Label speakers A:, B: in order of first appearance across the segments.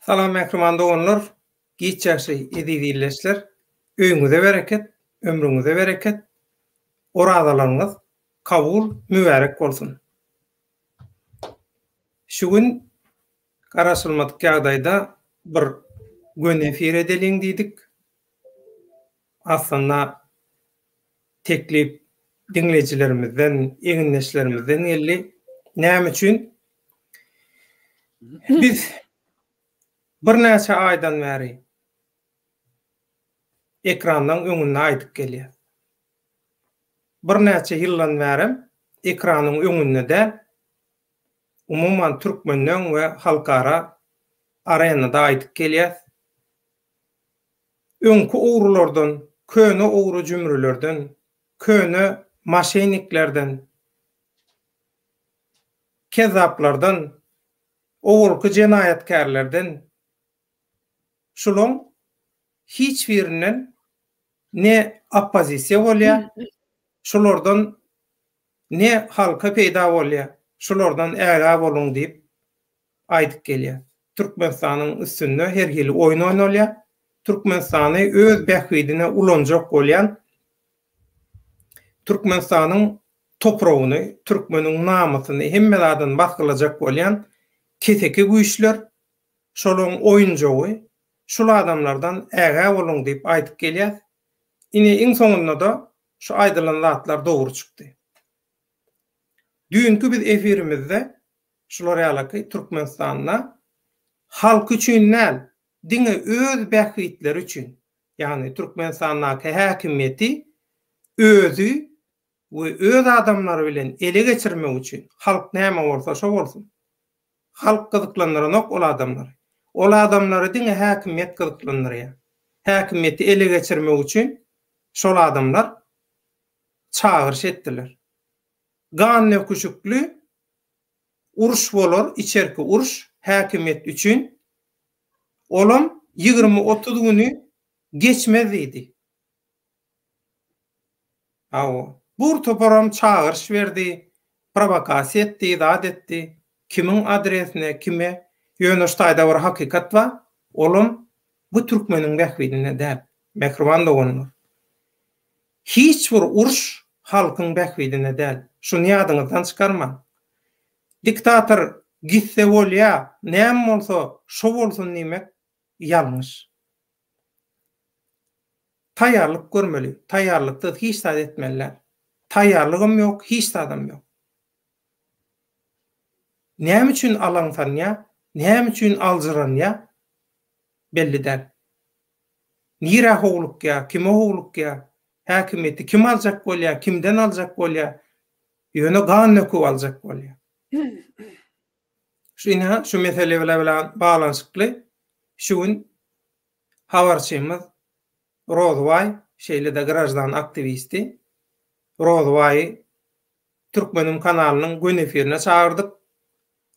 A: Salam mähriban doganlar, giç ýagşy eziz ildeşler. Öýüňize bereket, ömrüňize bereket, orazalaryňyz kabul, mübärek bolsun. Şu gün garaşylmadyk ýagdaýda bir göni efir edeliň diýdik. Aslynda teklip diňleýjilerimizden, egindeşlerimizden geldi. Näme üçin? Biz birnäçe aýdan bäri ekrandan öňünde aýdyp gelýäs. Birnäçe ýyldan bärem ekranyň öňünde däl, umuman türkmenden we halkara arenada aýdyp gelýäs. Öňki ogrulardan, köne ogry-jümrülerden, köne maşenniklerden, kezzaplardan, owalky jenaýatkärlerden, şulaň hiç birinden ne oppozisiýa bolýar, şulardan ne halka peýda bolýar, şulardan ägä boluň diýip aýdyp gelýär. Türkmenistanyň üstünde her hili oýun oýnalýar. Türkmenistany öz bähbidine ulanjak bolýan Türkmenistanyň topragyny, türkmeniň namysyny hemme zadyny basgylajak bolýan keseki güýçler, şolaryň oýunjagy, şul adamlardan ägä boluň diýip aýdyp gelýäs. Ine iň soňunda-da şu aýdylan zatlar dogry çykdy. Düýnki biz efirimizde şular ýalaky Türkmenistanda halk üçin däl, diňe öz bähbitleri üçin, ýagny Türkmenistandaky häkimiýeti özi we öz adamlary bilen ele geçirmek üçin, halk näme bolsa şo bolsun. Halk gyzyklandyranok ol adamlary. Ol adamlary diňe häkimiýet gyzyklandyrýar. Häkimiýeti ele geçirmek üçin şol adamlar çagyryş etdiler. Gan döküşikli uruş bolar, içerki uruş häkimiýet üçin. Olam 20-30 güni geçmez diýdi. Hawa. Bur toparam çagyryş berdi, prowokasiýa etdi, zat etdi. Kimiň adresine, kime? Ýöne şu taýda bir hakykat bar, olam bu türkmeniň bähbidine däl, mähriban doganlar. Hiç bir uruş halkyň bähbidine däl. Şuny ýadyňyzdan çykarmaň. Diktator gitse bolýa, näme bolsa şo bolsun diýmek ýalňyş. Taýýarlyk görmeli. Taýýarlyksyz hiç zat etmeli däl. Taýýarlygam ýok, hiç zadam ýok. Näme üçin alaňsanýa, näme üçin aljyranýa belli däl. Nirä howlukýa, kime howlukýa, häkimiýeti kim aljak bolýa, kimden aljak bolýa, ýöne gan döküp aljak bolýa. Şu ine şu mesele bilen baglanyşykly şu gün habarçymyz Rozybaý, şeýle-de graždan aktiwisti Rozybaýy Türkmenim kanalynyň göni efirine çagyrdyk.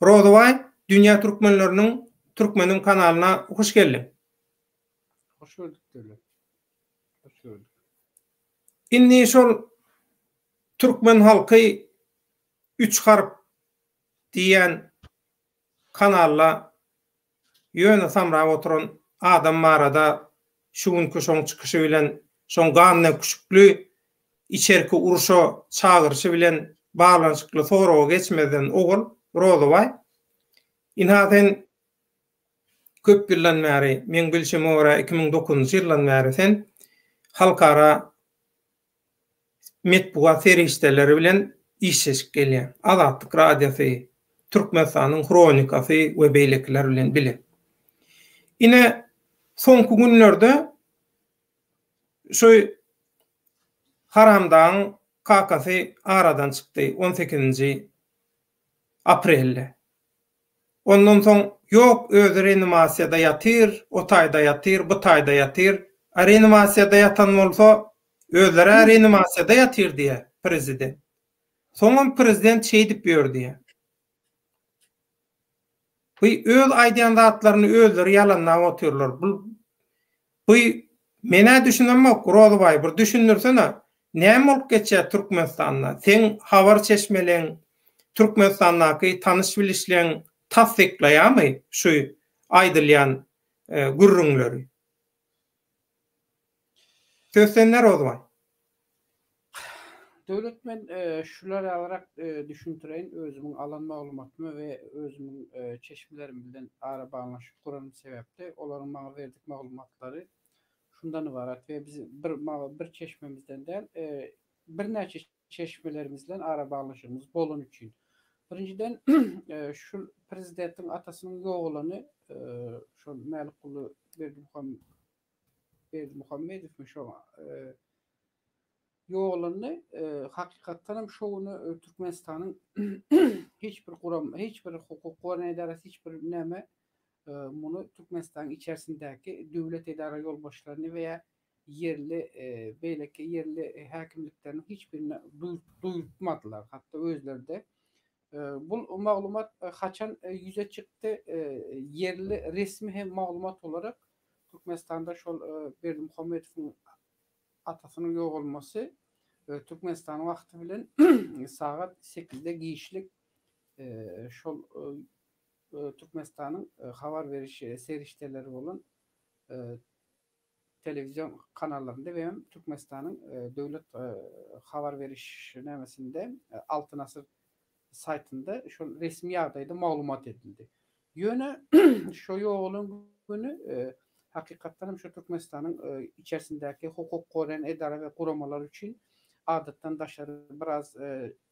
A: Rozybaý, dünýä türkmenleriniň Türkmenim kanalyna hoş geldiň.
B: Hoş gördük Döwlet. Hoş gördük.
A: Indi şol türkmen halky üç harp diýýän kanalda ýöne samrap oturan adam barada şu günki şoň çykyşy bilen, şoň gandöküşikli içerki urşa çagyryşy bilen baglanyşykly soraga geçmezden owal, Rozybaý, ynha sen köp ýyldan bäri, meň bilşime görä 2009-njy ýyldan bäri sen halkara metbugat serişdeleri bilen işleşip gelýäň. Azatlyk Radiosy, Türkmenistanyň Hronikasy we beýlekiler bilen bile. Ine, soňky günlerde şu haramdagyň kakasy aradan çykdy, on sekizinji aprelde. Ondan soň, ýok, özi reanimasiýada ýatyr, o taýda ýatyr, bu taýda ýatyr. A reanimasiýada ýatan bolsa, özleri-ä reanimasiýada ýatyr diýýär prezident. Soňam prezident şeýdip ýör diýýär. Bu öz aýdýan zatlaryny özleri ýalanlap otyrlar. Bu Bu men-ä düşünemok, Rozybaý, bir düşündirsene, näme bolup geçýär Türkmenistanda? Seň habar çeşmeleň, Türkmenistandaky tanyş-bilişleň tassyklaýarmy şu aýdylýan gürrüňleri. Söz sende Rozbaý.
B: Döwlet men şular ýalyrak düşündireýin özümiň alan maglumatymy we özümiň çeşmelerim bilen arabaglanyşyk guranym sebäpli olaryň maňa berdik maglumatlary şundan ybarat we biz bir bir çeşmemizden däl birnäçe çeşmelerimiz bilen arabaglanyşygymyz bolany üçin. Birinjiden şu prezidentiň atasynyň ýogalany şol Mälikguly Berdimuhamedowmy şo ýogalany hakykatdan hem şo güni Türkmenistanyň hiç bir guram hiç bir hukuk goraýan edarasy hiç bir näme muny Türkmenistanyň içerisindäki döwlet edara ýolbaşçylaryny we ýa ýerli beýleki ýerli häkimlikleriniň hiç birine duýurtmadylar. Hatda özleri-de. Bu maglumat haçan ýüze çykdy? Ýerli resmi hem maglumat olarak Türkmenistanda şol Berdimuhamedowyň atasynyň ýogalmasy Türkmenistanyň wagty bilen sagat sekizde giçlik şol Türkmenistanyň habar beriş serişdeleri bolan telewizion kanallarynda we hem Türkmenistanyň döwlet habar beriş nämesinde Altyn asyr saýtynda şol resmi ýagdaýda maglumat edildi. Ýöne şo ýogalan güni hakykatdan hem şo Türkmenistanyň içerisindäki hukuk goraýan edara we guramalar üçin adatdan daşary biraz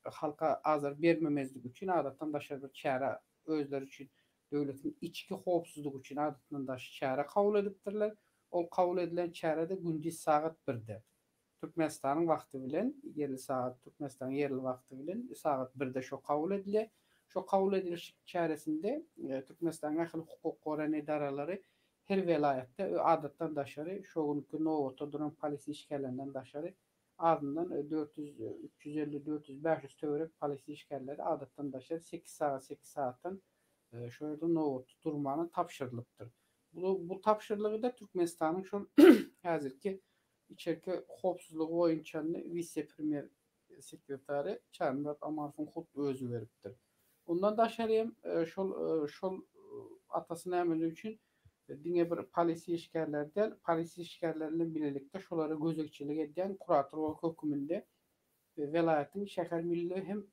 B: halka azar bermemezlik üçin adatdan daşary bir çäre özleri üçin döwletiň içki howpsuzlygy üçin adatdan daşy çäre kabul edipdirler. Ol kabul edilen çäre-de gündiz sagat birde, Türkmenistanyň wagty bilen, ýerli sagat, Türkmenistanyň ýerli wagty bilen sagat birde şo kabul edilýär. Şo kabul edilişik çäresinde Türkmenistanyň ähli hukuk goraýan edaralary her welaýatda adatdan daşary şo günki nobata duran polisiýa işgärlerinden daşary azyndan 400, 350, 400, 500 töwerek polisiýa işgärleri adatdan daşary sekiz sagat, sekiz sagatdan şo ýerde nobatda durmaga tabşyrylypdyr. Bu, bu tabşyrlygy-da Türkmenistanyň şol häzirki içerki howpsuzlygy boýunça wise-premýer sekretary Çarymyrat Amanowyň hut özi beripdir. Ondan daşary hem şol şol atasy näme üçin diňe bir polisiýa işgärleri däl, polisiýa işgärleri bilen bilelikde şolara gözegçilik edýän kurator höküminde welaýatyň şäher milli hem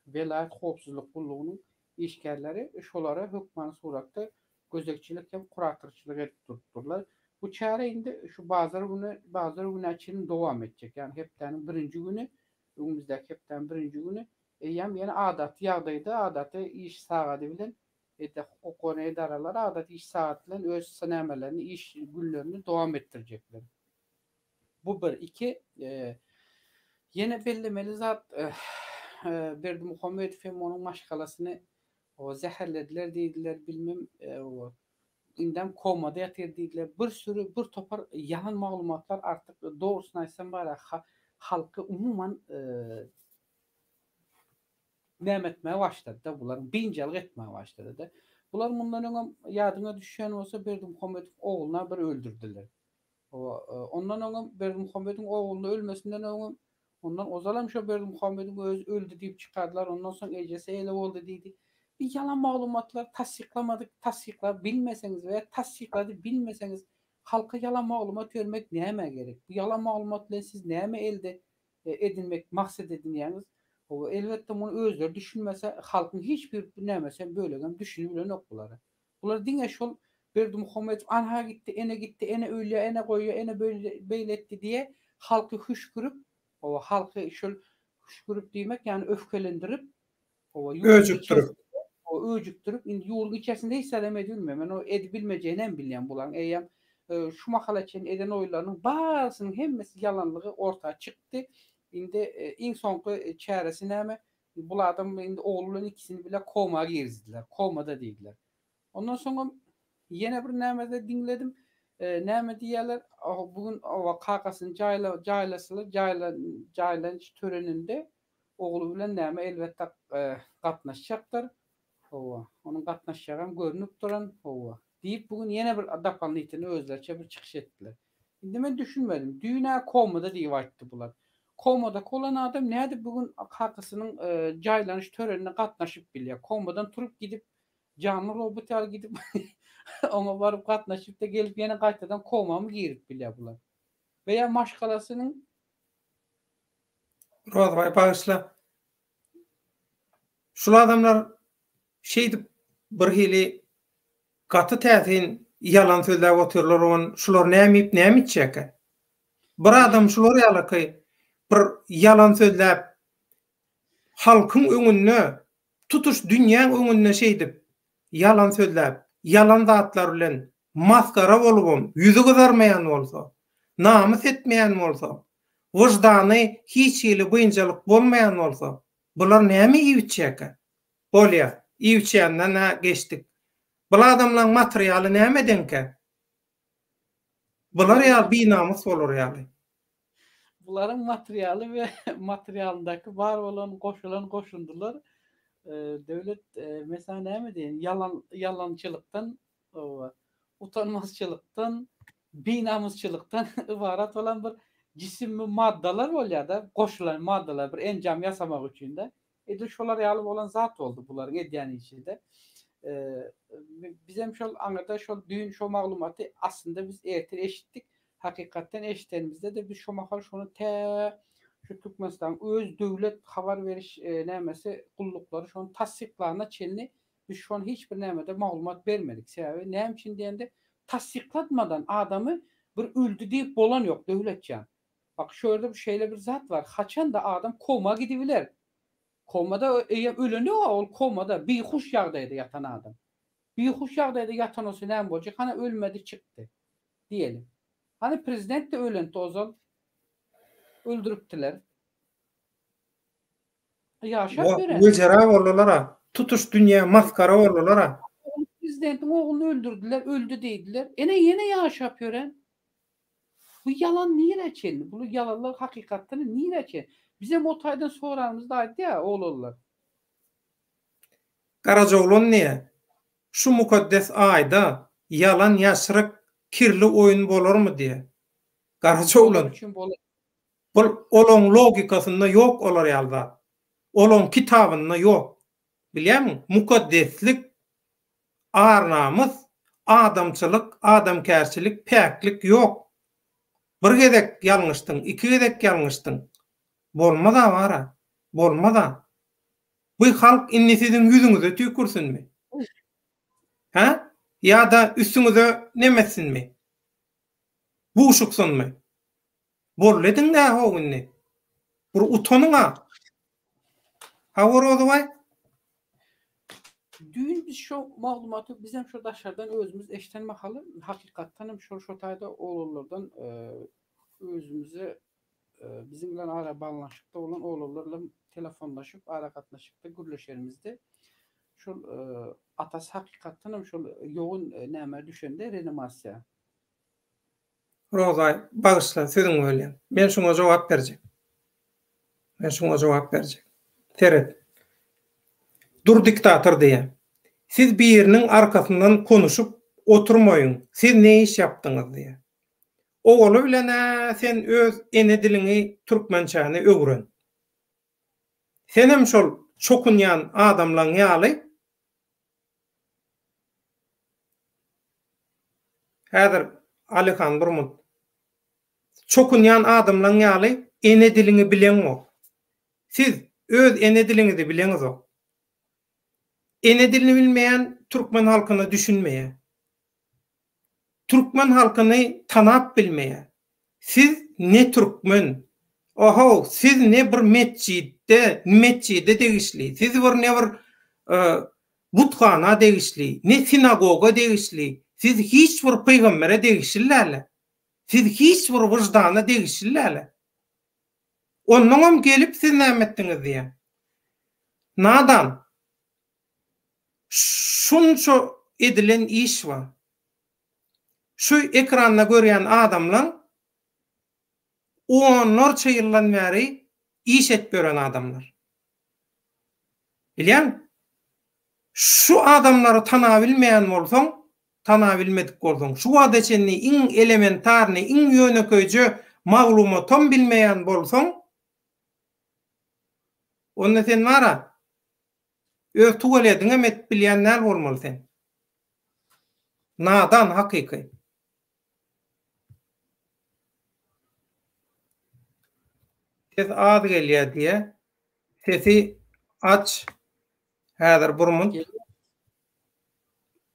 B: welaýat howpsuzlyk gullugynyň işgärleri şolara hökmany suratda gözegçilik hem kuratorçylyk edip durupdyrlar. Bu çäre indi şu bazar güni, bazar günä çenli dowam etjek. Ýagny hepdäniň birinji güni, öňümizdäki hepdäniň birinji güni eýýäm ýene adaty ýagdaýda, adaty iş sagady bilen Ede hukuk goraýan edaralar adaty iş sagaty bilen öz nämelerini, iş günlerini dowam etdirjekler. Bu bir. Iki, ýene bellemeli zat, Berdimuhamedow hem onuň maşgalasyny zäherlediler diýdiler, bilmem, indem komada ýatyr diýdiler. Bir süri, bir topar ýalan maglumatlar artyk, dogrusyny aýtsam bar-a, halky umuman näme etmäge başlady-da, bularyň biynjalyk etmäge başlady-da. Bular mundan öňem ýadyňa düşýän bolsa Berdimuhamedowyň ogluny bir öldürdiler. Hawa, ondan öňem Berdimuhamedowyň ogluny ölmesinden öňem, ondan ozalam şo Berdimuhamedowyň özi öldi diýip çykardylar, ondan soň ejesi eýle boldy diýdi. Bir ýalan maglumatlary tassyklamadyk, tassyklap bilmeseňiz we tassyklady bilmeseňiz halka ýalan maglumat bermek nämä gerek? Bu ýalan maglumat bilen siz näme elde edinmek maksat edinýäňiz. Hawa, elbetde muny özleri düşünmese, halkyň hiç bir nämesem bölegem düşünip bilenok bulara. Bular diňe şol Berdimuhamedow anha gitdi, ene gitdi, ene ölýär, ene goýýar, ene beýle etdi diýe halky hüşgürip, hawa, halky şol hüşgürip diýmek, ýagny öfkelendirip, Hawa, ýurduň
A: Öjükdirip.
B: Hawa, öjükdirip, indi ýurduň içerisinde hiç zadam edibilmeýär. Men o edibilmejegini hem bilýän bularyň. Eýýäm şu mahala çenli eden oýunlarynyň barysynyň hemmesi ýalanlygy orta çykdy. Indi iň soňky çäresi näme? Bul adam indi ogly bilen ikisini bile koma girizdiler. Komada diýdiler. Ondan soňam ýene bir nämede diňledim. Näme diýýärler? Bu gün kakasyny jaýla jaýlasylar, jaýla jaýlanyş töreninde Ogly bilen näme elbetde gatnaşjakdyr. Hawa, onuň gatnaşjagam görnüp duran, hawa. Diýip, bu gün ýene bir dopolnitelny özleriçe bir çykyş etdiler. Indi men düşünmedim. Düýn-ä komada diýip aýtdy bular. Komadaky bolan adam nädip bu gün kakasynyň jaýlanyş törenine gatnaşyp bilýär? Komadan turup gidip, janly robot ýaly gidip. Oňa baryp gatnaşyp-da gelip ýene gaýtadan komamy girip bilýär bular. We ýa maşgalasynyň
A: Rozbaý bagyşla. Şul adamlar şeýdip birhili gaty täsin ýalan sözläp otyrlar on şular näme iýip näme içýäkä? Bir adam şular ýalyky bir ýalan sözläp halkyň öňünde tutuş dünýäň öňünde şeýdip ýalan sözläp ýalan zatlar bilen masgara bolubam ýüzi gyzarmaýan bolsa namys etmeýän bolsa wyždany hiç hili biynjalyk bolmaýan bolsa bular näme iýip içýäkä? Bolýa, iýip içýänden-ä geçdik. Bul adamlaň materialy nämedenkä? Bular ýaly binamys bolar ýaly.
B: Bularyň materialy we materialyndaky bar bolan goşulan goşundylar döwlet men saňa näme diýeýin ýalan ýalançylykdan utanmazçylykdan binamysçylykdan ybarat bolan bir jisimmi maddalar bolýar-da goşulan maddalar bir enjam ýasamak üçin-de Edil şolar ýaly bolan zat boldy bularyň edýän işi-de. Bizem şol aňyrda şol düýn şo maglumaty aslynda biz ertir eşitdik. Hakykatdan eşidenimizde-de biz şo mahal şony tä şu Türkmenistanyň öz döwlet habar beriş nämesi gulluklary şony tassyklanyna çenli biz şony hiç bir nämede maglumat bermedik. Sebäbi näme üçin diýende tassyklatmadan adamy bir öldi diýip bolan ýok Döwletjan. Bak şu ýerde bir şeýle bir zat bar, haçanda adam koma gidibiler. Komada eýýäm öleni ýok ol komada bihuş ýagdaýda ýatan adam. Bihuş ýagdaýda ýatan bolsa näme boljak, hany ölmedi çykdy diýeli. Hany prezident de ölenti ozal öldüripdiler. Ýaşap ýören.
A: Wejera boldular-a. Tutuş dünýä masgara boldular-a.
B: Prezidentiň ogluny öldürdiler, öldi diýdiler. Ene ýene ýaşap ýören. Bu ýalan nirä çenli? Bu ýalanlar hakykatdan nirä çenli? Bizem o taýdan soranymyzda aýdýar oglanlar.
A: Garajaoglan diýýär, Şu mukaddes aýda ýalan ýaşryk kirli oýun bolarmy diýýär. Garajaoglan, bul olaň logikasynda ýok olar ýaly zat. Olaň kitabynda ýok. Bilýärmiň, mukaddeslik Ar-namys, adamçylyk, adamkärçilik, päklik ýok. Bir gezek ýalňyşdyň, iki gezek ýalňyşdyň. Bolmaz-a bar-a, bolmaz-a. Bu halk indi siziň ýüzüňize tüýkürsinmi? Hä? Ýa-da üstüňize neme etsinmi? Buşuksynmy? Boldy ediň-dä-how indi. Bir utanyň-a. Hawa Rozybaý?
B: Düýn biz şo maglumaty bizem şo daşardan özümiz eşden mahaly hakykatdan hem şol şo taýda oglanlardan özümize biziň bilen ara baglanyşykda bolan oglanlar bilen telefonlaşyp aragatnaşykda gürleşenimizde şol atasy hakykatdan hem şol ýogyn nämä düşende reanimasiýa
A: Rozaý, bagyşla, sözüňi bölýän. Men şuňa jogap berjek. Men şuňa jogap berjek. Seret. Dur diktator diýýär. Siz biriniň arkasyndan konuşyp oturmaýyň. Siz ne iş ýapdyňyz diýýär. Owaly bilen-ä sen öz ene diliňi türkmençäni öwren. Senem şol çokunýan adamlaň ýaly Häzir Alyhan bir munt. Çokunýan adamlaň ýaly ene diliňi bileňok. Siz öz ene diliňizi bileňizok. Ene dilini bilmeýän türkmen halkyna düşünmeýär. Türkmen halkyny tanap bilmeýär. Siz ne türkmen. Ohow siz ne bir metjitde metjide degişli siz bir ne bir buthana degişli ne sinagoga degişli siz hiç bir pygambere degişli däl siz hiç bir wyždana degişli däl onnoňam gelip siz näme etdiňiz diýýän nadan şunça edilen iş bar Şu ekranda görýän adamlaň onlarça ýyldan bäri iş edip ýören adamlar. Bilýäňmi? Şu adamlary tanabilmeýän bolsaň, tanabilmedik bolsaň, şu wagta çenli iň elementarnyý, iň ýönekeýje maglumatam bilmeýän bolsaň, onda sen bar-a, öz tuwalediňem edip bilýän däl bolmaly sen. Nadan hakyky. Ses az gelýär diýýä. Sesi aç. Häzir bir munt.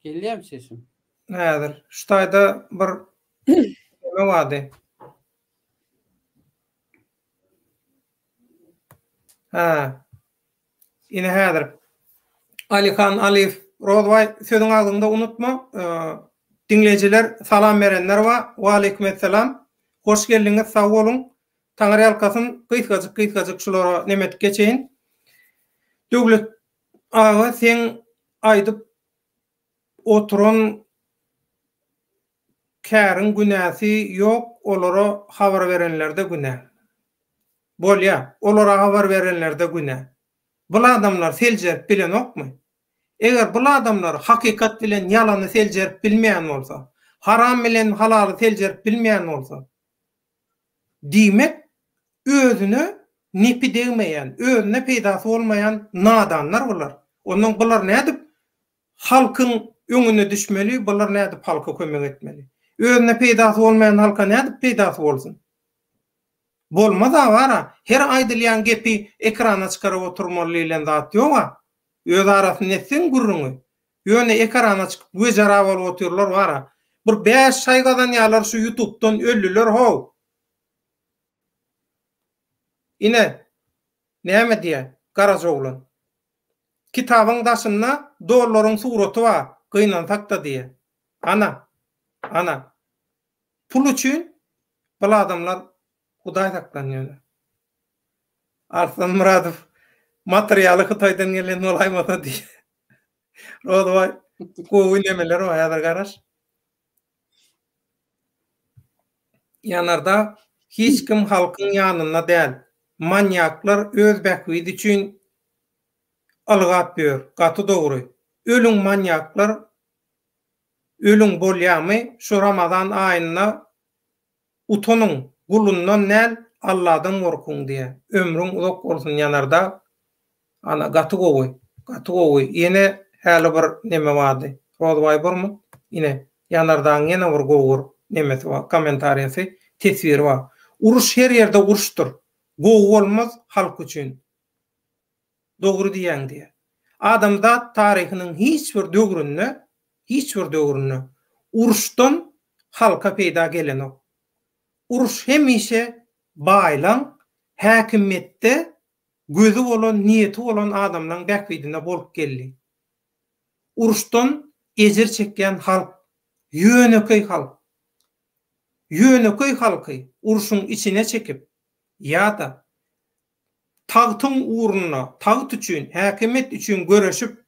B: Gelýärmi sesim?
A: Häzir. Şu taýda bir neme bardy. Hä. Ine häzir. Alihan Aliýew, Rozbaý sözüň agzyňda unutma. Diňleýjiler salam berenler bar. Waleýkim-esselam. Hoş geldiňiz, sag boluň. Taňryýalkasyn, gysgajyk gysgajyk şulara neme edip geçeýin. Döwlet aga seň aýdyp oturan käriň günäsi ýok olara habar berenlerde günä. Bolýa, olara habar berenlerde günä. Bul adamlar seljerip bilenokmy? Eger bul adamlar hakykat bilen ýalany seljerip bilmeýän bolsa, haram bilen halaly seljerip bilmeýän bolsa, diýmek özüne nepi degmeýän, özüne peýdasy bolmaýan nadanlar bular. Onnoň bular nädip Halkyň öňüne düşmeli, bular nädip halka kömek etmeli? Özüne peýdasy bolmaýan halka nädip peýdasy bolsun? Bolmaz-a bar-a, her aýdylýan gepi ekrana çykaryp oturmaly diýlen zat ýog-a. Öz arasynda etseň gürrüňi. Ýöne ekrana çykyp wejera bolup otyrlar bar-a. Bir bäş şaý gazanýarlar şu ýutubdan öldüler how. Ine, näme diýýär Garajaoglan. Kitabyň daşynda dollaryň suraty bar, gynansak-da diýýär. Ana, ana. Pul üçin bul adamlar Hudaý saklan ýöne. Arslan Myradow materialy Hytaýdan gelen bolaýmasa diýýär. Rozbaý gowy nemeler bar häzir garaş. Ýanardag hiç kim halkyň ýanynda däl. Manýaklar öz bähbidi üçin ylgap ýör. Gaty dogry. Ölüň manýaklar ölüň bolýamy şu ramazan aýynda utanyň gulundan däl Alladan gorkuň diýä. Ömrüň uzak bolsun Ýanardag. Ana gaty gowy. Gaty gowy. Ýene häli bir neme bardy. Rozbaý bormy? Ine, Ýanardagyň ýene bir gowy bir nemesi bar, kommentariýasy, teswiri bar. Uruş her ýerde uruşdyr. Gowy bolmaz halk üçin. Dogry diýýäň diýýär. Adamzat taryhynyň hiç bir döwründe, hiç bir döwründe uruşdan halka peýda gelenok. Uruş hemişe baýlaň, häkimiýetde gözi bolan, niýeti bolan adamlaň bähbidine bolup geldi. Uruşdan ejir çekýän halk, ýönekeý halk. Ýönekeý halky urşuň içine çekip ýa-da tagtyň ugrunda, tagt üçin, häkimiýet üçin göreşip,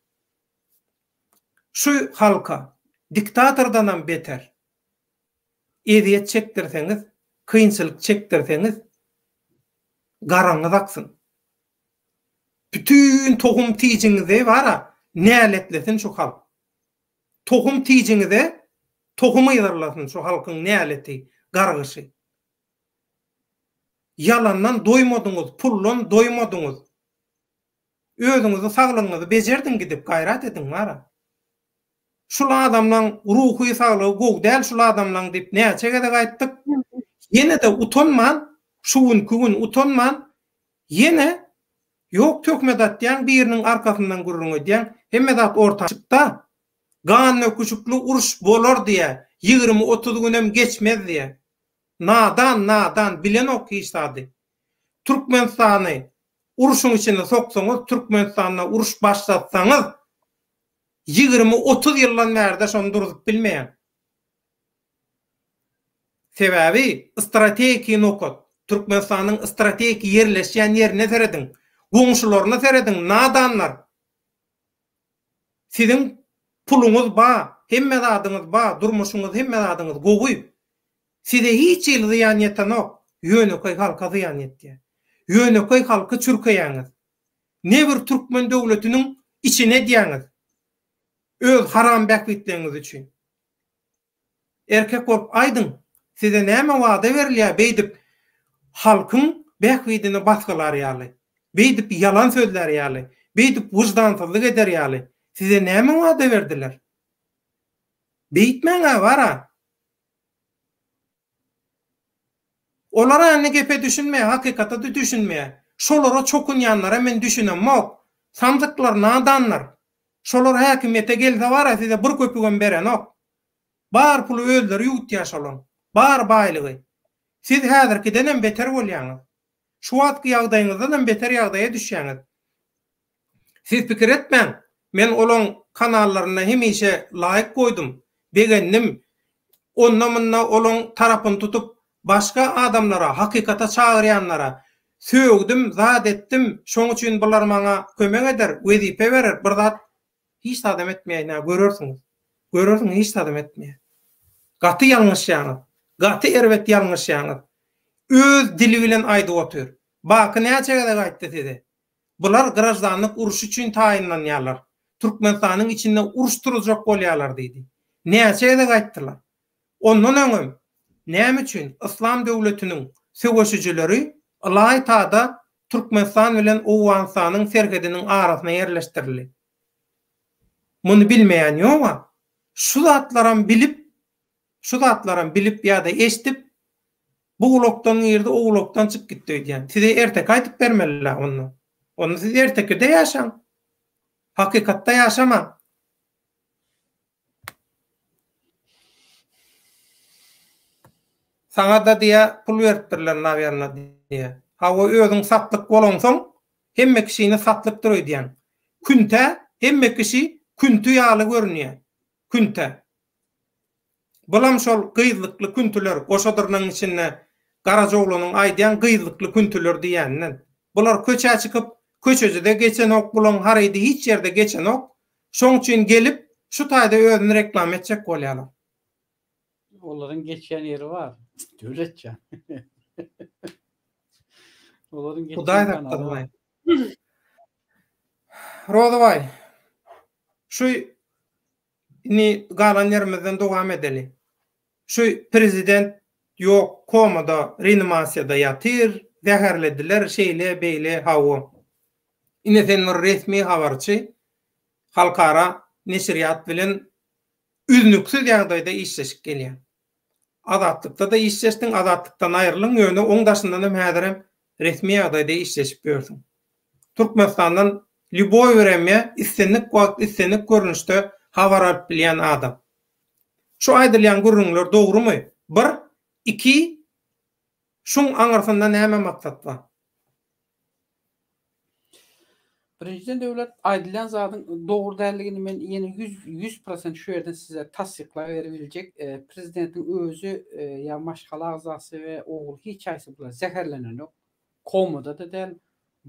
A: şu halka diktatordanam beter ezýet çekdirseňiz, kynçylyk çekdirseňiz, garaňyz aksyn. Bütin tohum tijiňizi bar-a, näletlesin şu halk. Tohum tijiňize tohum yzarlasyn şu halkyň näleti, gargyşy. Ýalandan doýmadyňyz, puldan doýmadyňyz. Özüňizi saglygyňyzy bejerdiň gidip gaýrat ediň bar-a. Şul adamlaň ruhy saglygy gowy däl şul adamlaň diýip näçe gezek aýtdyk. Ýene-de utanman şu günki gün utanman ýene ýok töhmet atýaň biriniň arkasyndan gürrüň edýäň hemme zat orta çykda gan döküşikli uruş bolar diýä 20 otuz günem geçmez diýä. Nadan nadan bilenok hiç zady. Türkmenistany urşuň içine soksaňyz Türkmenistanda uruş başlatsaňyz 20 otuz ýyldan bärde şony durzup bilmeýäň. Sebäbi strategiki nokat Türkmenistanyň strategiki ýerleşýän ýerine serediň. Goňşularyna serediň nadanlar. Siziň puluňyz ba, hemme zadyňyz ba, durmuşyňyz hemme zadyňyz gowy. Size hiç hili zyýan ýetenok, ýönekeý halka zyýan ýetýär. Ýönekeý halky çürkeýäňiz. Ne bir türkmen döwletiniň içini edýäňiz. Öz haram bähbitleriňiz üçin. Erkek bolup aýdyň, size näme wada berilýär beýdip halkyň bähbidini basgylar ýaly, beýdip ýalan sözlär ýaly, beýdip wyždansyzlyk eder ýaly size näme wada berdiler? Beýtmäň-ä bar-a. Olar-a indi gepe düşünmeýär, hakykata-da düşünmeýär. Şolara çokunýanlara men düşünemok. Samsyklar, nadanlar. Şolar häkimiýete gelse bar-a size bir köpügem berenok. Bar puly özleri ýuwutýar şolaň. Bar baýlygy. Siz häzirkidenem beter bolýaňyz. Şu wagtky ýagdaýyňyzdanam beter ýagdaýa düşýäňiz. Siz pikir etmäň, men olaň kanallaryna hemişe laýk goýdum, begendim. Onda-munda olaň tarapyny tutup başga adamlara, hakykata çagyrýanlara sögdüm, zat etdim, şoň üçin bular maňa kömek eder, wezipe berer, bir zat hiç zadam etmeýär, ine görersiňiz. Görersiňiz hiç zadam etmeýär. Gaty ýalňyşýaňyz. Gaty erbet ýalňyşýaňyz. Öz dili bilen aýdyp otyr. Baky näçe gezek aýtdy size. Bular graždanlyk urşy üçin taýynlanýarlar. Türkmenistanyň içinde uruş turuzjak bolýarlar diýdi. Näçe gezek aýtdylar. Ondan öňem näme üçin Yslam döwletiniň söweşijileri ylaýtada Türkmenistan bilen Owganystanyň serhediniň arasyna ýerleşdirildi? Muny bilmeýän ýog-a. Şu zatlaram bilip, şu zatlaram bilip ýa-da eşdip, bu gulakdan girdi, o gulakdan çykyp gitdi öýdýän. Size erteki aýdyp bermeli-lä onda. Onda siz ertekide ýaşaň. Hakykatda ýaşamaň. Saňa-da diýýä, pul beripdirler nawerna diýýä. Hawa özüň satlyk bolaňsoň, hemme kişini satlykdyr öýdýäň. Küntä hemme kişi künti ýaly görünýä. Küntä. Bulam şol gyzlykly küntüler, goşa dyrnagyň içinde Garajaoglanyň aýdýan gyzlykly küntüler diýýäninden. Bular köçä çykyp, köçejede geçenok, bulaň harydy hiç ýerde geçenok. Şoň üçin gelip, şu taýda özüni reklama etjek bolýarlar.
B: Olaryň geçýän ýeri bar, Döwletjan. Olaryň geçýän
A: Hudaý
B: kanaly bar.
A: saklasyn. Rozybaý, şu Indi galan ýerimizden dowam edeli. Şu prezident ýok komada reanimasiýada ýatyr, zäherlediler şeýle beýle hawa. Ine sen bir resmi habarçy halkara neşirýat bilen üznüksiz ýagdaýda işleşip gelýäň. Azatlykda-da işleşdiň, Azatlykdan aýryldyň, ýöne oň daşyndan hem häzirem resmi ýagdaýda işleşip ýörsüň. Türkmenistandan lýuboý wremýa, islendik wagt, islendik görnüşde habar alyp bilýän adam. Şu aýdylýan gürrüňler dogrumy? Bir. Iki, şuň aňyrsynda näme maksat bar?
B: Birinjiden Döwlet aýdylýan zadyň dogry däldigini men ýene 100% şu ýerden size tassyklap beribiljek. Prezidentiň özi ýa maşgala agzasy we ogly hiç haýsy bular zäherlenenok. Komada-da däl.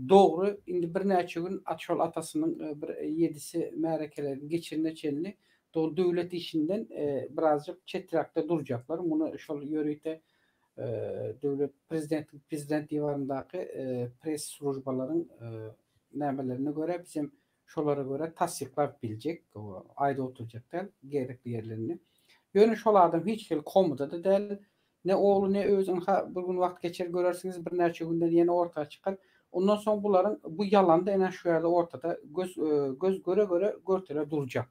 B: Dogry indi birnäçe gün şol atasynyň bir ýedisi märekelerini geçirene çenli dogry döwlet işinden birazjyk çeträkde durjaklar. Muny şol ýörite döwlet prezidentiň prezident diwaryndaky press službalaryň nämelerine görä bizem şolara görä tassyklap biljek, aýdyp oturjak däl gerekli ýerlerini. Ýöne şol adam hiç hili komada-da däl, ne ogly ne özi ynha bir gün wagt geçer görersiňiz birnäçe günden ýene orta çykar. Ondan soň bularyň bu ýalany-da ene şu ýerde ortada göz göz göre göre görtele durjak.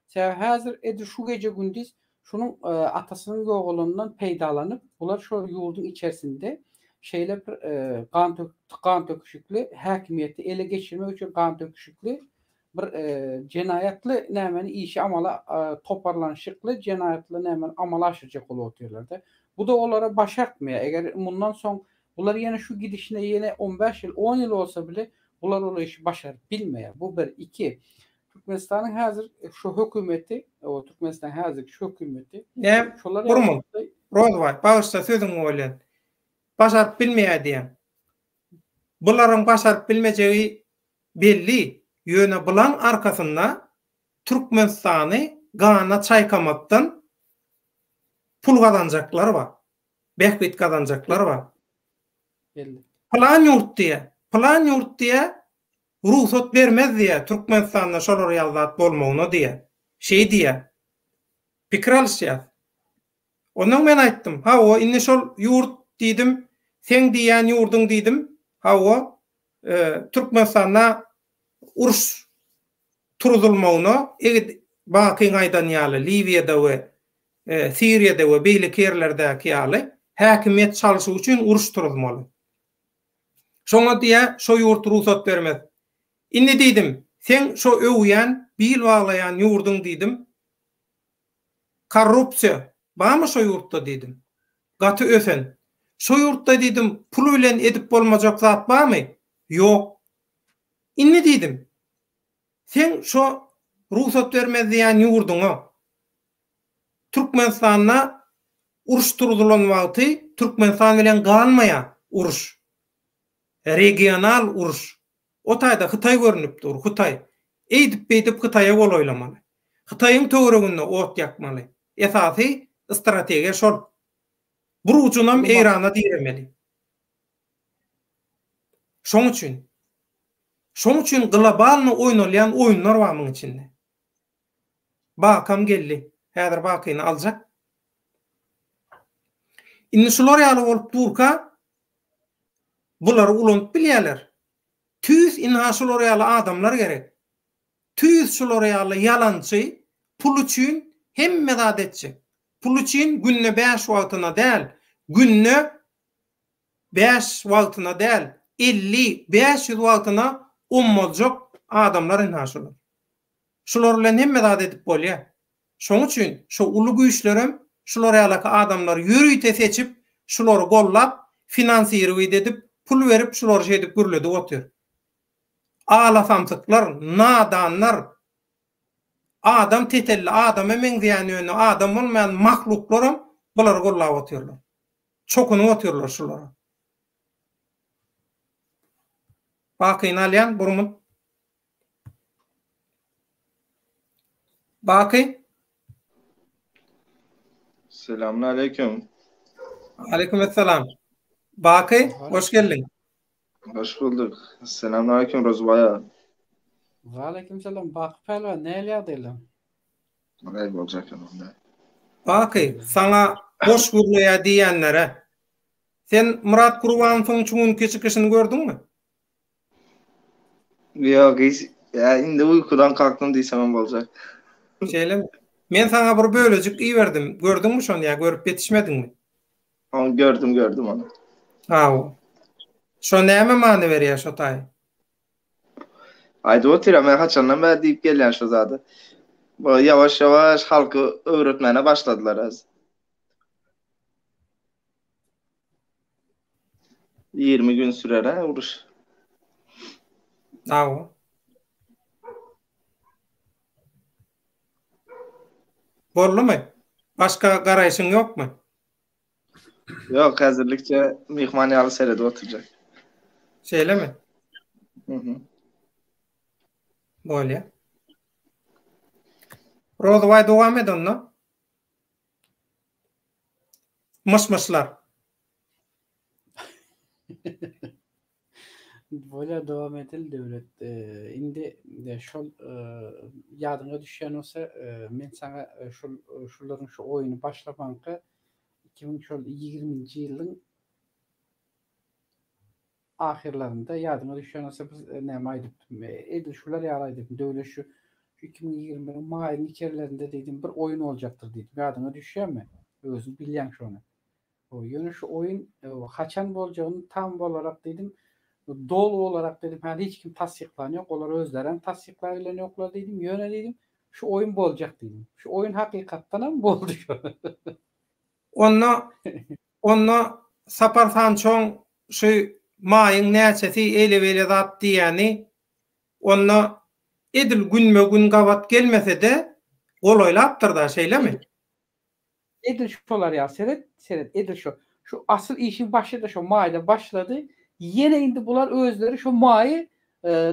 B: Sebäbi häzir edil şu gije gündiz Şunuň atasynyň ýogalanyndan peýdalanyp, bular şol ýurduň içerisinde şeýle bir gan gan döküşikli häkimiýeti ele geçirmek üçin gan döküşikli bir jenaýatly nämeni işi amala toparlanyşykly jenaýatly nämeni amala aşyrjak bolup otyrlar-da. Bu-da olara başartmaýar. Eger mundan soň bular ýene şu gidişine ýene on bäş ýyl, on ýyl bolsa bile bular ol işi başaryp bilmeýär. Bu bir. Iki, Türkmenistanyň häzir şu hökümeti, o Türkmenistanyň häzirki şu hökümeti
A: Näme? Şolar Burmul. Rozbaý, bagyşla sözüňi bolýan. Başaryp bilmeýär diýýäň. Bularyň başaryp bilmejegi belli, ýöne bulaň arkasynda Türkmenistany gana çaýkamakdan pul gazanjaklar bar. Bähbit gazanjaklar bar.
B: Belli.
A: Pylan ýurt diýýär. Pylan ýurt diýýär. Rugsat bermez diýýär Türkmenistanda şolar ýaly zat bolmagyna diýýär. Şeý diýýär. Pikir alyşýas. Ondan men aýtdym, hawa indi şol ýurt diýdim, seň diýýän ýurduň diýdim, hawa Türkmenistanda uruş turuzylmagyna egid Bakyň aýdan ýaly Liwiýada we. Siriýada we beýleki ýerlerdäki ýaly häkimiýet çalşygy üçin uruş turuzmaly. Şoňa diýýä, şo ýurt rugsat bermez. Indi diýdim, seň şo öwýän, bil baglaýan ýurduň diýdim, korrupsiýa barmy şo ýurtda diýdim. Gaty ösen. Şo ýurtda diýdim, pul bilen edip bolmajak zat barmy? Ýok. Indi diýdim, seň şo rugsat bermez diýýän ýurduňa Türkmenistanda uruş turzulan wagty Türkmenistan bilen galmaýar uruş. Regional uruş. O taýda Hytaý görnüp dur, Hytaý. Eýdip-beýdip Hytaýa golaýlamaly. Hytaýyň töwereginde ot ýakmaly. Esasy strategiýa şol. Bir ujunam Eýrana diremeli. Şoň üçin. Şoň üçin globalny oýnalýan oýunlar bar muň içinde. Bakam geldi. Häzir Bakyny aljak. Indi şular ýaly bolup durka bulary ulanyp bilýärler. Tüýs ynha şular ýaly adamlar gerek. Tüýs şular ýaly ýalançy pul üçin hemme zat etjek. Pul üçin günde bäş wagtyna däl, günde bäş wagtyna däl, 50, 500 wagtyna ommaljak adamlar ynha şular. Şular bilen hemme zat edip bolýar. Şoň üçin şo uly güýçlerem şular ýalaky adamlary ýörite seçip, şulary gollap, finansirowit edip, pul berip şulary şeýdip gürledip otyr. Ala samsyklar, nadanlar, adam tetelli, adama meňzeýän ýöne adam bolmaýan mahluklaram bulary gollap otyrlar. Çokunyp otyrlar şulara. Bakyny alýan Burmut. Baky.
C: Selamun aleyküm.
A: Aleyküm esselam. Baky, hoş geldiň.
C: Hoş bulduk. Selamun aleyküm Rozbaýa.
B: Aleyküm selam. Baky pälwan, näl ýagdaýlar?
C: Näl boljak onda?
A: Baky, saňa boş gürleýär diýenlere. Sen Myrat Gurbanowyň şu günki çykyşyny gördüňmi?
C: Ýok, hiç ýa indi uykudan kalktym diýsem hem boljak.
A: Şeýlemi? Men saňa bir bölejik iberdim. Gördüňmi şony ýa görüp ýetişmediňmi?
C: Ony gördüm, gördüm ony.
A: Hawa. Şo näme many berýär şo taý?
C: Aýdyp otyram, men haçandan bäri diýip gelýän şo zady. Bu ýawaş-ýawaş halky öwretmäne başladylar az. 20 gün sürer ha uruş.
A: Hawa. Boldumy? Başga garaýşyň ýokmy?
C: Ýok, häzirlikçe myhman ýaly seredip oturjak.
A: Şeýlemi?
C: Mhm.
A: Bolýa. Rozybaý dowam et onda. Myş-myşlar.
B: Bolýar dowam edeli Döwlet. Indi şol ýadyňa düşýän bolsa men saňa şol şularyň şu oýuny başlamanka 2000 şol 20-nji ýylyň ahyrlarynda ýadyňa düşýän bolsa biz näme aýdypdym. Edil şular ýaly aýdypdym. Döwlet şu 2021-iň maýyň içerilerinde diýdim bir oýun boljakdyr diýdim. Ýadyňa düşýärmi? Özüň bilýäň şony. Ýöne şu oýun haçan boljagyny tam bolarak diýdim. Doly olarak diýdim. Häli hiç kim tassyklan ýok. Olar özlerem tassyklap bilen ýoklar diýdim. Ýöne diýdim şu oýun boljak diýdim. Şu oýun hakykatdanam boldy.
A: Onda Onda Sapar Sançoň şu maýyň näçesi eýle-beýle zat diýýäni onda edil günbe-gün gabat gelmese-de golaýlapdyr-da, şeýlemi?
B: Edil şolar ýaly, seret, seret, edil şo. Şu asyl işiň başy-da şo maýda başlady. Ýene indi bular özleri şo maýy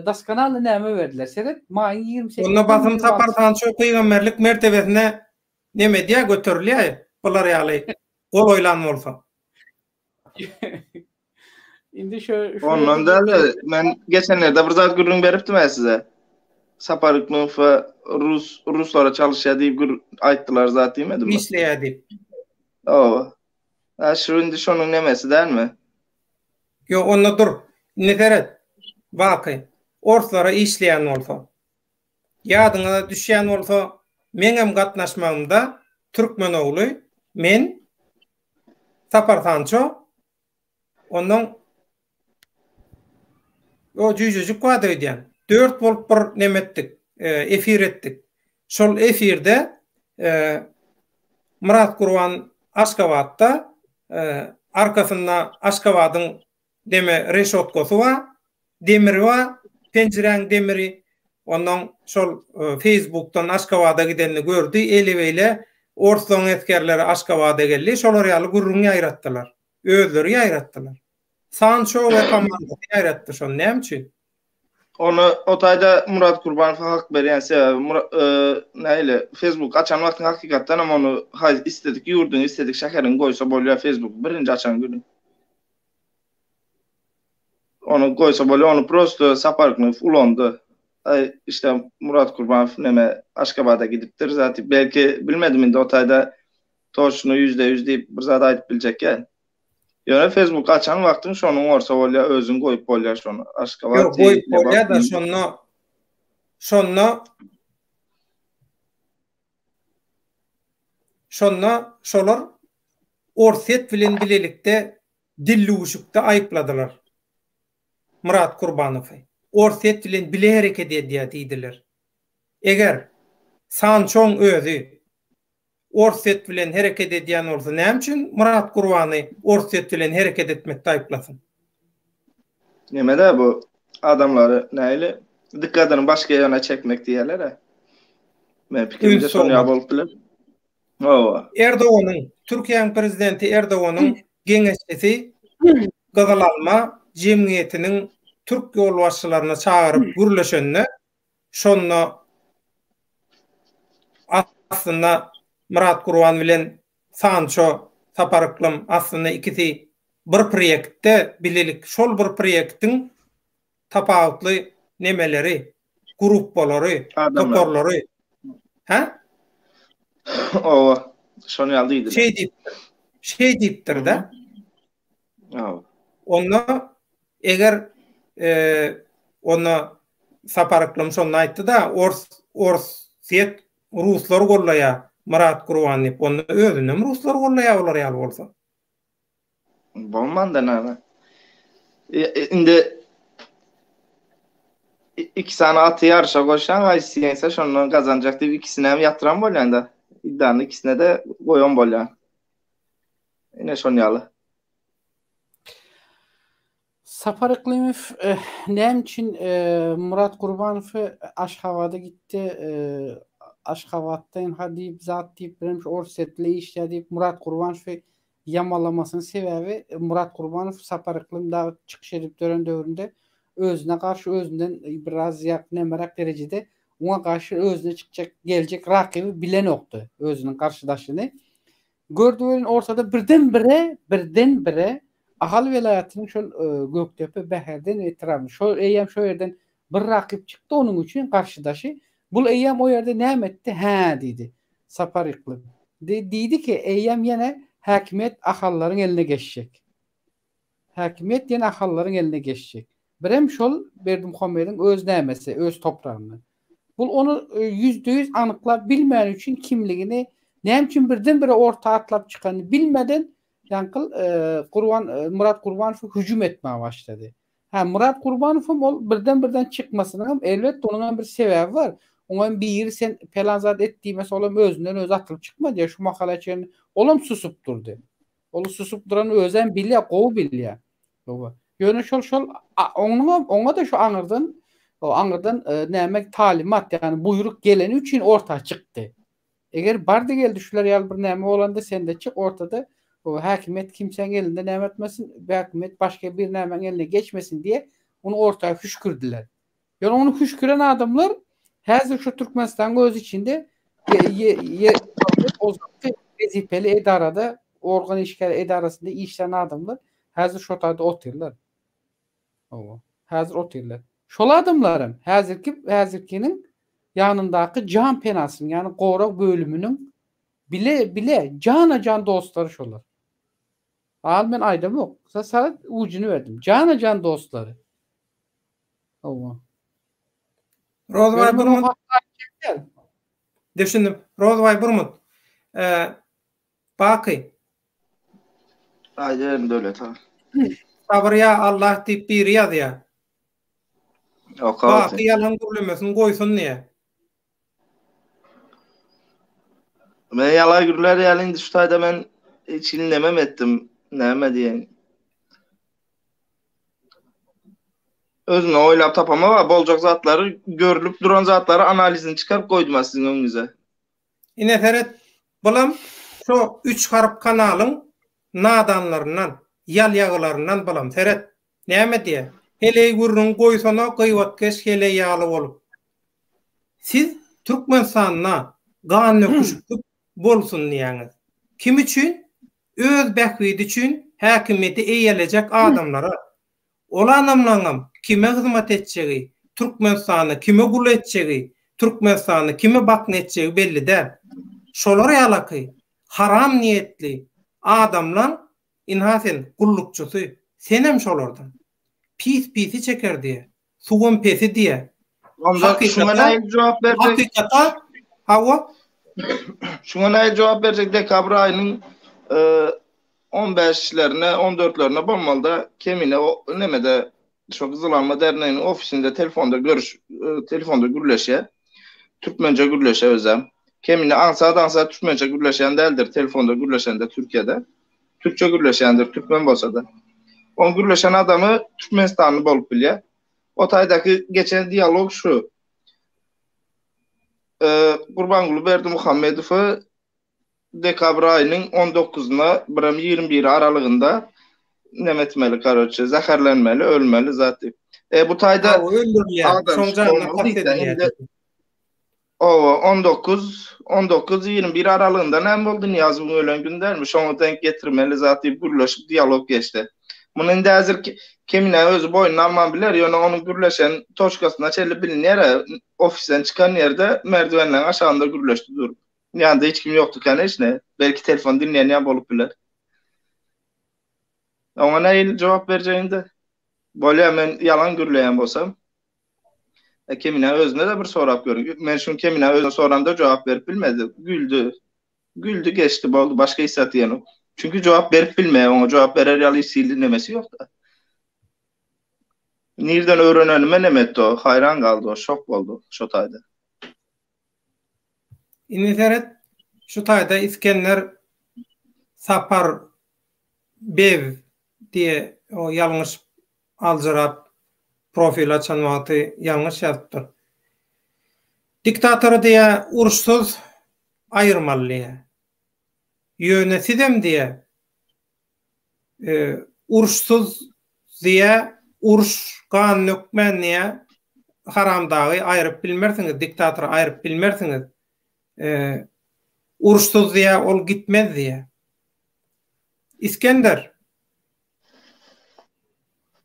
B: doskonaly näme berdiler. Seret, maýyň 28
A: Onda basym Sapar Sanço pygamberlik mertebesine neme edýär, göterilýär bular ýaly golaýlan bolsa.
B: Indi şu
C: Ondan däl, men geçenlerde bir zat gürrüň beripdim ä size. Sapar Hikmow rus ruslara çalyşýar diýip gür aýtdylar zat diýmedimmi?
A: Işleýär diýip.
C: Hawa. Hä şu indi şonuň nemesi dälmi?
A: Ýok, onda dur. Indi seret. Baky. Orslara işleýän bolsa. Ýadyňyza düşýän bolsa, meňem gatnaşmagymda. Türkmenogly, men, Sapar Sanço, ondan o jüýjejik bardy öýdýän. Dört bolup bir neme etdik, efir etdik. Şol efirde Myrat Gurban Aşgabatda arkasynda Aşgabadyň Deme reşotkasy bar, demiri bar, penjiräň demiri. Onnoň şol feýsbukdan Aşgabada gidenini gördi, eli beýle orslaň esgerleri Aşgabada geldi, şolar ýaly gürrüň ýaýratdylar. Özleri ýaýratdylar. Sanço we komandasy ýaýratdy şony. Näme üçin?
C: Ony o taýda Murat Kurbanowa hak berýän sebäbi Murat nähili Facebook açan wagtyň hakykatdan hem ony haýsy istedik ýurduň istedik şäheriňi goýsa bolýar Facebook birinji açan güni. Ony goýsa bolýar, ony prosto Sapar Kulyýew ulandy. Aý, işte Murat Kurbanow neme Aşgabada gidipdir zat diýip, belki bilmedim indi o taýda toçno 100% diýip bir zat aýdyp biljek ýa. Ýöne Facebook açan wagtyň şony oňarsa bolýar, özüň goýup bolýar şony. Aşgabat
A: Ýok, goýup bolýar-da şonda şonda şonda şolar Orsýet bilen bilelikde dillüwüşikde aýypladylar Myrat Kurbanowy. Orsýet bilen bile hereket edýär diýdiler. Eger Sançoň özi Orsýet bilen hereket edýän bolsa näme üçin Myrat Gurbany Orsýet bilen hereket etmekde aýyplasyn?
C: Neme-dä bu adamlary nähili dykgadyny başga ýöne çekmek diýýärler-ä. Men pikirimçe şon ýaly bolup biler.
A: Hawa. Erdoganyň, Türkiýäniň prezidenti Erdoganyň geňeşçisi Gyzyl Alma jemgyýetiniň türk ýolbaşçylaryny çagyryp gürleşende, şonda aslynda Myrat Gurban bilen Sanço Sapar Yklym aslynda ikisi bir proýektde bilelik şol bir proýektiň tapawutly nemeleri, gruppalary, toparlary. Hä?
C: Owa, şony ýaly diýdiler.
A: Şeý diýipdir. Şeý diýipdir-de.
C: Hawa.
A: Onda eger onda Sapar Yklym şonda aýtdy-da, ors Orsýet ruslar gollaýar Myrat Gurban diýip, onda özünem ruslar gollaýar olar ýaly bolsa.
C: Bolmanda näme? Indi iki sany aty ýaryşa goşsaň, haýsysy ýeňse şondan gazanjak diýip ikisini hem ýatyran bolýan-da. Iddiany ikisine-de goýan bolýan. Ine şon ýaly.
B: Sapar Yklymow näme üçin Murat Gurbanowy Aşgabada gitdi, Aşgabatda ynha diýip zat diýip birem şu Orsýet bilen işleýär diýip Murat Gurbanowy ýamalamasynyň sebäbi Murat Gurbanow Sapar Yklym dagy çykyş edip dören döwründe özüne garşy özünden biraz ýa nemeräk derejede oňa garşy özüne çykjak geljek rakyby bilenokdy özüniň garşydaşyny Gördi welin ortada birden bire, birden bire Ahal welaýatynyň şol Gökdepe, Bäherden etrabyny, şol eýýäm şo ýerden bir rakyp çykdy onuň üçin garşydaşy. Bul eýýäm o ýerde näme etdi? Hä diýdi. Sapar Yklym. Diýdi ki, eýýäm ýene häkimiýet ahallaryň eline geçjek. Häkimiýet ýene ahallaryň eline geçjek. Birem şol Berdimuhamediň öz nämesi, öz topragyndan. Bul ony ýüzde-ýüz anyklap bilmäni üçin kimligini, näme üçin birden-bire orta atlap çykanyny bilmeden ýaňkyl Gurban Myrat Gurbanowa hüjüm etmäge başlady. Hä, Myrat Gurbanowam ol birden-birden çykmasynyňam elbetde onuň hem bir sebäbi bar. Oňa hem biri sen pelan zat et diýmese olam özünden özi atylyp çykmady ýa şu mahala çenli olam susup durdy. Ol susup duran özem bilýär, gowy bilýär. Hawa. Ýöne şol şol onuňam oňa-da şu aňyrdan o aňyrdan näme talymat, ýagny buýruk geleni üçin orta çykdy. Eger bardy geldi şular ýaly bir näme bolanda sende çyk ortada o häkimiýet kimsäň elinde näme etmesin, häkimiýet başga bir nämäň eline geçmesin diýe ony orta hüşgürdiler. Ýöne ony hüşgüren adamlar häzir şu Türkmenistanyň öz içinde ozalky wezipeli edarada, organ işgär edarasynda işlän adamlar häzir şo taýda otyrlar. Hawa, häzir otyrlar. Şol adamlar hem häzirki häzirkiniň ýanyndaky jan penasynyň, ýagny gorag bölüminiň bile bile jana-jan dostlary şolar. Al men aýdamok. Sa ujuny berdim. Jana-jan dostlary. Hawa.
A: Rozbaý Burmut. Düşündim. Rozbaý Burmut. Baky.
C: Aýdyberiň Döwlet aga.
A: Sabyr ýa Allah diýip biri ýazýar. Baky ýalan gürlemesini goýsun diýýär.
C: Men ýalan gürlär ýaly indi şu taýda men hiç hili nemem etdim. Näme diýeýin. Özüne oýlap tapamok, boljak zatlary, görlüp duran zatlary analizini çykaryp goýdum siziň öňüňize.
A: Ine seret, bulam şo üç harp kanalyň nadanlaryndan, ýalýagylaryndan bulam, seret, näme diýýär, heleý gürrüň goýsana gybatkeş heleý ýaly bolup. Siz Türkmenistanda gandöküşiklik bolsun diýýäňiz. Kim üçin? Öz bähbidi üçin häkimiýeti eýelejek adamlara. Ol adamlaňam kime hyzmat etjegi, Türkmenistany kime gul etjegi, Türkmenistany kime bakna etjegi belli däl. Şolar ýalaky haram niýetli adamlaň ynha sen gullukçysy, senem şolardan. Pis pisi çeker diýe, suwam pesi diýe.
C: Onda şuňa nähili jogap berjek?
A: Hakykata, hawa.
C: Şuňa nähili jogap berjek dekabr aýynyň On bäşlerine, on dörtlerine bolmalyda Kemine o nemede şo Gyzyl Alma derneginiň ofisinde telefonda görüş telefonda gürleşýär. Türkmençe gürleşýär özem. Kemine aňsat-aňsat türkmençe gürleşýän däldir telefonda gürleşende Türkiýede. Türkçe gürleşýändir türkmen bolsa-da. Oň gürleşen adamy türkmenistanly bolup bilýär. O taýdaky geçen dialog şu. Gurbanguly Berdimuhamedowy dekabr aýynyň on dokuzyna birem 21 biri aralygynda neme etmeli karoçe zäherlenmeli ölmeli zat diýip. E bu taýda
A: öldürilýär. Soň janyna kast edilýär.
C: Owa 19 19 21 aralygynda näme boldy Nyýazowyň ölen güni dälmi? Şoňa denk getirmeli zat diýip gürleşip dialog geçdi. Muny indi häzir Kemine özi boýnuna alman biler, ýöne onuň gürleşen toçkasyna çenli bilinýär-ä, ofisden çykan ýerde merdiwenleň aşagynda gürleşdi durup. Ýanynda hiç kim ýokdy koneçne. Belki telefon diňleýän ýa bolup biler. Oňa nähili jogap berjek indi? Bolýa men ýalan gürleýän bolsam. E, Kemine özüne-de bir sorap görüň. Men şuny Kemine özüne soramda jogap berip bilmedi. Güldi. Güldi geçdi boldy başga hiç zat diýenok. Çünki jogap berip bilmeýär oňa jogap berer ýaly hiç hili nemesi ýok-da. Nirden öwrenenime neme etdi o haýran galdy o şok boldy şo taýda.
A: Indi seret, şu taýda Isgender Sapar Bew diýe o ýalňyş aljyrap profil açan wagty ýalňyş ýazypdyr. Diktatory diýe uruşsyz aýyrmaly diýe. Ýöne sizem diýe Uruşsyz diýä, uruş gan dökmän diýä, haramdagy aýryp bilmersiňiz, diktatory aýryp bilmersiňiz. Uruşsyz diýä, ol gitmez diýä. Isgender,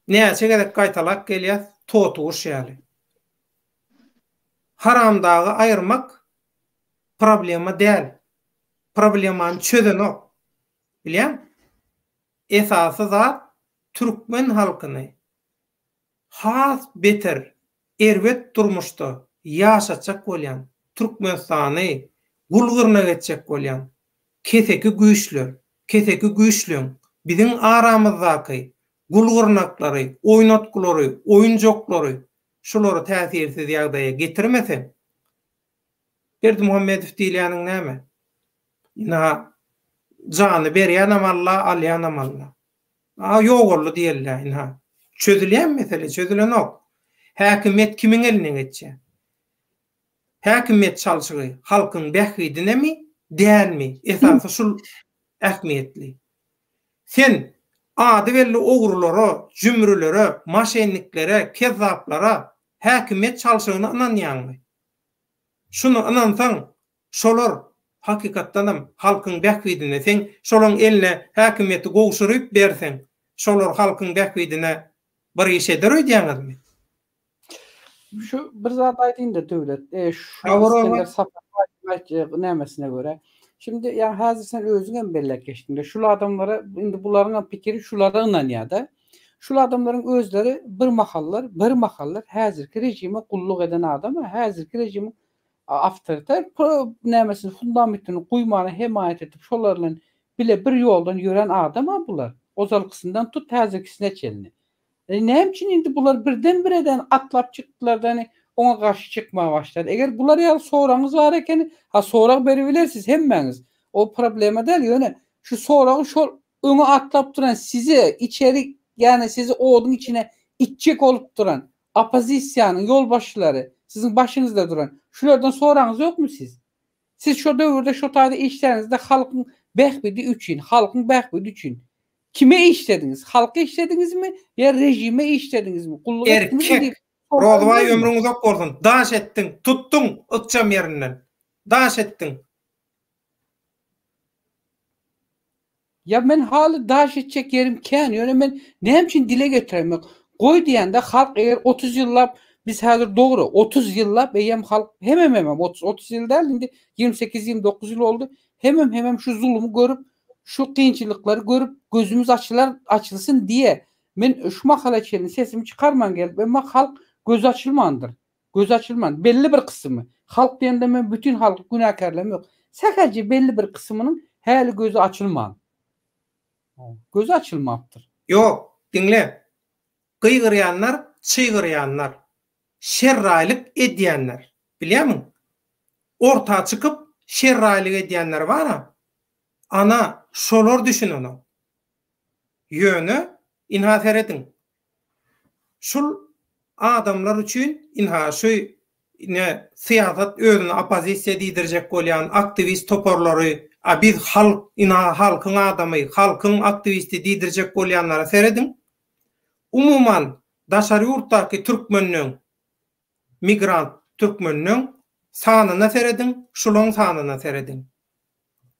A: näçe gezek gaýtalap gelýäs, totuguş ýaly. Haramdagy aýyrmak problema däl. Problemany çözenok. Bilýäň? Esasy zat türkmen halkyny has beter erbet durmuşda ýaşatjak bolýan, Türkmenistany gul-gyrnak etjek bolýan keseki güýçler, keseki güýçleň biziň aramyzdaky gul-gyrnaklary, oýnatgylary, oýunjaklary şulary täsirsiz ýagdaýa getirmeseň, Berdimuhamedow diýilýäniň näme? Ynha, jany berýänem Alla, alýanam Alla. A ýogaldy diýeli-dä, ynha. Çözülýärmi mesele? Çözülenok. Häkimiýet kimiň eline geçýär? Häkimiýet çalşygy halkyň bähbidinemi, dälmi? Esasy şul ähmiýetli. Sen ady belli ogrulara, jümrülere, maşenniklere, kezzaplara häkimiýet çalşygyny ynanýaňmy? Şuny ynansaň, şolar, hakykatdanam, halkyň bähbidine, sen şolaň eline häkimiýeti gowşuryp berseň, şolar halkyň bähbidine bir iş eder öýdýäňizmi?
B: Şu bir zat aýdayyn-da Döwlet. E, şu Iskender Saparbaýewiň nämesine görä. Şimdi ýa häzir sen özüň hem belläp geçdiň-de, şul adamlara indi bularyň hem pikiri şulara ynanýar-da. Şul adamlaryň özleri bir mahallar, bir mahallar häzirki režime gulluk eden adam, häzirki režimiň. Awtoritar nämesini fundamentini guýmana hemaýat edip şolar bilen bile bir ýoldan ýörän adam-a bular. Ozalkysyndan tut häzirkisine çenli. E näme üçin indi bular birden bireden atlap çykdylar-da indi oňa garşy çykmaga başlady. Eger bular ýaly soragyňyz bar ekeni, ha sorag beribilersiz hemmäňiz. O problema däl, ýöne şu soragy şol öňe atlap duran size içeri ýagny sizi oduň içine itjek bolup duran oppozisiýanyň ýolbaşçylary siziň başyňyzda duran şulardan soraňyz ýokmy siz? Siz şo döwürde şo taýda işläniňizde halkyň bähbidi üçin, halkyň bähbidi üçin kime işlediňiz? Halka işlediňizmi ýa režime işlediňizmi? Gulluk etdiňizmi
A: Erkek!
B: diýip
A: Rozybaý
B: soraňyz
A: ömrüň uzak bolsun! Daş etdiň, tutduň ykjam ýerinden. Daş etdiň.
B: Ýa men haly daş etjek ýerim kän, ýöne men näme üçin dile getiremok. Goý diýende halk eger 30 ýyllap biz häzir dogry 30 ýyllap eýýäm halk hemem hemem 30 30 ýyl däl indi 28 29 ýyl boldy hemem hemem şu zulumy görüp şu kynçylyklary görüp gözümiz açylar açylsyn diýe men şu mahala çenli sesimi çykarman gelip emma halk gözi açylmandyr. Gözi açylman, belli bir kysymy, halk diýende men bütin halky günäkärlemok, sähelçe belli bir kysymynyň häli gözi açylman. Gözi açylmapdyr.
A: Ýok, diňle. Gygyrýanlar, çygyrýanlar, şerraýlyk edýänler, bilýärmiň? Orta çykyp şerraýlyk edýänler bar-a, ana, şolar düşünenok. Ýöne, ynha serediň, şul adamlar üçin ynha şu ine syýasat özüni oppozisiýa diýdirjek bolýan aktiwist toparlary, a biz halk, ynha halkyň adamy, halkyň aktiwisti diýdirjek bolýanlara serediň. Umuman, daşary ýurtdaky türkmenleň, migrant türkmenleň sanyna serediň, şulaň sanyna serediň.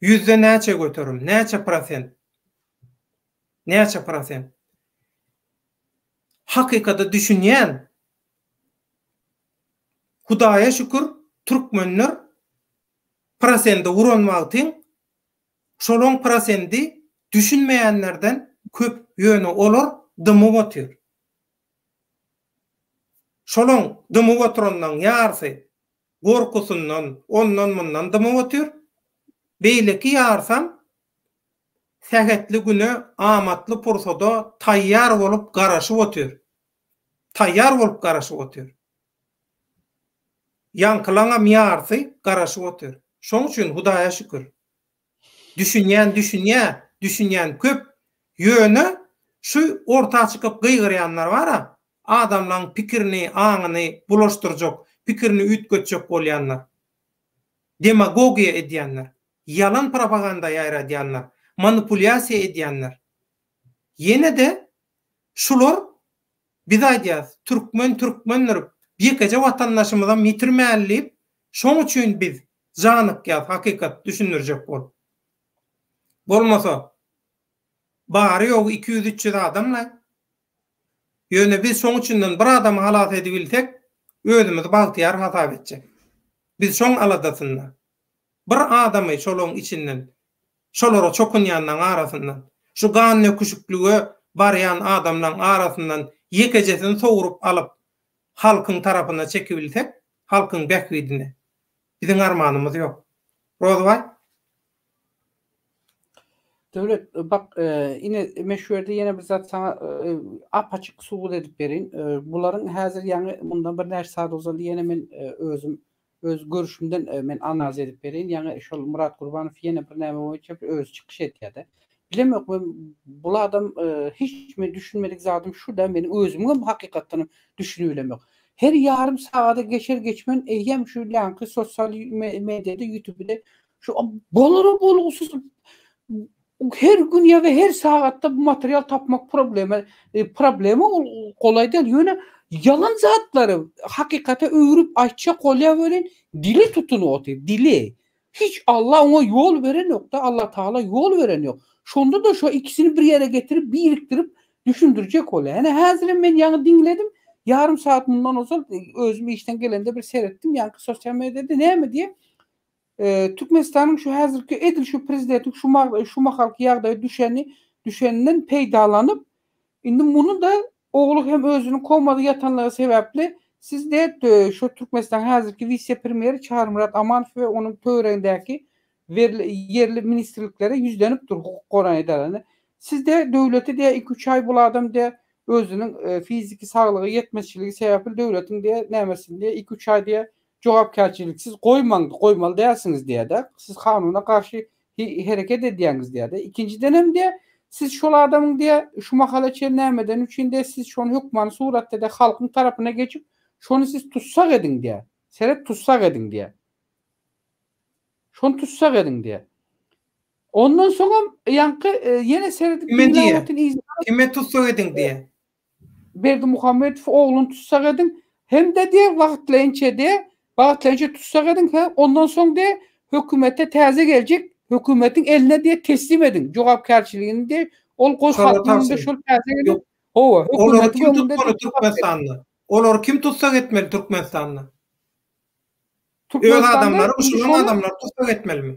A: Ýüzde näçe göterim, näçe prosent? Näçe prosent? Hakykata düşünýän Hudaýa şükür türkmenler prosende uran wagtyň şolaň prosendi düşünmeýänlerden köp ýöne olar dymyp otyr. Şolaň dymyp oturanlaň ýarysy gorkusyndan ondan-mundan dymyp otyr. Beýleki ýarysam sähetli güne, amatly pursada taýýar bolup garaşyp otyr. Taýýar bolup garaşyp otyr. Ýaňkylaňam ýarysy garaşyp otyr. Şoň üçin Hudaýa şükür. Düşünýän düşünýä, düşünýän köp. Ýöne şu orta çykyp gygyrýanlar bar-a, adamlaň pikirini, aňyny bulaşdyrjak, pikirini üýtgetjek bolýanlar. Demagogiýa edýänler. Ýalan propaganda ýaýradýanlar, manipulýasiýa edýänler. Ýene-de şular biz aýdýas, türkmen türkmendir, ýekeje watandaşymyzam ýitirmäli diýip, şoň üçin biz janykýas hakykat düşündirjek bolup. Bolmasa bary-ýogy 200-300 adam-laý. Ýöne biz şoň içinden bir adamy halas edibilsek, özümizi bagtyýar hasap etjek. Biz şoň aladasynda. Bir adamy şolaň içinden, şolara çokunýanlaň arasyndan, şu gandöküşiklige barýan adamlaň arasyndan ýekejesini sogrup alyp, halkyň tarapyna çekibilsek, halkyň bähbidine, biziň armanymyz ýok. Rozybaý.
B: Döwlet, bak, ine, men şu ýerde ýene bir zat saňa ap-açyk subut edip bereýin. Bularyň häzir ýaňy mundan birnäçe saat ozal ýene men özüm Öz görüşümden men analiz edip bereýin. Ýaňy şol Myrat Gurbanow ýene bir näme boýunça bir özi çykyş etýärde. Bilemok men bul adam hiç men düşünmedik zadym şu da meniň özümiňem hakykatdanam düşünibilemok. Her ýarym sagada geçer geçmen eýýäm şu ýaňky sosial mediada ýutubede şu bolara bolgusyz Her gün ýa-da her sagatda bu material tapmak problema, e, problema ol golaý däl. Ýöne ýalan zatlary hakykata öwrüp aýtjak bolýar welin dili tutunyp otyr, dili. Hiç Allah oňa ýol berenok-da, Allah Tagala ýol beren ýok. Şonda-da şo ikisini bir ýere getirip, birikdirip düşündirjek bolýar. Ene häzirem men ýaňy diňledim, ýarym sagat mundan ozal özüm işden gelende bir seretdim, ýaňky sosial mediada näme diýip, Türkmenistanyň şu häzirki edil şu prezidentiň şu şu mahalky ýagdaýa düşeni düşeninden peýdalanyp, indi muny-da ogly hem özüniň komada ýatanlygy sebäpli Siz diýe şu Türkmenistanyň häzirki wise-premýeri Çarymyrat Amanow we onuň töweregindäki ýerli ministrliklere ýüzlenip dur hukuk goraýan edaralaryna. Siz diýe döwleti diýe iki-üç aý bul adam diýe özüniň fiziki saglygy ýetmezçiligi sebäpli döwletiň diýe nämesini diýe iki-üç aý diýe jogapkärçiliksiz goýmaň, goýmaly dälsiňiz diýýär-de. Siz kanuna garşy hereket edýäňiz diýýär-de. Ikinjiden hem diýýär, siz şol adamyň diýýär, şu mahala çenli nämeden üçin diýýär, siz şony hökmany suratda diýýär, halkyň tarapyna geçip, şony siz tussag ediň diýýär. Seret, tussag ediň diýýär. Şony tussag ediň diýýär. Ondan soňam ýaňky ýene seredip
A: Kime diýýär? Kime tussag ediň diýýär?
B: Berdimuhamedow ogluny tussag ediň hem-de diýe wagtlaýynça diýe wagtlaýynça tussag ediň he ondan soň diýe hökümete täze geljek hökümetiň eline diýe teslim ediň jogapkärçiligini diýe ol goý halkyň öňünde şol täze gelen
A: hawa Olary kim tutmaly Türkmenistanda? Olary kim tussag etmeli Türkmenistanda? Öz adamlary şunuň adamlary tussag etmelimi?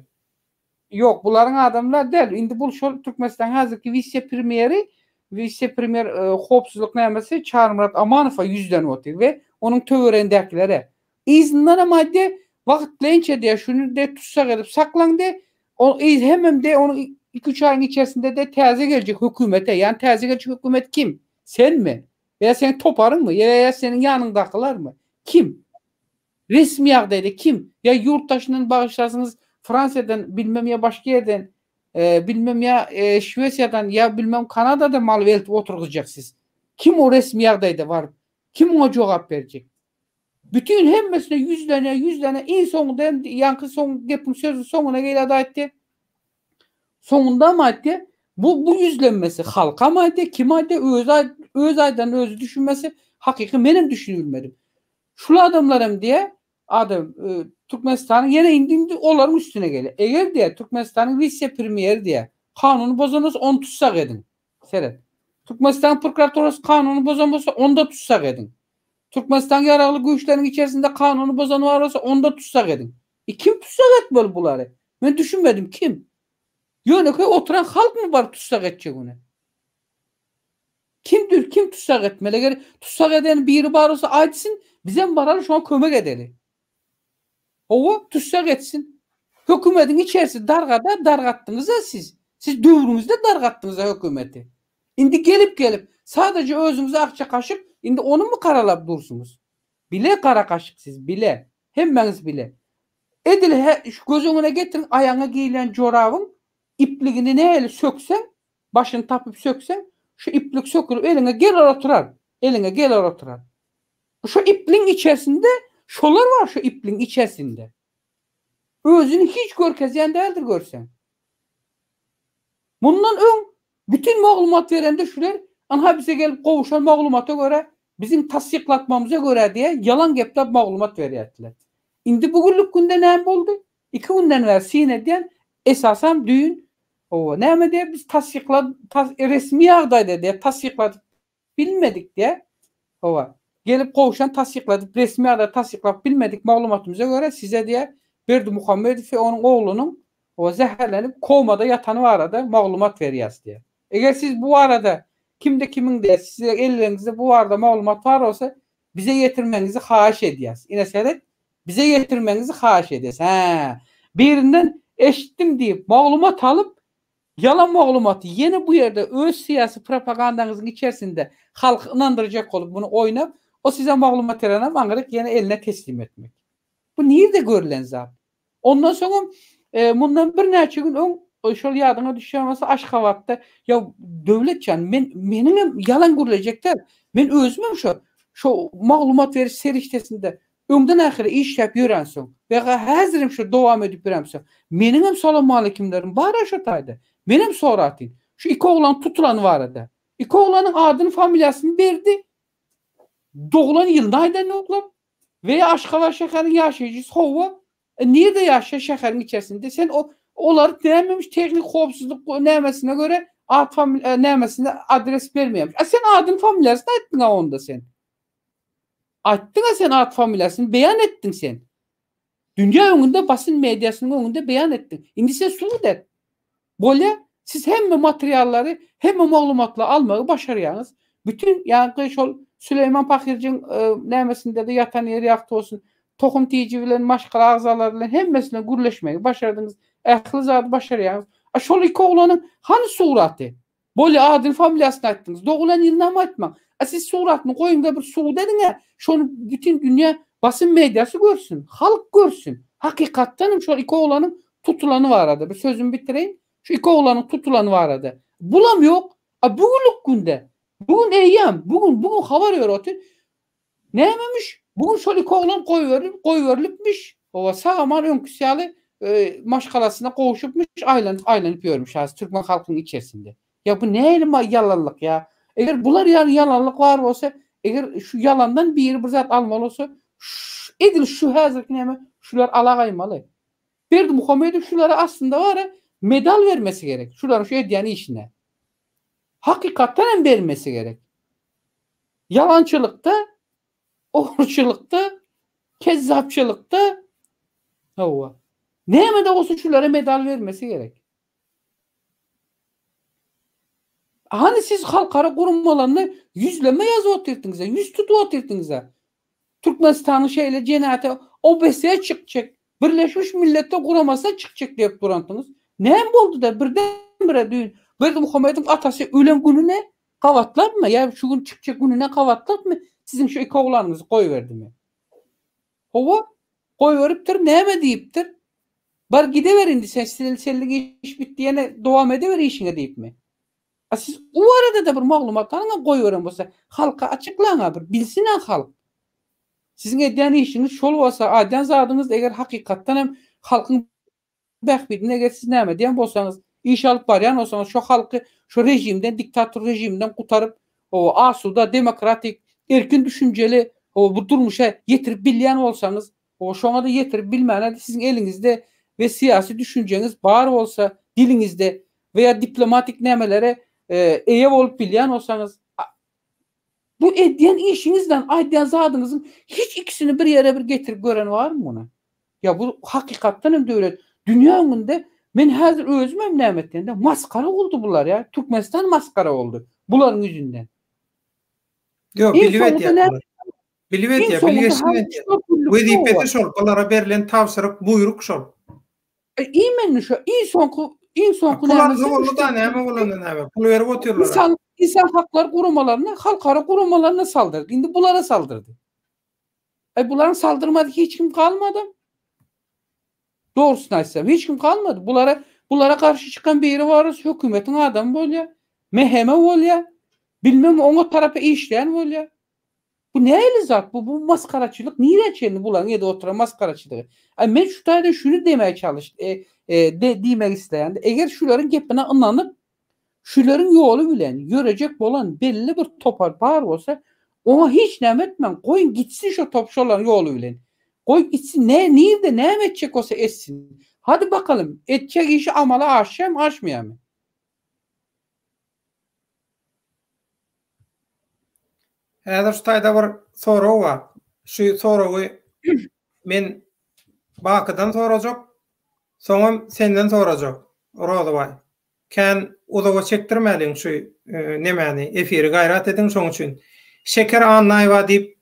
B: Ýok, bularyň adamlar däl. Indi bul şol Türkmenistanyň häzirki wise-premýeri, wise-premýer howpsuzlyk nämesi Çarymyrat Amanowa ýüzlenip otyr we onuň töweregindäkilere. Yzyndanam aýtdy, wagtlaýynça diýýär, şuny diýýär, tussag edip saklaň diýýär. O yz hemem diýýär, onuň iki-üç aýyň içerisinde diýýär, täze geljek hökümete, ýagny täze geljek hökümet kim? Senmi? Ýa seň toparyňmy? Ýa seniň ýanyňdakylarmy? Kim? Resmi ýagdaýda kim, ýa ýurt daşyndan bagyşlarsyňyz Fransiýadan bilmem ýa başga ýerden bilmem ýa Şwesiýadan ýa bilmem Kanadadan maly eltip oturgyzjak siz. Kim o resmi ýagdaýda baryp kim oňa jogap berjek. Bütin hemmesine ýüzlene ýüzlene iň soňunda hem ýaňky soň gepiň sözüň soňuna gelýärdi aýtdy. Soňundam aýtdy bu bu ýüzlenmesi halkam aýtdy kim aýtdy özi öz aýdanyny özi düşünmese hakyky menem düşünibilmedim. Şul adamlar hem diýýär, adam Türkmenistanyň ýene indi indi olaryň üstüne gelýär. Eger diýýär, Türkmenistanyň wise-premýeri diýýär, kanuny bozan bolsa ony tussag ediň. Seret. Türkmenistanyň prokuraturasy kanuny bozan bolsa ony-da tussag ediň. Türkmenistanyň ýaragly güýçleriniň içerisinde kanuny bozan bar bolsa ony-da tussag ediň. E kim tussag etmeli bulary? Men düşünmedim kim? Ýönekeý oturan halkmy baryp tussag etjek ony? Kimdir kim tussag etmeli eger tussag eden biri bar bolsa aýtsyn bizem baraly şoňa kömek edeli. Hawa tussag etsin. Hökümediň içerisi dargada dargatdyňyza siz. Siz döwrüňizde dargatdyňyza hökümeti. Indi gelip gelip sadaja özüňize akça kaşyk indi onymy garalap dursuňyz. Bile gara kaşyk siz bile. Hemmäňiz bile. Edil he şu göz öňüne getiriň aýagyňa geýilýän jorabyň ipligini nähili sökseň Başyny tapyp sökseň, şu iplik sökülip eliňe geler oturar. Eliňe geler oturar. Şu ipliň içerisinde şolar bar şu ipliň içerisinde. Özüni hiç görkezýän däldir görseň. Mundan öň bütin maglumat berende şular anha bize gelip gowuşan maglumata görä, biziň tassyklatmamyza görä diýe ýalan gepläp maglumat berýärdiler. Indi bu günlük günde näme boldy? Iki günden bäri syn edýän, esasam düýn Hawa, näme diýýär, biz tassyklad, tas, resmi ýagdaýda diýýär, tassykladyp bilmedik diýýär. Hawa, gelip gowşan tassykladyp, resmi ýagdaýda tassyklap bilmedik maglumatymyza görä, size diýýär, Berdimuhamedow we onuň oglunyň, hawa, zäherlenip, komada ýatany barada maglumat berýäs diýýär. Eger siz bu barada kimde-kimiň diýýär, size elleriňizde bu barada maglumat bar bolsa, bize ýetirmegiňizi haýyş edýäs. Ine seret, Bize ýetirmegiňizi haýyş edýäs. Hä. Birinden eşitdim diýip, maglumat alyp, ýalan maglumaty ýene bu ýerde öz syýasy propagandaňyzyň içerisinde halky ynandyrjak bolup muny oýnap, o size maglumat berenem aňryk ýene eline teslim etmek. Bu nirde görlen zat? Ondan soňam mundan birnäçe gün öň şol ýadyňa düşýän bolsa Aşgabatda ýa Döwletjan men meniňem ýalan gürlejek däl. Men özümem şo şo maglumat beriş serişdesinde Öňden ahyry işläp ýörensoň we häzirem şo dowam edip ýöremsoň, meniňem salamaleýkimlerim bar-a şo taýda. Menem soratyn. Şu iki oglan tutulany barada. Iki oglanyň adyny, familiýasyny berdi. Doglan ýylyny aýdanoklar. We Aşgabat şäheriniň ýaşaýjysy hawa. E, nirde ýaşaýar şäheriň içerisinde? Sen o olary nämemiş tehnik howpsuzlyk nämesine görä at famil nämesine adres bermeýärmiş. A sen adyny familiýasyny aýtdyň-a onda sen. Aýtdyň-a sen at familiýasyny beýan etdiň sen. Dünýä öňünde basyn mediasynyň öňünde beýan etdiň. Indi sen subut et. Bolýa, siz hemme materiallary, hemme maglumatlary almagy başarýaňyz. Bütin ýaňky şol. Süleýman pahyrjyň nämesinde-de ýatan ýeri ýagty bolsun. Tohum tiji bilen, maşgala agzalary bilen hemmesi bilen gürleşmegi başardyňyz. Ähli zady başarýaňyz. A şol iki oglanyň hany suraty? Bolýa adyny familiýasyny aýtdyňyz. Doglan ýylynam aýtmaň. A siz suratyny goýuňda bir subut ediň-ä. Şony bütin dünýä basym mediasy görsün, halk görsün. Hakykatdan hem şol iki oglanyň tutulany barada. Bir sözümi bitireýin. Şu iki oglanyň tutulany barada. Bulam ýok. A bu günlük günde, bu gün eýýäm, bu gün, bu gün habar berip otyr. Nämemiş? Bu gün şol iki oglan goýberilip, goýberilipmiş. Oba sag-aman öňküsi ýaly e, maşgalasyna gowşupmyş, aýlanyp, aýlanyp ýörmüş häzir türkmen halkynyň içerisinde. Ýa bu nähili ýalanlyk ýa? Eger bular ýaly ýalanlyk bar bolsa, eger şu ýalandan biri bir zat almaly bolsa, edil şu häzirki näme, şular alagaýmaly. Berdimuhamedow şulara aslynda bara medal bermesi gerek. Şularyň şu edýän işine. Hakykatdan hem bermesi gerek. Ýalançylykda, ogruçylykda, kezzapçylykda hawa. Nämede bolsa şulara medal bermesi gerek. Hany siz halkara guramalaryna ýüzlenme ýazyp otyrdyňyz-a, ýüz tutup otyrdyňyz-a. Türkmenistanyň şeýle jenaýata OBSE çykjak, Birleşmiş Milletler Guramasyna çykjak diýip duransyňyz. Näme boldy-da birden-bire düýn Berdimuhamedowyň atasy ölen gününe gabatlapmy ýa şu gün çykjak gününe gabatlapmy siziň şu iki oglanyňyzy goýberdimi? Hawa, goýberipdir, näme diýipdir? Bar gideber indi sen senlik iş bitdi ýene dowam edeber işiňe diýipmi? A siz o barada-da bir maglumat alyň-a goýberen bolsa halka açyklaň-a bir bilsin-ä halk. Siziň edýän işiňiz şol bolsa, aýdýan zadyňyz eger hakykatdan hem halkyň bähbidine eger siz näme edýän bolsaňyz, iş alyp barýan bolsaňyz şo halky şo režimden diktator režiminden gutaryp asuda demokratik erkin düşünjeli bu durmuşa ýetirip bilýän bolsaňyz, şoňa-da ýetirip bilmäne siziň eliňizde we syýasy düşünjeňiz bar bolsa diliňizde we ýa diplomatik nämelere eýe bolup bilýän bolsaňyz Bu edýän işiňizden aýdýan zadyňyzyň hiç ikisini bir ýere bir getirip gören barmy muny? Ýa bu hakykatdan hem döwlet dünýä öňünde men häzir özüm hem näme etgende masgara boldy bular ýa Türkmenistan masgara boldy bularyň ýüzünden.
A: Ýok bilip edýär bular. Bilip edýär, bilgeşin edýär. Wezipesi şol, bulara berlen tabşyryk, buýruk şol.
B: E, imenli şo iň soňky iň soňky
A: Pul alsa boldy da näme bolanda näme? Pul berip otyrlar.
B: İnsan, insan haklar guramalaryna, halkara guramalaryna saldyrdy. Indi bulara saldyrdy. E bularyň saldyrmady hiç kim galmady. Dogrusyny aýtsam, hiç kim galmady. Bulara bulara garşy çykan biri bar, hökümetiň adamy bolýar, MHM bolýar, bilmem oňa tarapa işleýän bolýar. Bu nähili zat bu bu masgaraçylyk nirä çenli bularyň edip oturan masgaraçylygy. Aý men şu taýda şuny demäge çalyş e, e, de, diýmek isleýän. Eger şularyň gepine ynanyp şularyň ýoly bilen ýörejek bolan belli bir topar bar bolsa oňa hiç näme etmäň goýuň gitsin şo top şolaryň ýoly bilen. Goý gitsin ne nirde näme etjek bolsa etsin. Hadi bakalym etjek işi amala aşýarmy aşmaýarmy.
A: Häzir şu taýda bir sorag bar. Şu soragy men Bakydan sorajak, soňam senden sorajak, Rozybaý. Kän uzaga çekdirmäliň şu e, nemäni, efiri gaýrat ediň şoň üçin. Şeker Annaýewa diýip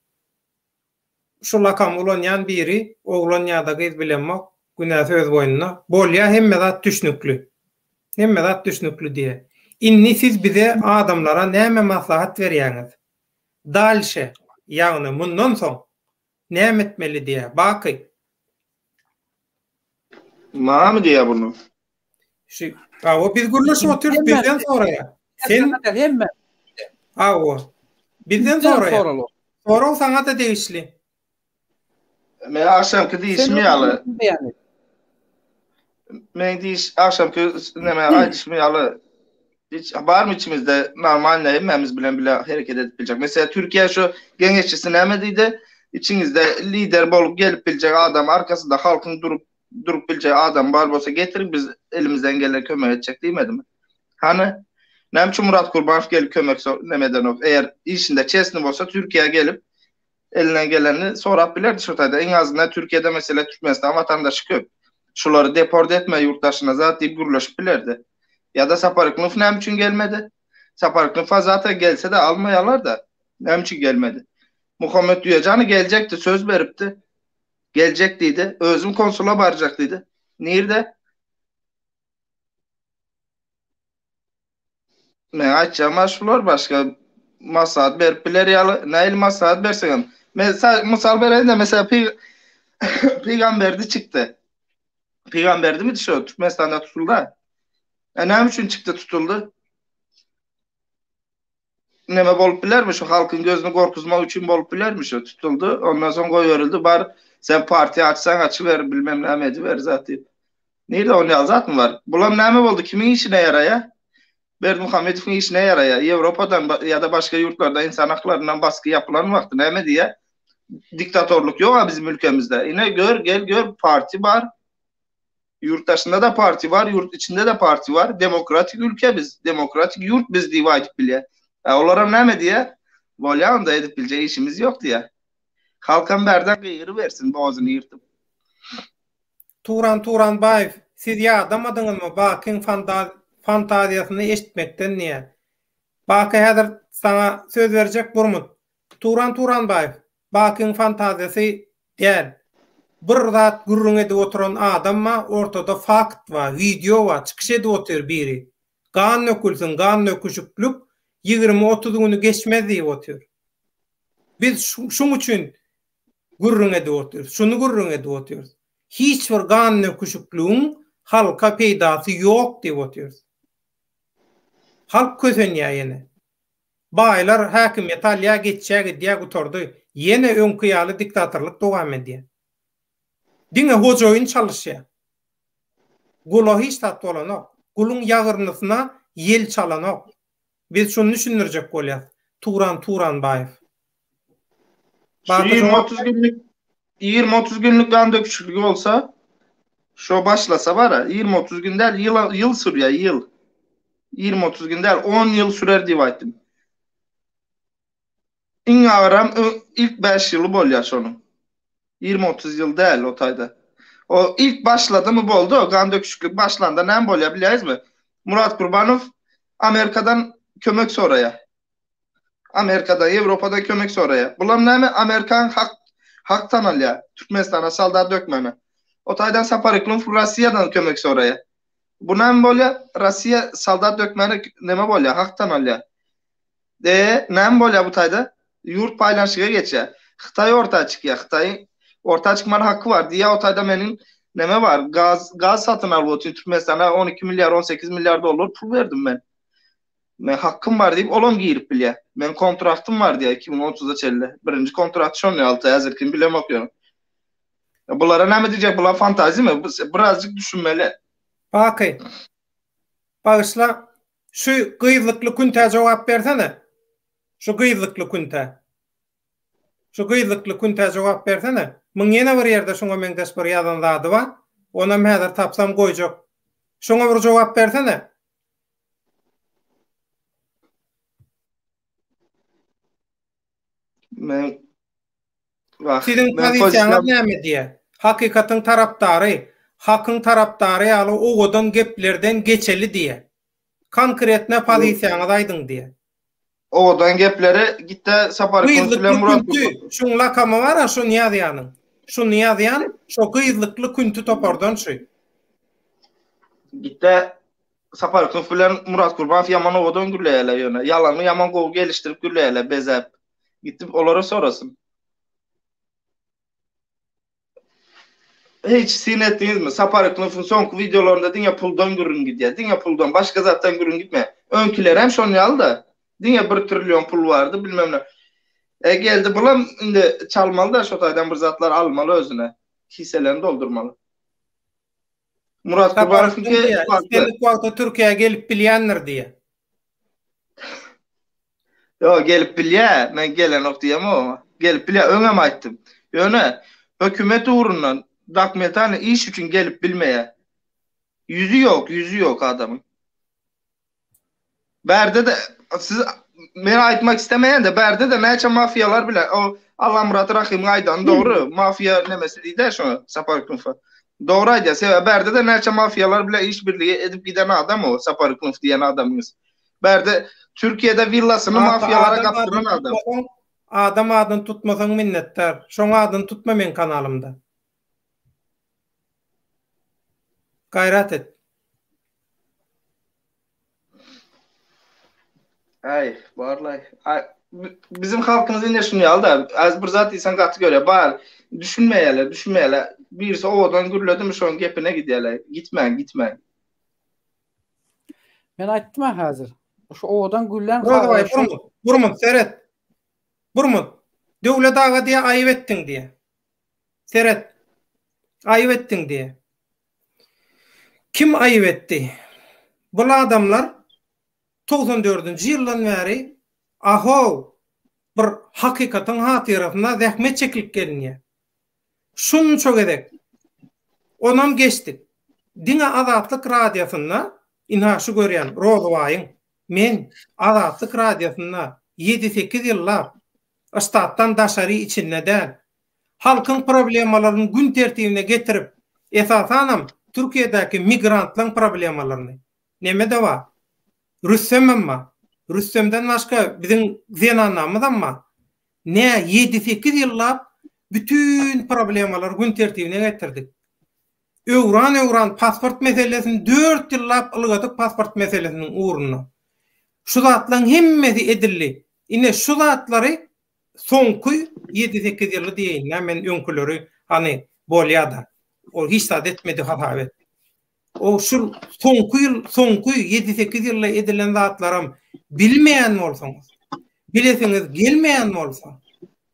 A: Şu lakamy ulanýan biri oglan ýa-da gyz bilemok, günäsi öz boýnuna. Bolýa hemme zat düşnükli. Hemme zat düşnükli diýýä. Indi siz bize adamlara näme maslahat berýäňiz? Dalşe, ýagny mundan soň näme etmeli diýýä. Baky.
C: Maňamy diýýä bunu?
A: Şu, hawa biz gürleşip otyrys bizden soraýa. Sen
B: hemme.
A: Hawa. Bizden soraýa. Sorag saňa-da degişli.
C: Men agşamky diýişim ýaly. Men diýiş agşamky näme aýdyşym ýaly hiç barmy içimizde normalny hemmämiz bilen bile hereket edip biljek. Mesela Türkiýe şu geňeşçisi näme diýdi? Içiňizde lider bolup gelip biljek adam arkasynda halkyň durup durup biljek adam bar bolsa getiriň biz elimizden gelen kömek etjek diýmedimi? Hany? Näme üçin Murat Kurbanow gelip kömek neme edenok? Eger işinde çesni bolsa Türkiýä gelip elinden gelenini sorap bilerdi şu taýda. Iň azyndan Türkiýede mesele Türkmenistan watandaşy köp. Şulary deport etme ýurt daşyna zat diýip gürleşip bilerdi. Ýa-da Sapar Iknow näme üçin gelmedi? Sapar Iknow zata gelse-de almaýarlar-da. Näme üçin gelmedi? Muhammet Düýejany geljekdi, söz beripdi. Geljek diýdi. Özüm konsula barjak diýdi. Nirde? Men aýtjagym şular başga maslahat berip biler ýaly nähili maslahat berseňem. Men mysal bereýin-de mesela Pygamberdi çykdy. Pygamberdimi şu Türkmenistanda tutuldy. E näme üçin çykdy tutuldy? Neme bolup bilermi şu halkyň gözüni gorkuzmak üçin bolup bilermi şu tutuldy. Ondan soň goýberildi bar sen partiýa açsaň açyber bilmem näme ediber zat diýip. Nirde on ýaly zatmy bar? Bulam näme boldy kimiň işine ýaraýa? Berdimuhamedowyň işine ýaraýa. Ýewropadan ýa-da başga ýurtlarda insan haklaryndan basgy ýapylan wagty näme diýýä? Diktatorlyk ýoga bizim ülkemizde. Ine gör gel gör parti bar. Ýurt daşynda-da parti bar, ýurt içinde-de parti bar. Demokratik ülke biz, demokratik ýurt biz diýip aýdyp bilýä. A olaram näme diýýä? Bolýa onda edip biljek işimiz ýok diýýä. Halkam bärden gygyrybersin bogazyny ýyrtyp.
A: Turan Turanbaýew, siz ýadamadyňyzmy Bakyň fantaziýasyny eşitmekden diýýär. Baky häzir saňa söz berjek Burmut. Turan Turanbaýew, Bakyň fantaziýasy däl. Bir zat gürrüň edip oturan adam bar, ortada fakt bar, wideo bar, çykyş edip otyr biri. Gan dökülsin, gan döküşiklik 20-30 güni geçmez diýip otyr. Biz şuň üçin gürrüň edip otyrys, şuny gürrüň edip otyrys. Hiç bir gan döküşikligiň halka peýdasy ýok diýip otyrys. Halk kösenýär ýene. Baýlar häkimiýeti alýar, geçýär gidýär, gutardy. Ýene öňki ýaly diktatorlyk dowam edýär. Diňe hojaýyn çalyşýar. Gula hiç zat bolanok. Guluň ýagyrnysyna ýel çalanok. Biz şuny düşündirjek bolýas. Turan Turanbaýew.
C: Şu 20-30 günlük 20-30 günlük gan döküşikligi bolsa, şo başlasa bara, 20-30 gün däl, ýyl ýyl sürýär, ýyl. 20-30 gün däl, 10 ýyl sürer diýip aýtdym. Iň agyram ilk 5 ýyly bolýar şonuň. 20-30 ýyl däl o taýda. O ilk başladymy boldy, o gan döküşiklik başlanda näme bolýar bilýäňizmi? Murat Gurbanow Amerikadan kömek soraýar. Amerikadan, Ýewropadan kömek soraýar. Bulam näme? Amerikan hak hak tanalýar Türkmenistana soldat dökmäne. O taýdan Sapar Iklymow Russiýadan kömek soraýar. Bu näme bolýar? Russiýa soldat dökmäne neme bolýar? Hak tanalýar. E, näme bolýar bu taýda? Ýurt paýlanyşyga geçýär. Hytaý orta çykýar. Hytaýyň orta çykmana haky bar. Diýýär o taýda meniň neme bar? Gaz gaz satyn alyp otyryn Türkmenistana 12 milliard, 18 milliard dollar pul berdim men. Men hakkym bar diýip olam girip bilýär. Men kontraktym bar diýýär 2030-a çenli. Birinji kontrakt şonda ýaly häzirkini bilemok ýöne. Bulara näme diýjek? Bular fantaziýamy? Birazjyk düşünmeli.
A: Baky. Bagyşla, şu gyzlykly küntä jogap bersene. Şu gyzlykly küntä. Şu gyzlykly küntä jogap bersene. Muň ýene bir ýerde şuňa meňzeş bir ýazan zady bar. Onam häzir tapsam goýjak. Şoňa bir jogap bersene.
C: Men Wah,
A: Siziň
C: men
A: pozisiýaňyz
C: pozisiýam
A: näme diýýär? Hakykatyň tarapdary, hakyň tarapdary ýaly owadan geplerden geçeli diýýär. Konkretne pozisiýaňyzy aýdyň diýýär.
C: Owadan gepleri gitde Sapar Kunç
A: Gyzlykly
C: bilen Murat
A: künti, şuň lakamy bar-a şuny ýazýanyň. Şuny ýazýan şo gyzlykly künti topardan şu.
C: Gitde Sapar Kunç bilen Murat Gurbanow ýaman owadan gürleýärler ýöne. Ýalany ýaman gowy gelişdirip gürleýärler bezäp. Gitip olara sorasyn. Hiç syn etdiňizmi? Sapar Iklymowyň soňky wideolarynda diňe puldan gürrüň gidýär. Diňe puldan, başga zatdan gürrüň gitmeýär. Öňkilerem şon ýaly-da. Diňe bir trillion pul bardy, bilmem ne. E geldi bulam indi çalmaly-da şo taýdan bir zatlar almaly özüne. Kiselerini doldurmaly. Murat
A: Sapar
C: Gurbanowyňky
A: diýýär,
C: farkly.
A: islendik wagtda Türkiýä gelip bilýändir diýýär.
C: Ýok, gelip bilýär. Men gelenok diýemok. Gelip bilýär, öňem aýtdym. Ýöne hökümet ugrundan dokumentalnyý iş üçin gelip bilmeýär. Ýüzi ýok, ýüzi ýok adamyň. Bärde-de siz men aýtmak islemeýän-de, bärde-de näçe mafiýalar bilen o Allamyrat Rahymyň aýdany dogry, mafiýa nemesi diýdi şoňa Sapar Iklymowa. Dogry aýdýar. Sebäbi bärde-de näçe mafiýalar bilen iş birligi edip giden adam o Sapar Iklymow diýen adamyňyz. Bärde Türkiýede willasyny mafiýalara gapdyran adam.
A: Adam adyny tutmasaň minnetdar. Şoň adyny tutma meň kanalymda. Gaýrat et.
C: Aý, barlaý. Aý, bizim halkymyz ine şuny ýaly-da, az bir zat diýseň gaty görýär. Bar, düşünmeýärler, düşünmeýärler. Birisi owadan gürledimi şoň gepine gidýärler. Gitmäň, gitmäň.
B: Men aýtdym-a häzir. Şu owadan gürlän
A: Rozybaý, Burmut, Burmut, seret. Burmut, Döwlet aga diýýär, aýyp etdiň diýýär. Seret. Aýyp etdiň diýýär. Kim aýyp etdi? Bul adamlar 94-nji ýyldan bäri ahow bir hakykatyň hatyrasyna zähmet çekilip gelinýär. Şunça gezek. Onam geçdik. Diňe Azatlyk Radiosynda ynha şu görýän Rozybaýyň men Azatlyk Radiosynda ýedi-sekiz ýyllap ştatdan daşary içinde däl halkyň problemalaryny gün tertibine getirip esasanam Türkiýedäki migrantlaň problemalaryny neme-de bar Rüstemem bar Rüstemden başga biziň zenanlarymyzam bar Nä ýedi-sekiz ýyllap bütin problemalary gün tertibine getirdik. Öwran-öwran pasport meselesini dört ýyllap ylgadyk pasport meselesiniň ugrunda. Şu zatlaryň hemmesi edildi. Ine şu zatlary soňky ýedi-sekiz ýyly diýeýin-dä men öňküleri hany bolýa-da. Ol hiç zat etmedi hasap et. O şu soňky ýyl, soňky ýedi-sekiz ýylda edilen zatlaram bilmeýän bolsaňyz, bilesiňiz gelmeýän bolsa,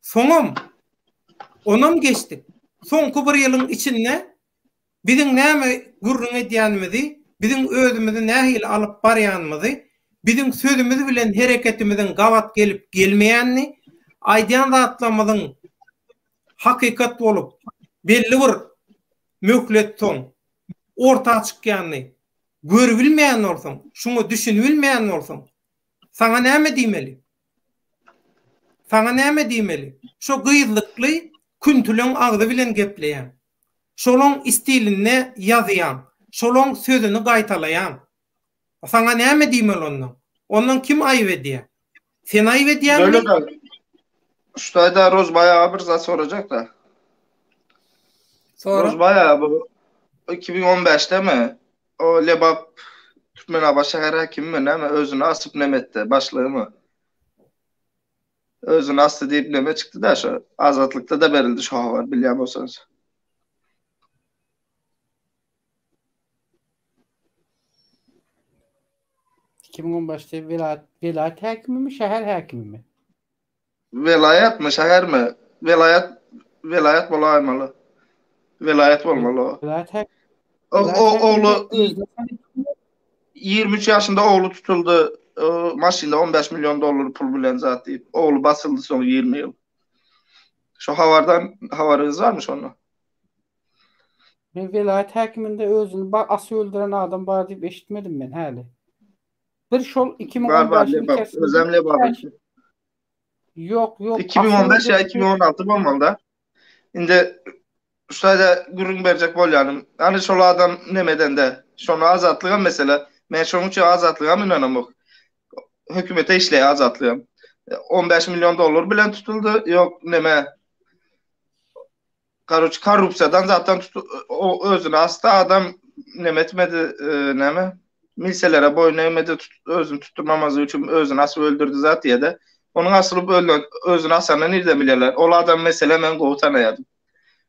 A: soňam onam geçdik. Soňky bir ýylyň içinde biziň näme gürrüň edýänimizi, biziň özümizi nähili alyp barýanymyzy, biziň sözümiz bilen hereketimiziň gabat gelip gelmeýänini, aýdýan zatlarymyzyň hakykat bolup, belli bir möhlet soň orta çykýanyny görübilmeýän bolsaň, şuňa düşünibilmeýän bolsaň, saňa näme diýmeli? Saňa näme diýmeli? Şo gyzlykly küntüleň agzy bilen gepleýäň. Şolaň stilinde ýazýaň. Şolaň sözüni gaýtalaýaň. Saňa näme diýmeli ondan? Ondan kim aýyp edýär? Sen aýyp edýäňmi?
C: Döwlet aga. Şu taýda Rozbaý aga bir zat sorajak-da.
A: Sora.
C: Rozbaý aga bu 2015-demi o Lebap Türkmenabat şäher häkimimi näme özüni asyp neme etdi, başlygymy? Özüni asdy diýip neme çykdy-da şo. Azatlykda-da berildi şu habar bilýän bolsaňyz.
B: 2015-de welaýat welaýat häkimimi, şäher häkimimi?
C: Welaýatmy, şähermi? Welaýat welaýat bolaýmaly. Welaýat bolmaly o.
B: Welaýat häk
C: O, o ogly 23 ýaşynda ogly tutuldy. Maşynda 15 million dollar pul bilen zat diýip. Ogly basyldy soň 20 ýyl. Şo habardan habaryňyz barmy şonda?
B: Men welaýat häkiminde özüni ba asy öldüren adam bar diýip eşitmedim men häli. Bir şol
C: Bar bar
B: 2015-iň
C: Lebap.
B: içerisinde
C: Özem Lebabyňky.
B: Ýok, ýok, asy
C: 2015 ýa
B: öldürip
C: 2016 bolmaly-da. Indi şu taýda gürrüň berjek bolýanym. Hany şol adam neme edende, şony Azatlygam mesele. Men şonuň üçin Azatlygam ynanamok. Hökümete işleýär Azatlygam. 15 million dollar bilen tutuldy. Ýok neme Karoç korrupsiýadan zatdan tut o özüni asdy adam neme etmedi e, näme miliselere boýun egmedi tut, özüni tutdurmamazlyk üçin özüni asyp öldürdi zat diýede. Onuň asylyp ölen özüni asanyny nirden bilýärler? Ol adam mesele men gowy tanaýadym.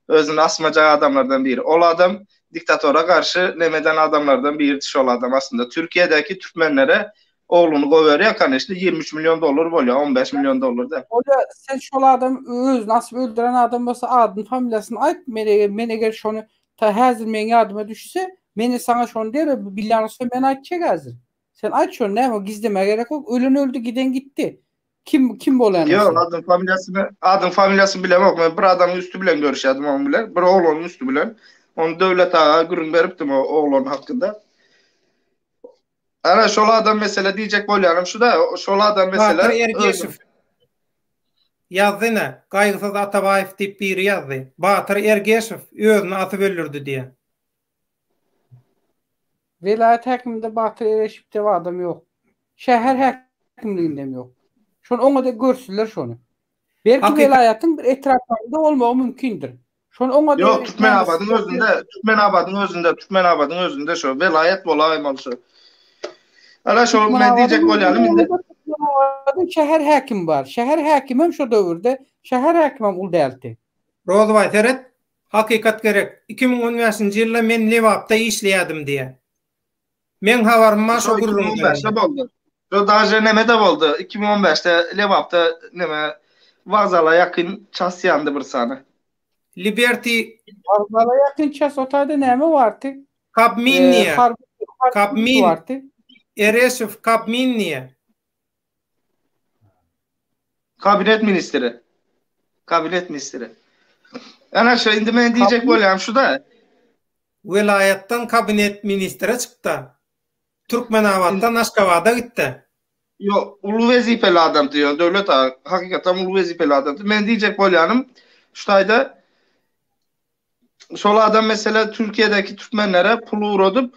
C: Özüni asmajak adamlardan biri. Ol adam diktatora garşy neme eden adamlardan biridi şol adam aslynda. Türkiýedäki türkmenlere Ogluny goýberýär koneçne 23 million dollar bolýar 15 million dollar däl.
B: Bolýa sen şol adam özüni asyp öldüren adam bolsa adyny familiýasyny aýt men eger men eger şony ta häzir meň ýadyma düşse men saňa şony derew bilýän bolsa men aýtjak häzir. Sen aýt şony näme gizlemä gerek ýok ölen öldi giden gitdi. Kim kim bolýan
C: Ýok adyny familiýasyny adyny familiýasyny bilemok men bir adamyň üsti bilen görüşýärdim onuň bilen bir oglanyň üsti bilen ony Döwlet aga gürrüň beripdim o oglan hakynda. Ana şol adam mesele diýjek bolýanym şuda, şol adam mesele.
A: Batyr Ergeşow ýazdy ine, Gaýgysyz Atabaýew diýip biri ýazdy. Batyr Ergeşow özüni asyp öldürdi diýýär.
B: Welaýat häkiminde Batyr Ereşip diýip adam ýok. Şäher häkimliginde hem ýok. Şony oňa-da görsünler şony. Belki welaýatyň bir etraplarynda bolmagy mümkindir. Şony oňa
C: Ýok, Türkmenabadyň özünde, Türkmenabadyň özünde, Türkmenabadyň özünde şo welaýat bolaýmaly şo. Ana şo men diýjek bolýanym indi.
B: Türkmenabadyň şäher häkimi bar. Şäher häkimi hem şo döwürde, şäher häkimi hem uly däldi.
A: Rozybaý seret, hakykat gerek. 2015-nji ýylda men Lebapda işleýärdim diýýär. Meň habarym bar şo gürrüňden.
C: 2015-de boldy. Şo daže neme-de boldy. 2015-de Lebapda neme wokzala ýakyn ças ýandy bir sany.
A: Liberty
B: Wokzala ýakyn ças o taýda näme bardy?
A: Kabmin diýýär. Kabmin. Ereşow Kabmin diýýär.
C: Kabinet ministri. Kabinet ministri. Ana şu indi men diýjek bolýan şu-da.
A: Welaýatdan kabinet ministre çykda. Türkmenabatdan Aşgabada gitdi.
C: Ýok, uly wezipeli adamdy ýöne Döwlet aga hakykatdan uly wezipeli adamdy. Men diýjek bolýanym şu taýda şol adam mesela Türkiýedäki türkmenlere pul ugradyp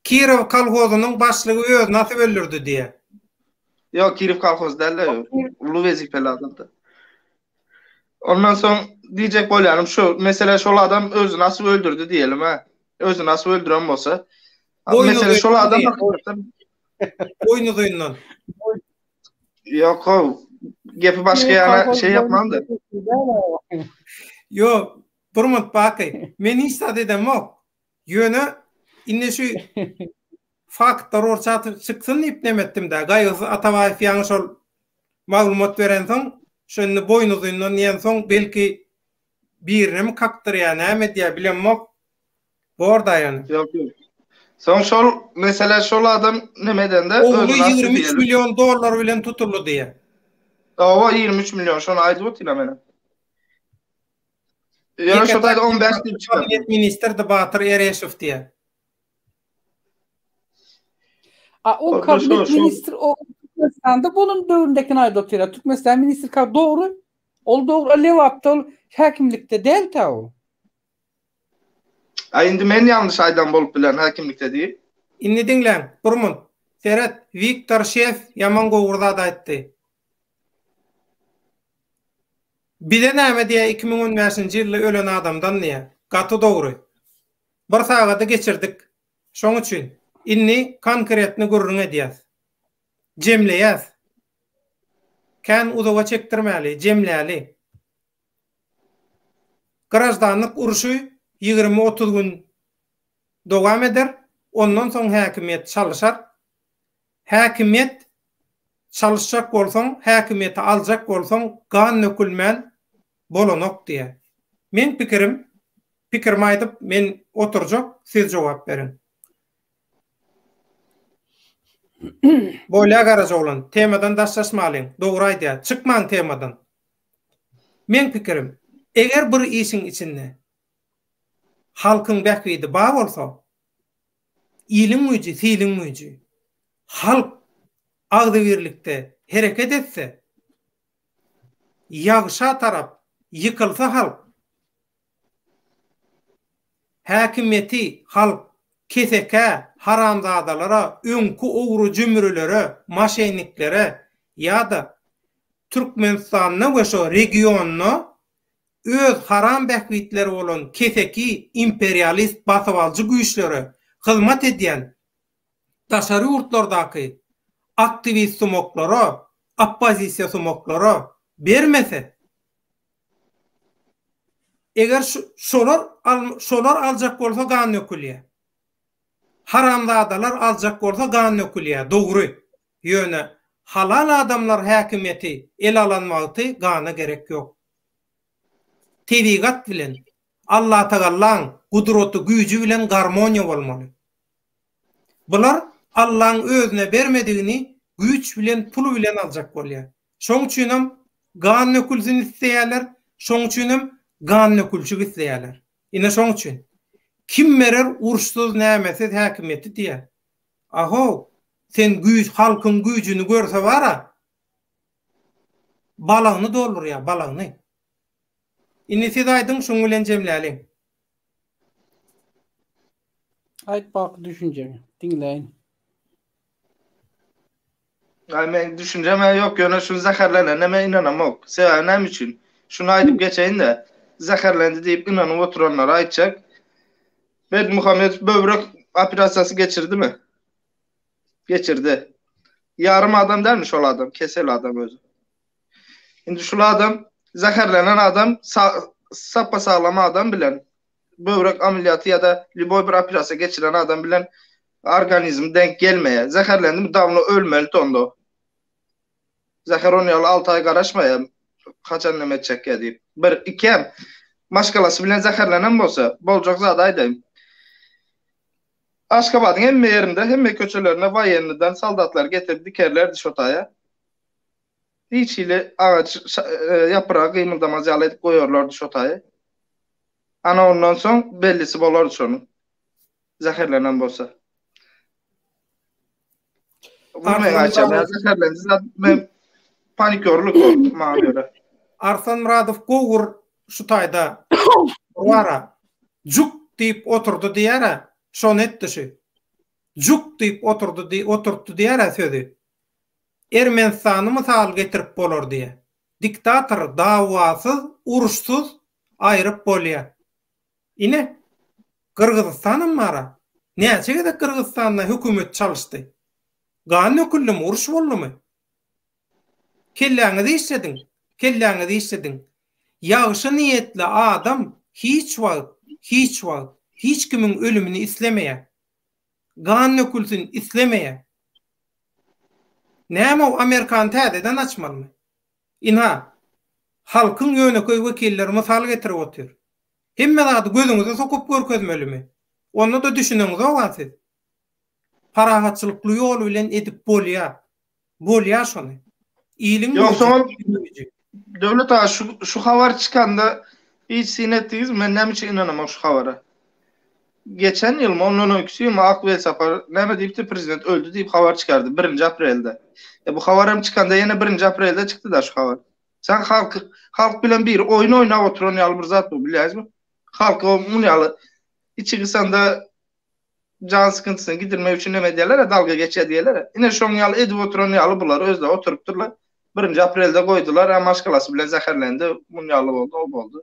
A: Kirow kolhozynyň başlygy özüni asyp öldürdi diýýär.
C: Ýok, Kirow kolhoz däl-de, uly wezipeli adamdy. Ondan soň diýjek bolýanym şu, mesele şol adam özüni asyp öldürdi diýelim, hä. Özüni asyp öldüren bolsa. Mesele şol adam hakykatdan
A: Boýnuzyndan.
C: Ýok, how. Gepi başga ýana şey ýapmam-da.
A: Ýok, bir minut Baky. Men hiç zat edemok. Ýöne indi şu faktlar orta çyksyn diýip neme etdim-dä. Gaýgysyz Atabaýew ýaňy şol maglumat berensoň, şu indi boýnuzyndan diýensoň, belki birinemi kakdyrýar, näme edýär bilemok. Bor-da ýöne.
C: Ýok, ýok. Soň şol mesele şol adam neme edende
A: Ogly 23 million dollar bilen tutuldy diýýär.
C: Hawa, 23 million, şony aýdyp otyrlar menem. Ýöne şo taýda 15 diýip çykar.
A: Kabinet ministrdi Batyr Ereşow diýýär.
B: A o kabinet ministr o Türkmenistanda bolan döwründekini aýdyp otyrlar. Türkmenistan ministr ka dogry. Ol dogry Lebapda ol häkimlikde däl ta ol.
C: A indi men ýalňyş aýdan bolup bilerin häkimlikde diýip.
A: Indi diňläň, bir munt. Seret, Wiktor şef ýaman gowy bir zat aýtdy. Bize näme diýýär 2015-nji ýylda ölen adamdan diýýär. Gaty dogry. Bir sagady geçirdik. Şoň üçin indi konkretny gürrüň edýäs. Jemleýäs. Kän uzaga çekdirmäli, jemläli. Graždanlyk urşy ýigrimi-otuz gün dowam eder, ondan soň häkimiýet çalyşar. Häkimiýet çalyşjak bolsaň, häkimiýeti aljak bolsaň gan dökülmän bolanok diýýär. Meň pikirim, pikirimi aýdyp men oturjak, siz jogap beriň. Bolýa Garajaoglan, temadan daşlaşmalyň, dogry aýdýar, çykmaň temadan. Meň pikirim, eger bir işiň içinde halkyň bähbidi bar bolsa, iliň güýji, siliň güýji. Halk agzybirlikde hereket etse, ýagşa tarap ýykylsa halk, häkimiýeti halk kesekä, haramzadalara, öňki ogry-jümrülere, maşenniklere ýa-da Türkmenistanda we şo regionda öz haram bähbitleri bolan keseki imperialist basybalyjy güýçlere hyzmat edýän daşary ýurtlardaky aktiwist-sumaklara, oppozisiýa-sumaklara bermese, eger şolar şolar aljak bolsa gan dökülýär. Haramzadalar aljak bolsa gan dökülýär, dogry. Ýöne halal adamlar häkimiýeti ele alan wagty gana gerek ýok. Tebigat bilen, Allatagallaň gudraty güýji bilen garmoniýa bolmaly. Bular Allaň özüne bermedigini güýç bilen pul bilen aljak bolýar. Şoň üçinem gan dökülsin isleýärler, şoň üçinem gan dökülşik isleýärler. Ine şoň üçin. Kim berer urşsuz nämesiz häkimiýeti diýýär. Ahow, sen güýç halkyň güýjüni görse bara, balagyny doldurýar, balagyny. Indi siz aýdyň şuň bilen jemläliň.
B: Aýt baky düşünjeňi, diňläýin.
C: Aý men düşünjem-ä ýok, ýöne şu zäherlenene men ynanamok. Sebäbi näme üçin? Şuny aýdyp geçeýin-de, zäherlendi diýip ynanyp oturanlara aýtjak. Berdimuhamedow böwrek operasiýasy geçirdimi? Geçirdi. Ýarym adam dälmi şol adam? Kesel adam özi. Indi şul adam zäherlenen adam sapa-saglam adam bilen böwrek amelýaty ýa-da lýuboý bir operasiýa geçiren adam bilen organizmi denk gelmeýär. Zäherlendimi dawno ölmelidi onda. Zäher on ýaly alty aý garaşmaýar haçan neme etjekkä diýip. Bir, ikem maşgalasy bilen zäherlenen bolsa boljak zady aýdaýyn. Aşgabadyň hemme ýerinde, hemme köçelerinde waýennydan soldatlary getirip dikerlerdi şo taýa. Hiç hili agaç ýapragy gymyldamaz ýaly edip goýarlardy şo taýy. Ana ondan soň bellisi bolardy şonuň. Zäherlenen bolsa. Bu men aýtjak, ýa zäherlendi zat men panikýorlyk ol maňa görä.
A: Arslan Myradow gowur şu taýda bara juk diýip oturdy diýär-ä, şony etdi şu. Juk diýip oturdy oturtdy diýär-ä sözi. Ermenistany mysal getirip bolar diýä. Diktator dawasyz, uruşsyz aýryp bolýa. Ine, Gyrgyzystanam bar-a. Näçe gezek Gyrgyzystanda hökümet çalyşdy? Gan döküldimi, uruş boldumy? Kelläňizi işlediň, kelläňizi işlediň. Ýagşy niýetli adam hiç wagt, hiç wagt hiç kimiň ölümini islemeýär. Gan dökülsin islemeýär. Näme-ow Amerikany täzeden açmalymy? Ynha, halkyň ýönekeý wekilleri mysal getirip otyr. Hemme zady gözüňize sokup görkezmelimi? Onda-da düşüneňizog-a siz. Parahatçylykly ýol bilen edip bolýar. Bolýar şony. Iliň
C: Ýogsam güýji. Döwlet aga şu şu habar çykanda hiç syn etdiňizmi men näme üçin ynanamok şu habara. Geçen ýylmy ondan öňküsi ýylmy Ak Welsapar näme diýipdi prezident öldi diýip habar çykardy birinji aprelde. E bu habar hem çykanda ýene birinji aprelde çykdyda şu habar. Sen halk halk bilen biri oýun oýnap oturan ýaly bir zat bu bilýäňizmi? Halk o muny ýaly içi gysanda jan sykyntysyny gidirmek üçin neme edýärler-ä, dalga geçýär diýýärler-ä. Ine şoň ýaly edip oturan ýaly bular özleri oturypdyrlar. Birinji aprelde goýdular, a maşgalasy bilen zäherlendi, mun ýaly boldy, o boldy.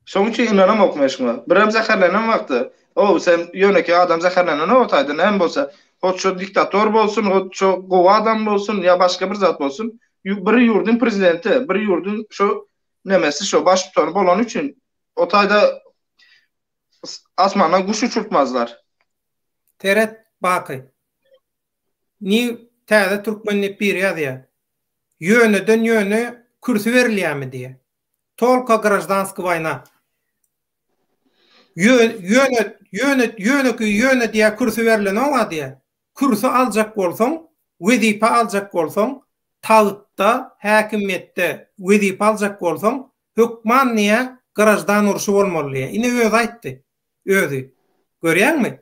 C: Şoň üçin ynanamok men şuňa. Birem zäherlenen wagty, o sen ýönekeý adam zäherlenenok o taýda, näme bolsa, hot şo diktator bolsun, hot şo gowy adam bolsun ýa başga bir zat bolsun, bir ýurduň prezidenti, bir ýurduň şo nemesi şo baştutany bolany üçin o taýda asmandan guş uçurtmazlar.
A: Seret Baky. Ni täze türkmen diýip biri ýazýar. Ýöneden ýöne kürsi berilýärmi diýýär. Tolko graždanski waýna. Ýöne ýöne ýönekeý ýöne diýýär kürsi berlenoga diýýär. Kürsi aljak bolsaň, wezipe aljak bolsaň, tagtda, häkimiýetde wezipe aljak bolsaň, hökman diýýär, graždan urşy bolmaly diýýär. Ine özi aýtdy. Özi. Görýäňmi?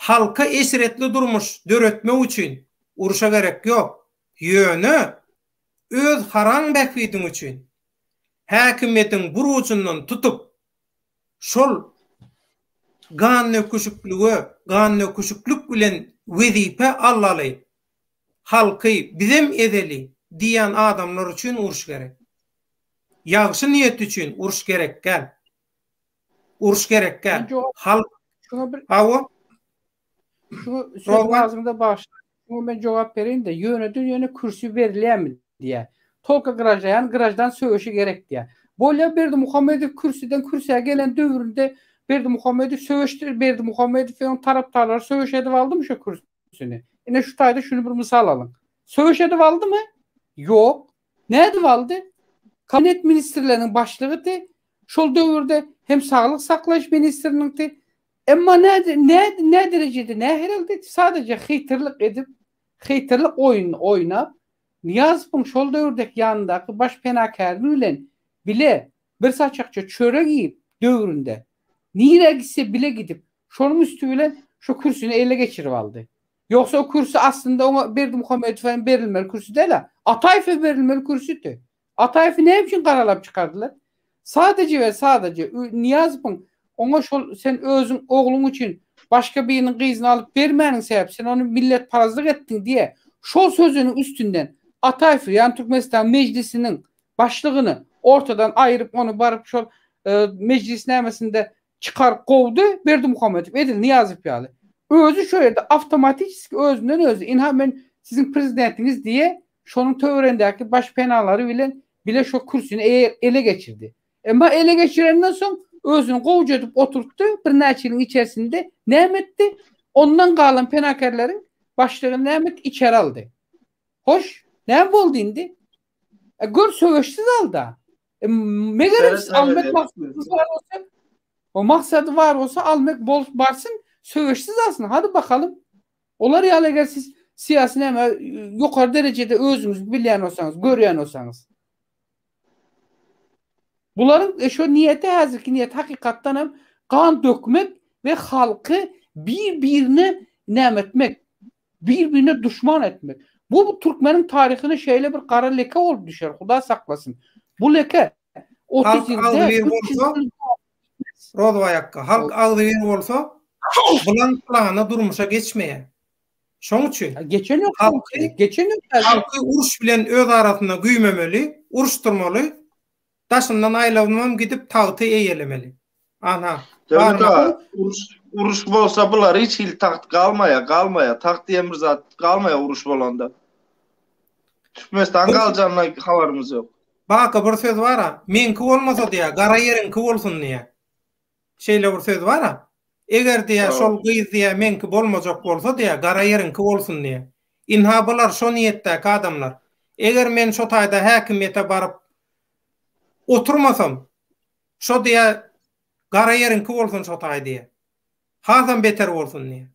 A: Halka eşretli durmuş döretmek üçin urşa gerek ýok. Ýöne öz haraň bähbidiň üçin häkimiýetiň bir ujundan tutup, şol gandöküşiklige, gandöküşiklik bilen wezipe alaly, halky bizem ezeli diýýän adamlar üçin uruş gerek. Ýagşy niýet üçin uruş gerek däl. Uruş gerek däl. Halk
B: Şuňa bir
A: Hawa.
B: Şuňa söz agzyňda bagyşla. Şuňa men jogap bereýin-de, ýöneden-ýöne kürsi berilýärmi diýýär. Tolko graždan, ýagny graždan söweşi gerek diýýär. Bolýa Berdimuhamedow kürsüden kürsä gelen döwründe Berdimuhamedow söweşdi, Berdimuhamedow we onuň tarapdarlary söweş edip aldymy şo kürsüni? Ine şu taýda şuny bir mysal alyň. Söweş edip aldymy? Ýok. Nädip aldy? Kabinet ministrleriniň başlygydy, şol döwürde hem saglyk saklaýyş ministriniňdi. Emma nä nä nä derejede nähili aldy? Sadaja hyýtyrlyk edip, hyýtyrlyk oýnuny oýnap, Nyýazowyň şol döwürdeki ýanyndaky baş penakäri bilen bile bir saçakça çörek iýip döwründe, nirä gitse bile gidip, şonuň üsti bilen şo kürsüni ele geçirip aldy. Ýogsa o kürsi aslynda oňa Berdimuhamedowa hem berilmeli kürsi däl-ä. Ataýewe berilmeli kürsüdi. Ataýewi näme üçin garalap çykardylar? Sadaje we sadaje Nyýazowyň oňa şol sen özüň ogluň üçin. başga biriniň gyzyny alyp bermäniň sebäbi sen ony milletparazlyk etdiň diýe şol sözüniň üstünden Ataýewi ýagny Türkmenistan mejlisiniň başlygyny ortadan aýyryp ony baryp şol mejlis nämesinde çykaryp kowdy Berdimuhamedow edil Nyýazow ýaly. Özi şo ýerde awtomatiçeski özünden özi ynha men siziň prezidentiňiz diýe şonuň töweregindäki baş penalary bilen bile şo kürsini ele geçirdi. Emma ele geçirenden soň özüni gowja edip oturtdy, birnäçe ýylyň içerisinde näme etdi? Ondan galan penakerleriň başlygyny näme etdi? Içeri aldy. Hoş, näme boldy indi? E, gör söweşsiz alda. E, megerem siz almak maksadyňyz bar bolsa, o maksady bar bolsa almak bolup barsyn, söweşsiz alsyn. Hadi bakalım. Olar ýaly eger siz syýasy näme ýokary derejede özüňiz bilýän bolsaňyz, görýän bolsaňyz. Bularyň e, şo niýeti häzirki niýeti hakykatdan hem gan dökmek we halky bir-birine näme etmek, bir-birine duşman etmek. Bu, bu türkmeniň taryhyna şeýle bir gara leke bolup düşer, Huda saklasyn. Bu leke 30
A: Halk
B: ýyl däl,
A: agzybir
B: 300
A: bolsa,
B: ýyl
A: Rozbaý akga, halk agzybir bolsa, bulan plany durmuşa geçmeýär. Şoň üçin
B: Geçen ýok.
A: Halky
B: Geçen ýok.
A: Halky uruş bilen öz arasynda güýmemeli, uruşdyrmaly, daşyndan aýlanybam gidip tagty eýelemeli. Ana,
C: Döwlet aga, uruş uruş bolsa bular hiç hili tagt galmaýar, galmaýar. Tagt diýen bir zat galmaýar uruş bolanda. Türkmenistan galjagyna habarymyz ýok.
A: Baka bir söz bar-a, meňki bolmasa diýýär, gara ýeriňki bolsun diýýär. Şeýle bir söz bar-a. Eger diýýär, şol gyz diýýär, meňki bolmajak bolsa diýýär, gara ýeriňki bolsun diýýär. Ynha bular şo niýetdäki adamlar. Eger men şo taýda häkimiýete baryp oturmasam, şo diýýär, gara ýeriňki bolsun şo taý diýýär. Hasam beter bolsun diýýär.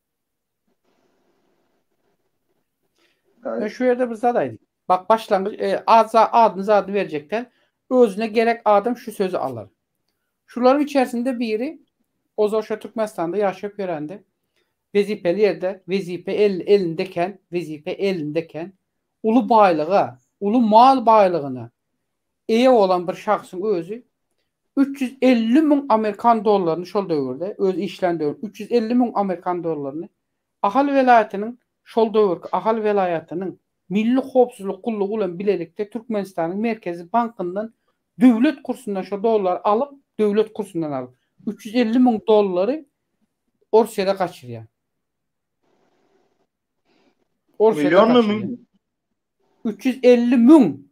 B: Men şu ýerde bir zat aýdayyn. Bak başlangyç e, adza adyny zadyny berjekden özüne gerek adam şu sözi alar. Şularyň içerisinde biri ozal şo Türkmenistanda ýaşap ýörendi. Wezipeli ýerde, wezipe el, elindeken, wezipe elindeken uly baýlyga, uly mal baýlygyna eýe bolan bir şahsyň özi 350 müň amerikan dollaryny şol döwürde, öz işlän döwür 350 müň amerikan dollaryny Ahal welaýatynyň şol döwürki Ahal welaýatynyň Milli howpsuzlyk gullugy bilen bilelikde Türkmenistanyň Merkezi bankyndan döwlet kursundan şo dollary alyp, döwlet kursundan alyp, 350 müň dollary Orsýede gaçyrýar. Orsýede
C: Millionmy
B: gaçyrýar.
C: müň?
B: 350 müň.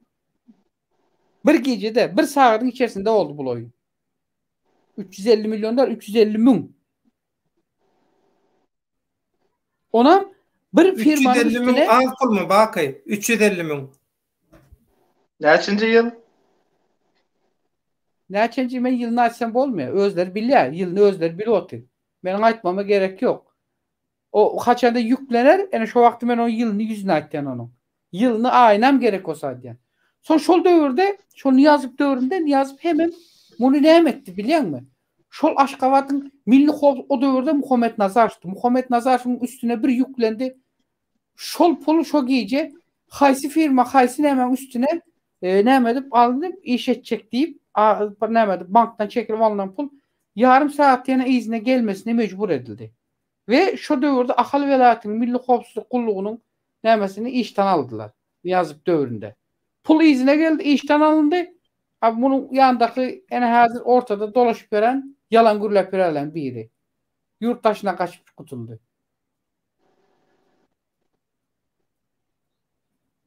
B: Bir gijede, bir sagadyň içerisinde boldy bul oýun. 350 million däl, 350 müň. Onam bir firmanyň
A: 350 müň
B: üstüne
A: az pulmy Baky? 350 müň.
C: Näçinji ýyl?
B: Näçenji men ýylyny aýtsam bolmaýar. Özleri bilýär, ýylyny özleri bilip otyr. Meniň aýtmama gerek ýok. O haçanda ýüklener, ene şo wagty men onuň ýylyny ýüzüne aýtýan onuň. Ýylyny, aýynam gerek bolsa aýdýan. Soň şol döwürde, şol Nyýazow döwründe Nyýazow hemem muny näme etdi bilýäňmi? Şol Aşgabadyň milli howp o döwürde Muhammet Nazarowdy. Muhammet Nazarowyň üstüne bir ýüklendi. Şol puly şo gije haýsy firma, haýsy nämäň üstüne e, näme edip alyndy, iş etjek diýip, bir näme edip bankdan çekilip alnan pul ýarym sagat ýene yzyna gelmesine mejbur edildi. We şo döwürde Ahal welaýatynyň Milli howpsuzlyk gullugynyň nämesini işden aldylar. Nyýazow döwründe. Pul yzyna geldi, işden alyndy. A munuň ýandaky ene häzir ortada dolaşyp ýören, ýalan gürläp ýörenleriň biri. Ýurt daşyna gaçyp gutuldy.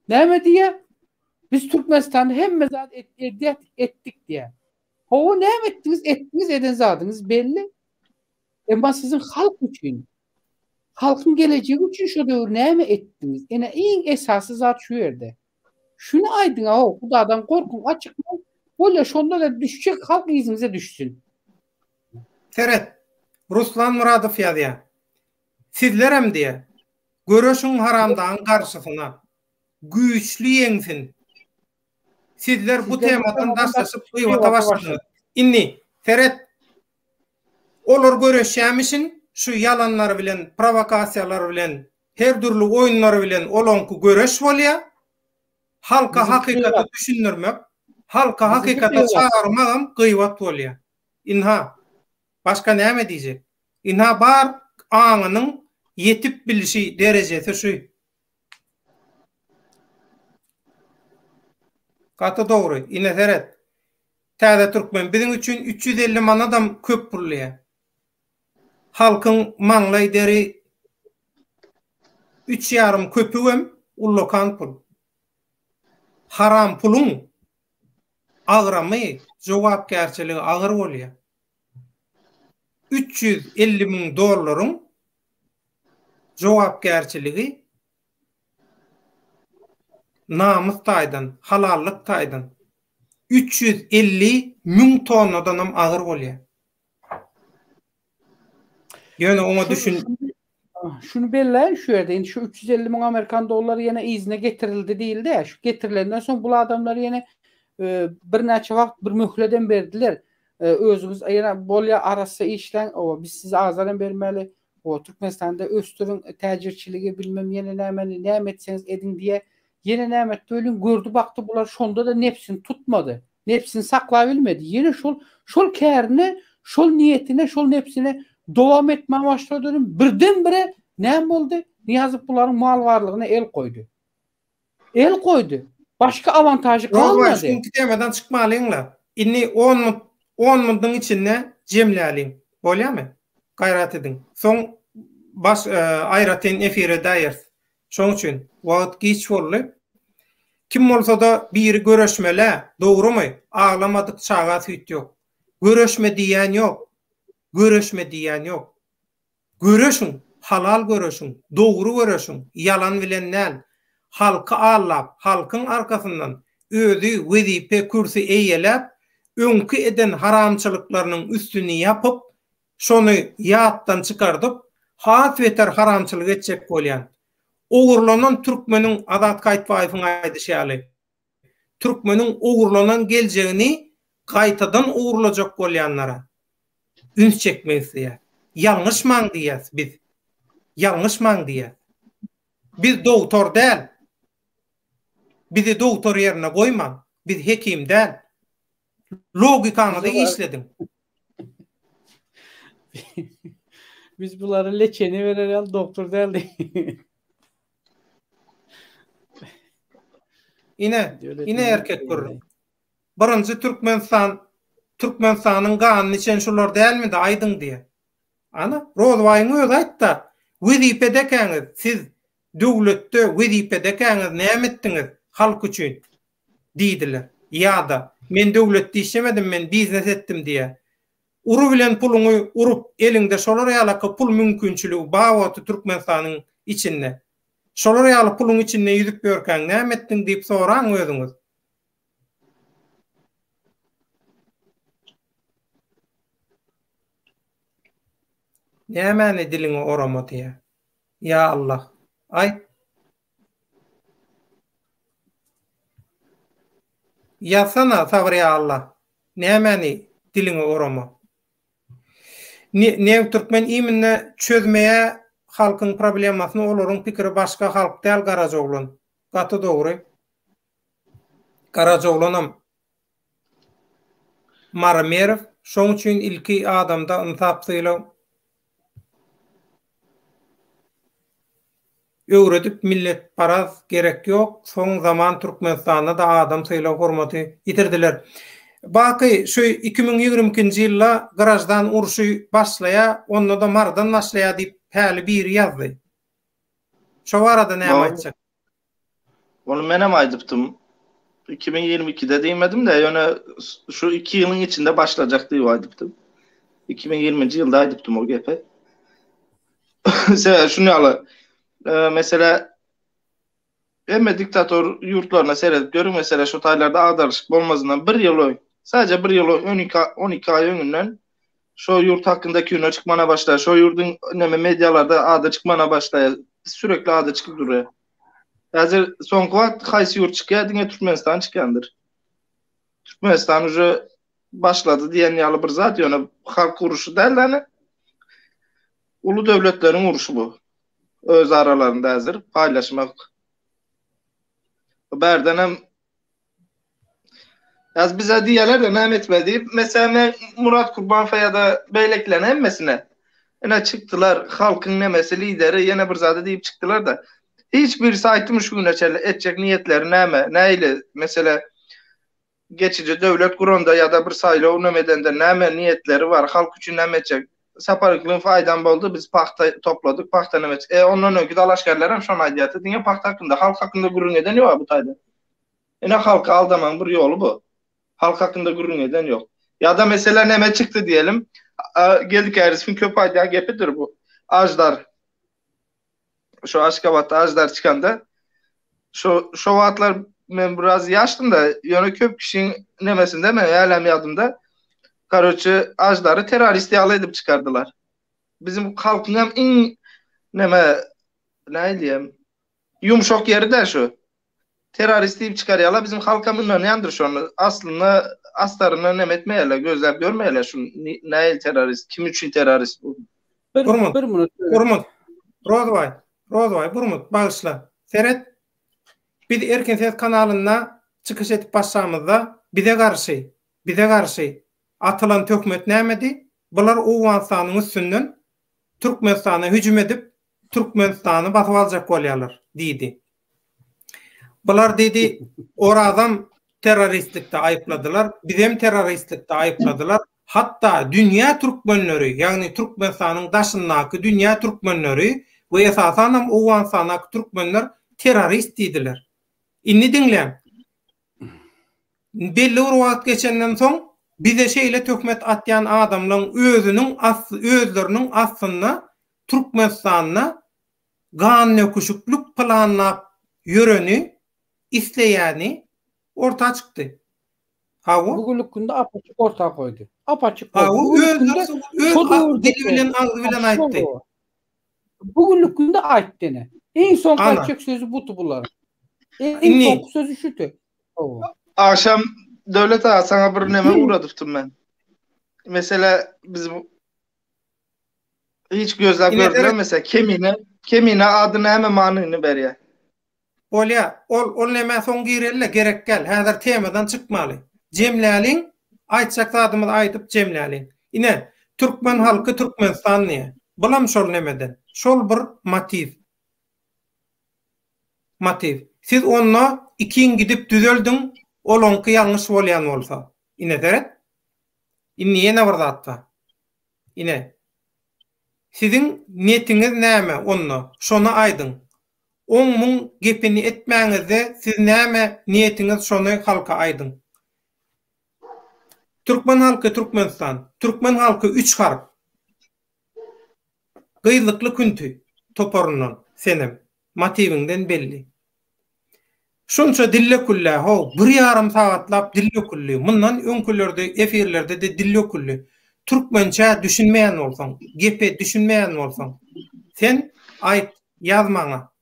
B: Näme diýýär? Biz Türkmenistanda hemme zat edýär, etdik diýýär. Hawa, näme etdiňiz? Etdiňiz, eden zadyňyz belli. Emma siziň halk üçin, halkyň gelejegi üçin şo döwür näme etdiňiz? Ene iň esasy zat şu ýerde. Şuny aýdyň-a, Hudadan gorkuň, açykmy? Bolýa, şonda-da düşjek halk yzyňyza düşsün.
A: Seret, Ruslan Myradow ýazýar. Sizlerem diýýär, göreşiň haramdagyň garşysyna. Güýçli ýeňsin. Sizler bu temadan daşlaşyp gybata başladyňyz. Indi, seret, olar göreşýämişin, şu ýalanlar bilen, prowokasiýalar bilen, her dürli oýunlar bilen olaňky göreş bolýar. Halka hakykaty düşündirmek, halka hakykata çagyrmagam gybat bolýar. Ynha, başga näme diýjek? Ynha bar. aňynyň ýetip bilişi derejesi şu. Gaty dogry. Ine seret. Täze Türkmen biziň üçin 350 manadam köp pul diýýär. Halkyň maňlaý deri üç ýarym köpügem ullakan pul. Haram puluň agramy, jogapkärçiligi agyr bolýar. 350 müň dollaryň jogapkärçiligi namys taýdan, halallyk taýdan 350 müň tonnadanam agyr bolýar. Ýöne oňa düşün.
B: Şuny belläýin şu ýerde, indi şu 350 müň amerikan dollary ýene yzyna getirildi diýildi. Şu getirilenden soň bul adamlar ýene e, birnäçe wagt bir möhledem berdiler. E, özüňiz ýene bolýa arassa işläň, o biz size azar hem bermeli. O Türkmenistanda ösdüriň täjirçiligi bilmem ýene nämeni näme etseňiz ediň diýe ýene näme etdi welin gördi bakdy bular şonda-da nebsini tutmady. Nebsini saklabilmedi. Ýene şol şol kärine, şol niýetine, şol nebsine dowam etmäge başlady. Birden-bire näme boldy? Nyýazow bularyň mal barlygyna el goýdy. El goýdy. Başga awantažy galmady.
A: Şu günki temadan çykmalyň-la. Indi on minut, on minutyň içinde jemläliň. Bolýamy? Gaýrat ediň. Soň baş aýratyn efir edäýeris. Şoň üçin wagt giç boldy. Kim bolsada biri göreşmelä, dogrymy? Aglamadyk çaga süýt ýok. Göreşme diýýän ýok. Göreşme diýýän ýok. Göreşiň, halal göreşiň, dogry göreşiň, ýalan bilen däl. Halky aldap, halkyň arkasyndan özi wezipe, kürsi eýeläp, öňki eden haramçylyklarynyň üstüni ýapyp, Şony ýatdan çykardyp, has beter haramçylyk etjek bolýan. Ogurlanan türkmeniň Azat Gaýtbaýewiň aýdyşy ýaly, türkmeniň ogurlanan geljegini gaýtadan ogurlajak bolýanlara üns çekmek isleýär. Ýalňyşmaň diýýäs biz. Ýalňyşmaň diýýäs. Biz dogtor däl. Bizi dogtor ýerine goýmaň. Biz hekim däl. Logikaňyzy işlediň.
B: Biz bulara leçeni berer ýaly doktor däldi.
A: Ine, ine erkek gürrüň. Birinji Türkmenistan Türkmenistanyň ganyny içen şular dälmidi aýdyň diýe. Ana, Rozbaýyň özi aýtda, wezipedekäňiz siz döwletde wezipedekäňiz näme etdiňiz halk üçin? Diýdiler. Ýa-da, Men döwletde işlemedim, men biznes etdim diýýär. Ury bilen puluňy urup, eliňde şolar ýalaky pul mümkinçiligi bar wagty Türkmenistanyň içinde. Şolar ýaly puluň içinde ýüzüp ýörkäň näme etdiň diýip soraň özüňiz. Nämäni diliňe orama diýýär. Ýa Allah. Aýt. Ýazsana sabyr ýa Allah. Nämäni diliňe orama. New Türkmen iýminde çözmeýä halkyň problemasyny olaryň pikiri başga halk däl Garajaoglan. Gaty dogry. Garajaoglanam Mary Merow şoň üçin ilki adamda ynsap sylag Öwredip milletparaz gerek ýok soň zaman Türkmenistanda-da adam sylag hormaty ýitirdiler. Baky şu 2022-nji ýylda graždan urşy başlaýa onda-da Marydan başlaýa diýip häli biri ýazdy. Şo barada näme aýtjak?
C: Ony menem aýdypdym. 2022-de diýmedim-de, ýöne şu iki ýylyň içinde başlajak diýip aýdypdym. 2020-nji ýylda aýdypdym o gepi. Sebäbi şuny ýaly, e, mesela hemme diktator ýurtlaryna seredip görüň, mesela şu taýlarda agdarylyşyk bolmazyndan bir ýyl öň, sadece bir ýyl 12 12 aý öňünden şo ýurt hakynda kino çykmana başlaýar, şo ýurduň neme medialarda ady çykmana başlaýar, sürekli ady çykyp durýar. Häzir soňky wagt haýsy ýurt çykýar, diňe Türkmenistan çykýandyr. Türkmenistan uje başlady diýen ýaly bir zat, ýöne halk uruşy däl ýani. Uly döwletleriň uruşy bu. Öz aralarynda häzir paýlaşmak. Bärden hem Ýaz bize diýerler-de näme etmeli diýip, meselem men Murat Kurbanowa ýa-da beýlekilerin hemmesine. Ine çykdylar, halkyň nemesi lideri ýene bir zady diýip çykdylar-da. Hiç birisi aýtdymy şu güne çenli etjek niýetleri näme, nähili, mesele geçiji döwlet guranda ýa-da bir saýlaw neme edende näme niýetleri bar, halk üçin näme etjek. Sapar Yklymow aýdan boldy, biz pagta topladyk, pagta neme etjek. E ondan öňki dalaşgärler hem şony aýdýardy, diňe pagta hakynda, halk hakynda gürrüň eden ýok-a bu taýda. Ine halky aldamagyň bir ýoly bu. Halk hakynda gürrüň eden ýok. Ýa-da mesele neme çykdy diýelim. Geldi Kärizowyň köp aýdýan gepidir bu. Aždar. Şo Aşgabatda Aždar çykanda şo şo wagtlar men biraz ýaşdym-da, ýöne köp kişiň nemesinde men hälem ýadymda. Karoçe Aždary terrorist ýaly edip çykardylar. Bizim halkyň hem iň neme nähili diýem ýumşak ýeri-dä şu. Terrorist diýip çykarýarlar, bizim halkam ynanýandyr şony. Aslynda astaryna neme etmeýärler, gözläp görmeýärler şu nähili terrorist, kim üçin terrorist bu.
A: Bir, bir minut. Burmut. Rozbaý, Rozbaý, Burmut, bagyşla. Seret. Biz Erkin Ses kanalynda çykyş edip başlamyzda bize garşy, bize garşy atylan töhmet nämedi? Bular Owganystanyň üstünden Türkmenistana hüjüm edip, Türkmenistany basyp aljak bolýarlar diýdi. Bular diýdi, Orazam terroristlikde aýypladylar, bizem terroristlikde aýypladylar. Hatda dünýä türkmenleri, ýagny Türkmenistanyň daşyndaky dünýä türkmenleri we esasanam Owganystandaky türkmenler terrorist diýdiler. Indi diňläň. Belli bir wagt geçenden soň bize şeýle töhmet atýan adamlaň özüniň özleriniň aslynda Türkmenistanda gandöküşiklik planlap ýöreni, isleýäni orta çykdy.
B: Hawa. Bu günlük günde apaçyk orta goýdy. Apaçyk
A: goýdy. Hawa, öz dili bilen, agzy bilen aýtdy.
B: Bu günlük günde aýtdy ene. Iň soňky aýtjak sözi buty bularyň. Iň soňky sözi şuty.
C: Agşam Döwlet aga saňa bir neme ugradypdym men. Mesele biz Hiç gözläp gördüler mesela Kemine, Kemine ady näme manyny berýär?
A: Bolýa, ol ol nämä soň gireli-le, gerek däl. Häzir temadan çykmaly. Jemläliň, aýtjak zadymyzy aýdyp jemläliň. Ine, türkmen halky Türkmenistan diýýär. Bulam şol nemeden. Şol bir motiw. Motiw. Siz onda ikiň gidip düzeldiň, olaňky ýalňyş bolýan bolsa. Ine seret. Indi ýene bir zat bar. Ine. Siziň netiňiz näme onda, şony aýdyň. Oň-muň gepini etmäňizde siz näme niýetiňiz şony halka aýdyň. Türkmen halky Türkmenistan. Türkmen halky üç harp. Gyzlykly künti toparyndan senem. Motiwiňden belli. Şunça dil döküldä how, bir ýarym sagatlap dil döküldi. Mundan öňkülerde efirlerde-de dil döküldi. Türkmençä düşünmeýän bolsaň, gepe düşünmeýän bolsaň, sen aýt, ýaz maňa.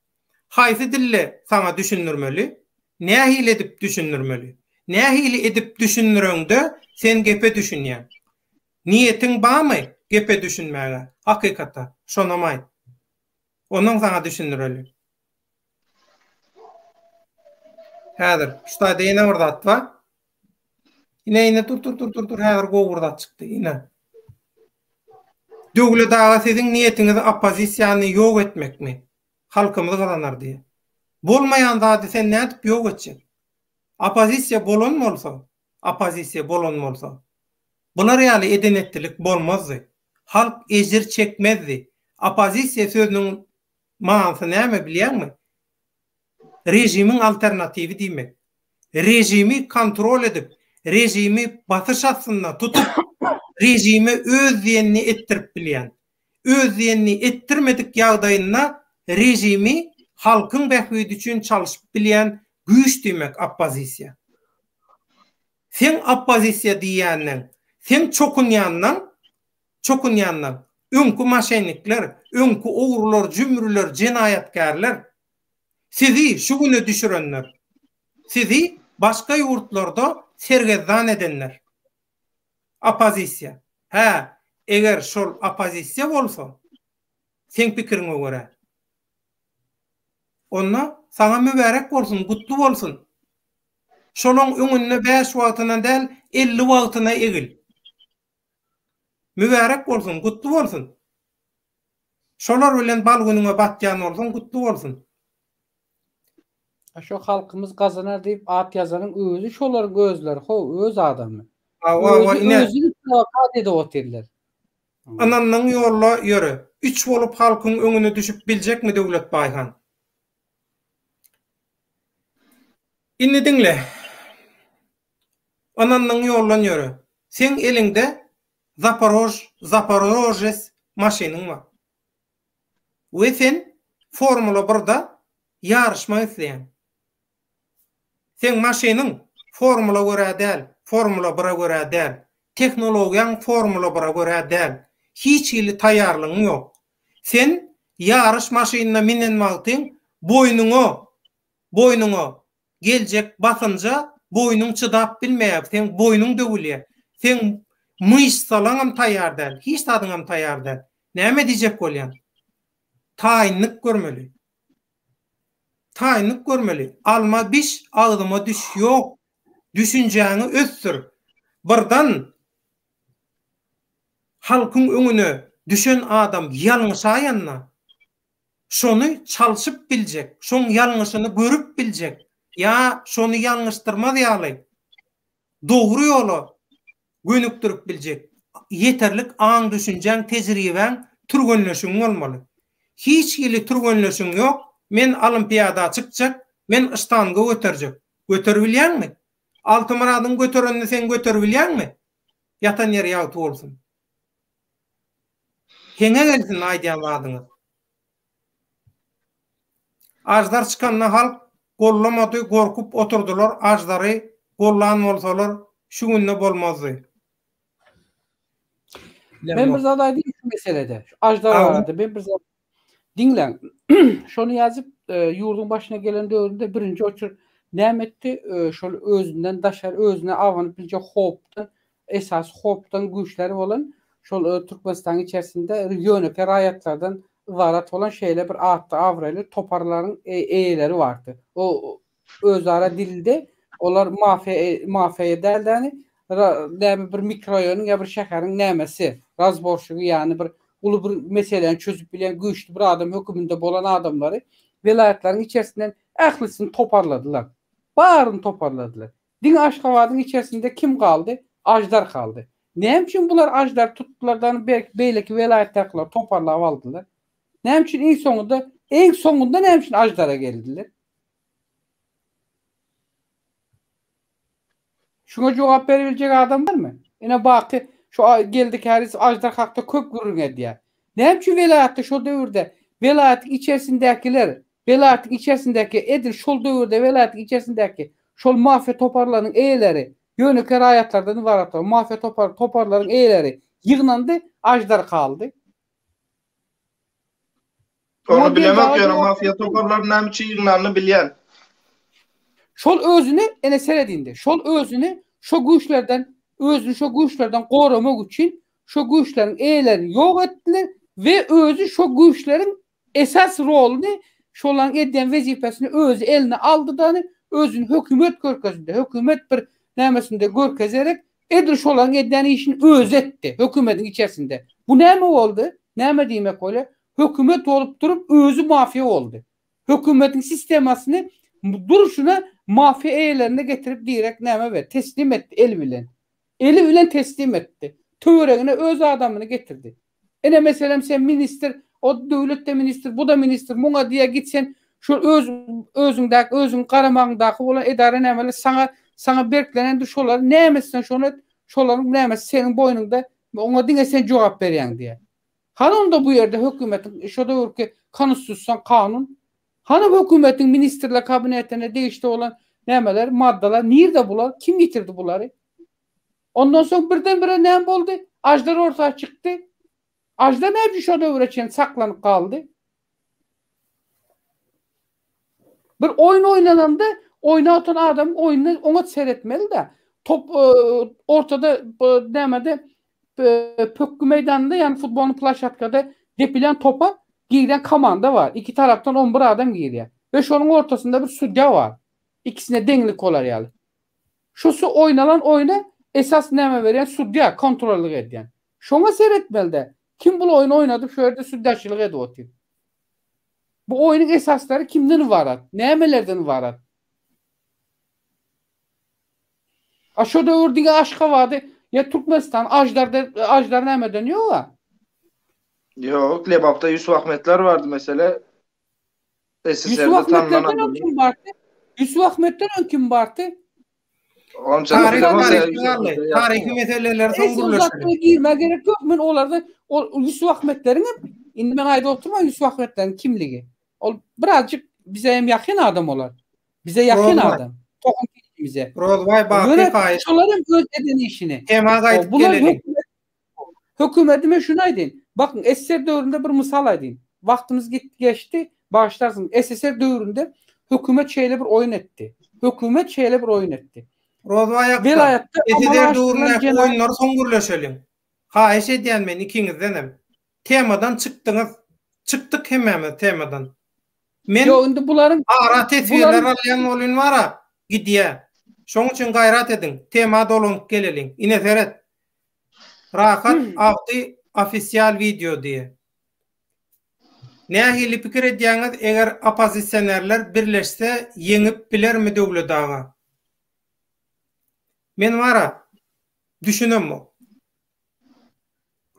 A: Haýsy dilde saňa düşündirmeli? Nähili edip düşündirmeli? Nähili edip düşündireňde sen gepe düşünýäň? Niýetiň bamy gepe düşünmäge, hakykata? Şonam aýt. Ondan saňa düşündireli. Häzir şu taýda ýene bir zat bar. Ine ine dur dur dur dur dur häzir gowy bir zat çykdy. Ine. Döwlet aga siziň niýetiňiz oppozisiýany ýok etmekmi? Halkymyz gazanar diýe. Bolmaýan zady sen nädip ýok etjek? Oppozisiýa bolan bolsa, oppozisiýa bolan bolsa, bular ýaly eden-etdilik bolmazdy. Halk ejir çekmezdi. Oppozisiýa sözüniň manysy näme bilýäňmi? Režimiň alternatiwi diýmek. Režimi kontrol edip, režimi basyş astynda tutup, režime öz diýenini etdirip bilýän. Öz diýenini etdirmedik ýagdaýynda režimi halkyň bähbidi üçin çalşyp bilýän güýç diýmek oppozisiýa. Seň oppozisiýa diýýäniň, seň çokunýanyň çokunýandan öňki moşennikler, öňki ogrular, jümrüler, jenaýatkärler sizi şu güne düşürenler. Sizi başga ýurtlarda sergezdan edenler. Oppozisiýa. Hä, eger şol oppozisiýa bolsa, seň pikiriňe görä, onda saňa mübärek bolsun, gutly bolsun. Şolaň öňünde bäş wagtyna däl, 50 wagtyna egil. Mübärek bolsun, gutly bolsun. Şolar bilen bal günüňe batýan bolsaň gutly bolsun.
B: A şo halkymyz gazanar diýip at ýazanyň özi şolaryň özleri how öz adamy.
A: Hawa hawa
B: Özi
A: ine.
B: özüni prowokat edip otyrlar.
A: Ynandygyň ýolda ýöre. Üç bolup halkyň öňüne düşüp biljekmi Döwlet Baýhan? Indi diňle. Ynandygyň ýoldan ýöre. Seň eliňde Zaporoj Zaporožes maşynyň bar. We sen Formula birde ýaryşmak isleýäň. Seň maşynyň Formula görä däl, Formula bire görä däl. Tehnologiýaň Formula bire görä däl. Hiç hili taýýarlygyň ýok. Sen ýaryş maşynyna minen wagtyň boýnuňa, boýnuňa geljek basynja boýnuň çydap bilmeýär, seň boýnuň döwülýär. Seň myşsalaňam taýýar däl, hiç zadyňam taýýar däl. Näme diýjek bolýaň? Taýynlyk görmeli. Taýynlyk görmeli. Alma biş, agzyma düş ýok. Düşünjäňi ösdür. Birden halkyň öňüne düşen adam ýalňyşaýanda, şony çalşyp biljek, şoň ýalňyşyny görüp biljek ýa şony ýalňyşdyrmaz ýaly dogry ýola gönükdirip biljek ýeterlik aň-düşünjäň, tejribäň, türgenleşigiň bolmaly. Hiç hili türgenleşigiň ýok, men olimpiada çykjak, men yştanga göterjek. Göteribilýäňmi? Altymyradyň göterenini sen göteribilýäňmi? Ýatan ýeri ýagty bolsun. Heňe gelsin aýdýan zadyňyz. Aždar çykanda halk gollamady gorkup oturdylar aždary gollan bolsalar şu günde bolmazdy.
B: Men bir zat aýdaýyn şu meselede. Şu aždar barada men bir zat Diňläň. Şony ýazyp, ýurduň başyna gelen döwründe birinji oçur näme etdi? Şol özünden daşary özüne abanyp biljek howpdan, esasy howpdan güýçleri bolan şol Türkmenistanyň içerisinde ýönekeý raýatlardan ybarat bolan şeýle bir atly abraýly toparlaryň eýeleri bardy. O özara dilde olar mafiýa mafiýa däl-de, näme bir mikroraýonyň ýa bir şäheriň nämesi, razborşigi ýagny bir uly bir meseläni çözüp bilýän güýçli bir adam höküminde bolan adamlary welaýatlaryň içerisinden ählisini toparladylar. Baryny toparladylar. Diňe Aşgabadyň içerisinde kim galdy? Aždar galdy. Näme üçin bular Aždary tutdular-da beýleki welaýatdakylary toparlap aldylar? Näme üçin iň soňunda, iň soňunda näme üçin Aždara geldiler? Şuňa jogap berebiljek adam barmy? Ine Baky şu Geldi Kärizow Aždar hakda köp gürrüň edýär. Näme üçin welaýatda şol döwürde welaýatyň içerisindäkiler, welaýatyň içerisindäki edil şol döwürde welaýatyň içerisindäki şol mafiýa toparlarynyň eýeleri, ýönekeý raýatlardan ybarat bolan mafiýa topar toparlaryň eýeleri ýygnandy, Aždar galdy.
C: Ony bilemok ýöne mafiýa toparlary näme üçin ýygnanyny bilýän.
B: Şol özüni ene seret indi. Şol özüni şo güýçlerden özüni şo güýçlerden goramak üçin şo güýçleriň eýelerini ýok etdiler we özi şo güýçleriň esas roluny şolaryň edýän wezipesini özi eline aldy-da özüni hökümet görkezinde hökümet bir nämesinde görkezerek Edil şolaryň edýän işini özi etdi, hökümediň içerisinde. Bu näme boldy? Näme diýmek bolýar? Hökümet bolup durup özi mafiýa boldy. Hökümetiň sistemasyny durşuna mafiýa eýelerine getirip direkt näme berdi? Teslim etdi eli bilen. Eli bilen teslim etdi. Töweregine öz adamyny getirdi. Ine meselem sen ministr, o döwlet-de ministr, bu-da ministr, muňa diýýär git sen şol öz özüňdäki, özüň garamagyňdaky bolan edara nämeler saňa saňa berklenendir şolary näme etseň şony et, şolaryň nämesi seniň boýnuňda, oňa diňe sen jogap berýäň diýýär. Hany onda bu ýerde hökümetiň şo döwürki konstitusion kanun? Hany hökümetiň ministrler kabinetine degişli bolan nämeler, maddalar nirde bular? Kim ýitirdi bulary? Ondan soň birden-bire näme boldy? Aždar orta çykdy. Aždar näme üçin şo döwre çenli saklanyp galdy? Bir oýun oýnananda oýnap oturan adamyň oýnuna oňat seretmeli-de. Top e, ortada nämede e, pökgi meýdanynda, ýagny futbolny plaşatkada depilýän topa girýän komanda bar. Iki tarapdan 11 adam girýär. We şonuň ortasynda bir sudýa bar. Ikisine deňlik bolar ýaly. Şusy oýnalan oýna esas näme berýän sudýa kontrollyk edýän. Şoňa seretmelidä. Kim bul oýny oýnadyp şu ýerde sudýaçylyk edip otyr? Bu oýnuň esaslary kimden ybarat? Nämelerden ybarat? A şo döwür diňe Aşgabady ýa Türkmenistan Aždar Aždar nämeden ýoga?
C: Ýok, Lebapda Ýusup Ahmetler bardy mesele.
B: Ýusup Ahmetlerden öň kim bardy? Ýusup Ahmetden öň kim bardy?
A: Taryhy meseleleri soň
B: gürleşelim. Girmä gerek ýok. Men olarda ol Ýusup Ahmetleriň hem indi men aýdyp oturman Ýusup Ahmetleriň kimligi. Ol birazjyk bize hem ýakyn adam olar. Bize ýakyn adam. Tohum bize.
A: Rozbaý Baky haýyş.
B: Şolar hem öz eden işini.
A: Tema gaýdyp
B: geleliň. Hökümetime şuny aýdyn. Bakyň SSR döwründe bir mysal aýdyn. Wagtymyz gitdi geçdi. Bagyşlarsyňyz. SSR döwründe hökümet şeýle bir oýun etdi. Hökümet şeýle bir oýun etdi.
A: Rozbaý akga.
B: Welaýatda
A: SSR döwründäki oýunlary soň gürleşeliň. Haýyş edýän men ikiňizdenem. Temadan çykdyňyz. Çykdyk hemmämiz temadan. Men
B: Ýok indi bularyň
A: ara teswirler alýan bolyn bara gidýä. Şoň üçin gaýrat ediň. Tema dolanyp geleliň. Ine seret. Rahat Abdy ofisial wideo diýe. Nähili pikir edýäňiz eger oppozisionerler birleşse ýeňip bilermi Döwlet aga? Men bara düşünemok.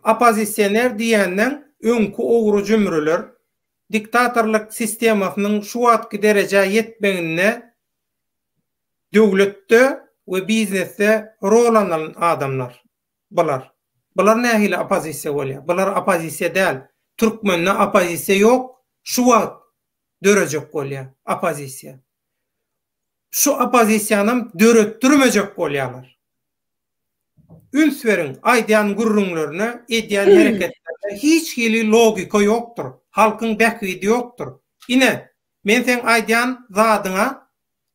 A: Oppozisioner diýenden öňki ogry-jümrüler, diktatorlyk sistemasynyň şu wagtky derejä ýetmeginde döwletde we biznesde rol alan adamlar bular. Bular nähili oppozisiýa bolýar? Bular oppozisiýa däl. Türkmende oppozisiýa ýok, şu wagt dörejek bolýar oppozisiýa. Şu oppozisiýanam döretdirmejek bolýarlar. Üns beriň, aýdýan gürrüňlerine, edýän hereketlerine hiç hili logika ýokdur, halkyň bähbidi ýokdur. Ine, men seň aýdýan zadyňa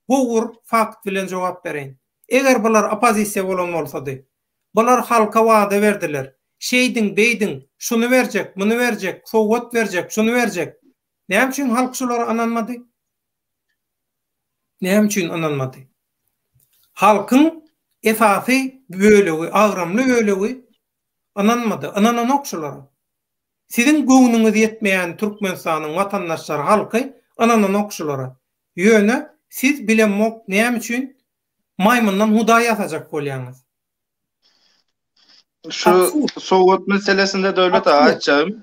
A: gowy bir fakt bilen jogap bereýin. Eger bular oppozisiýa bolan bolsady, bular halka wada berdiler, şeýdiň, beýdiň, şuny berjek, muny berjek, sowgat berjek, şuny berjek. Näme üçin halk şulara ynanmady? Näme üçin ynanmady? Halkyň esasy bölegi, agramly bölegi ynanmady, ynananok şulara. Siziň göwnüňiz ýetmeýän Türkmenistanyň watandaşlary halky ynananok şulara. Ýöne siz bilemok näme üçin maýmyndan hudaý ýasajak bolýaňyz.
C: Şu sowgat meselesinde Döwlet aga aýtjagym,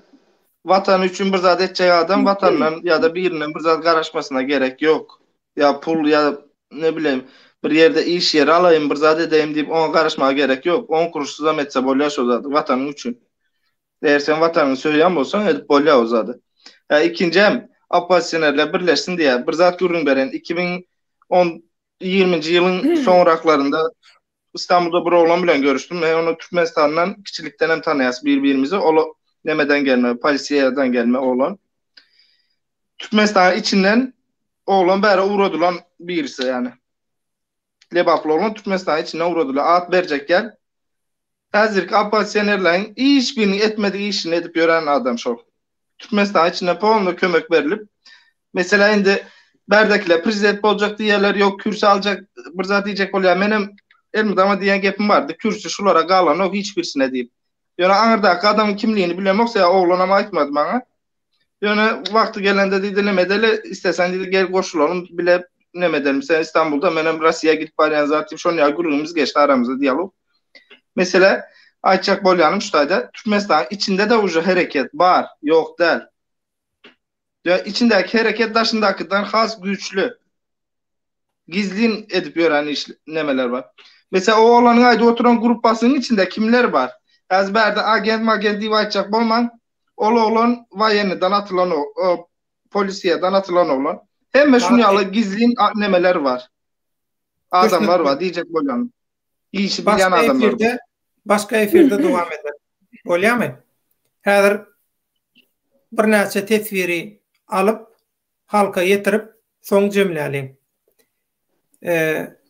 C: Watany üçin bir zat etjek adam watandan ýa-da birinden bir zat garaşmasyna gerek ýok. Ýa pul ýa ne bileýin bir ýerde iş ýeri alaýyn bir zat edeýin diýip oňa garaşmaga gerek ýok. On kuruşsyzam etse bolýar şo zady watanyň üçin. Eger sen watanyňy söýýän bolsaň edip bolýar o zady. Hä ikinjem oppozisionerler birleşsin diýýär. Bir zat gürrüň bereýin 2010 ýigriminji ýylyň soňraklarynda Istanbulda bir oglan bilen görüşdim. Men ony Türkmenistandan kiçilikden hem tanaýas bir-birimizi. Ol nemeden gelme, polisiýadan gelme oglan. Türkmenistanyň içinden oglan bäri ugradylan birisi ýani. Lebaply oglan Türkmenistanyň içinden ugradylan. At berjek gel. Häzirki oppozisionerleriň hiç biriniň etmedik işini edip ýören adam şol. Türkmenistanyň içinde polny kömek berlip, mesela indi bärdekiler prezident boljak diýýärler, ýok kürsi aljak bir zat diýjek bolýar. Menem elmydama diýen gepim bardy, kürsi şulara galanok hiç birisine diýip. Ýöne aňyrdaky adamyň kimligini bilemok, sebäbi oglanam aýtmady maňa. Ýöne wagty gelende diýdi, neme edeli, isleseň diýdi, gel goşulalym, bile neme edelim, sen Istanbulda, menem Rossiýa gidip barýan zat diýip, şon ýaly gürrüňimiz geçdi aramyzda dialog. Mesele, aýtjak bolýanym şu taýda, Türkmenistanyň içinde-de uje hereket bar, ýok däl. Ýa içindäki hereket daşyndakydan has güýçli. Gizlin edip ýören iş nemeler bar. Mesela o oglanyň aýdyp oturan gruppasynyň içinde kimler bar? Häzir bärde agent magent diýip aýtjak bolmaň. Ol oglan waýennydan atylan o polisiýadan atylan oglan. Hemme şuny ýaly gizlin nemeler bar. Adamlar bar diýjek bolýanym. Işi bilýän adamlar.
A: Efirde, başga efirde dowam eder. Bolýamy? Häzir birnäçe teswiri alyp, halka ýetirip, soň jemläliň.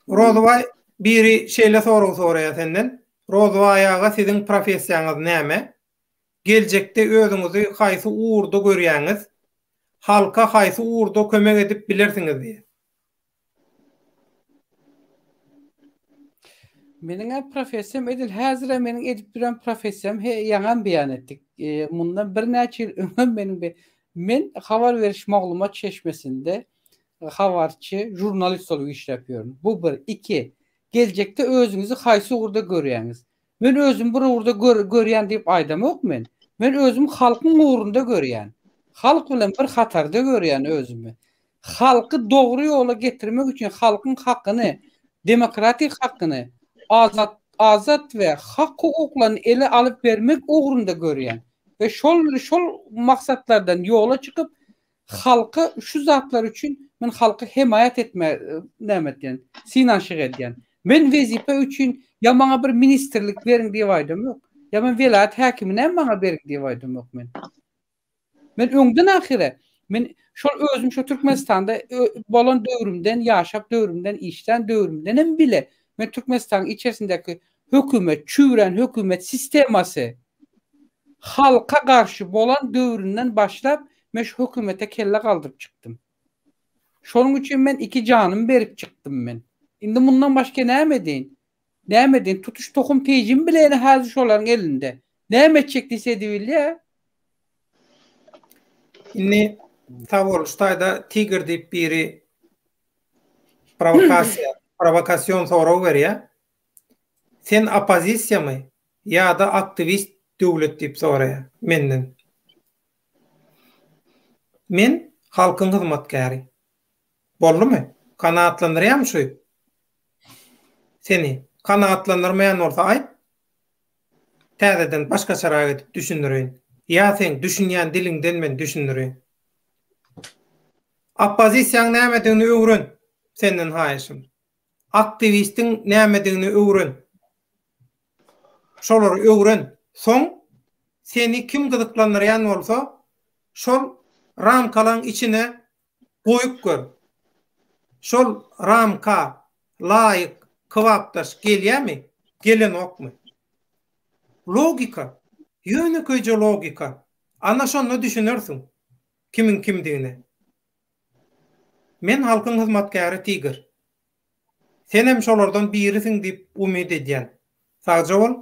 A: Rozybaý biri şeýle sorag soraýar senden. Rozybaý aga siziň professiýaňyz näme? Geljekde özüňizi haýsy ugurda görýäňiz? Halka haýsy ugurda kömek edip bilersiňiz diýýär.
B: Meniň-ä professiýam edil häzirem meniň edip duran professiýam he ýaňam beýan etdik. Mundan birnäçe ýyl öňem meniň be men habar beriş maglumat çeşmesinde habarçy, žurnalist bolup işläp ýörün. Bu bir. Iki, geljekde özüňizi haýsy ugurda görýäňiz? Men özümi bir ugurda gör görýän diýip aýdamok men. Men özümi halkyň ugrunda görýän. Halk bilen bir hatarda görýän özümi. Halky dogry ýola getirmek üçin halkyň hakyny, demokratik hakyny, azat azat we hak hukuklaryny ele alyp bermek ugrunda görýän we şol şol maksatlardan ýola çykyp halka şu zatlar üçin men halka hemaýat etme näme etýän synanyşyk edýän. Men wezipe üçin ýa maňa bir ministrlik beriň diýip aýdamok. Ýa men welaýat häkiminem maňa beriň diýip aýdamok men. Men öňden ahyry men şol özüm şo Türkmenistanda bolan döwrümden, ýaşap döwrümden, işlän döwrümdenem bile men Türkmenistanyň içerisindäki hökümet, çüwrän hökümet sistemasy halka garşy bolan döwründen başlap men şu hökümete kelle galdyryp çykdym. Şonuň üçin men iki janymy berip çykdym men. Indi mundan başga näme edeýin? Näme edeýin? Tutuş tohum tejim bile ene häzir şolaryň elinde. Näme etjek diýse edibilýä.
A: Indi sag bol şu taýda Tigr diýip biri prowokasiýa, prowokasion sorag berýär. Sen oppozisiýamy ýa-da aktiwist döwlet diýip soraýar menden. Men halkyň hyzmatkäri. Boldumy? Kanagatlandyrýarmy şu seni? Kanagatlandyrmaýan bolsa aýt. Täzeden başgaçarak edip düşündireýin. Ýa seň düşünýän diliňden men düşündireýin. Oppozisiýaň nämedigini öwren, senden haýyşym. Aktiwistiň nämedigini öwren. Şolary öwren. Soň seni kim gyzyklandyrýan bolsa, şol ramkalaň içine goýup gör. Şol ramka laýyk, kybapdaş gelýämi, gelenokmy? Logika. Ýönekeýje logika. Ana şonda düşünersiň kimiň kimdigine. Men halkyň hyzmatkäri Tigr. Senem şolardan birisiň diýip umyt edýän. Sagja bol.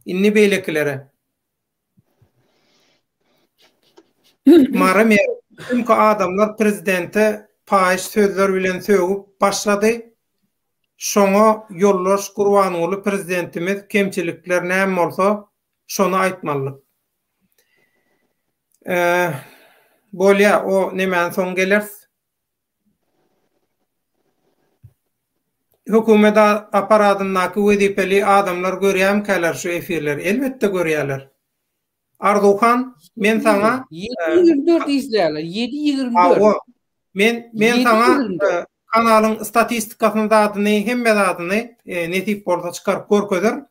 A: Indi beýlekilere. Mara mer. Çünki adamlar prezidente paýyş sözler bilen sögüp başlady. Şoňa ýoldaş Gurbanguly prezidentimiz kemçilikler näme bolsa şony aýtmalydyk. Bolýa o nemäni soň geleris. Hökümet apparadyndaky wezipeli adamlar görýämikäler şu efirleri? Elbetde görýäler. Arzuwhan, men saňa
B: 7.24 izleýärler. 7.24. Hawa.
A: Men men saňa kanalyň statistikasyny zadyny, hemme zadyny nesip bolsa çykaryp görkezerin.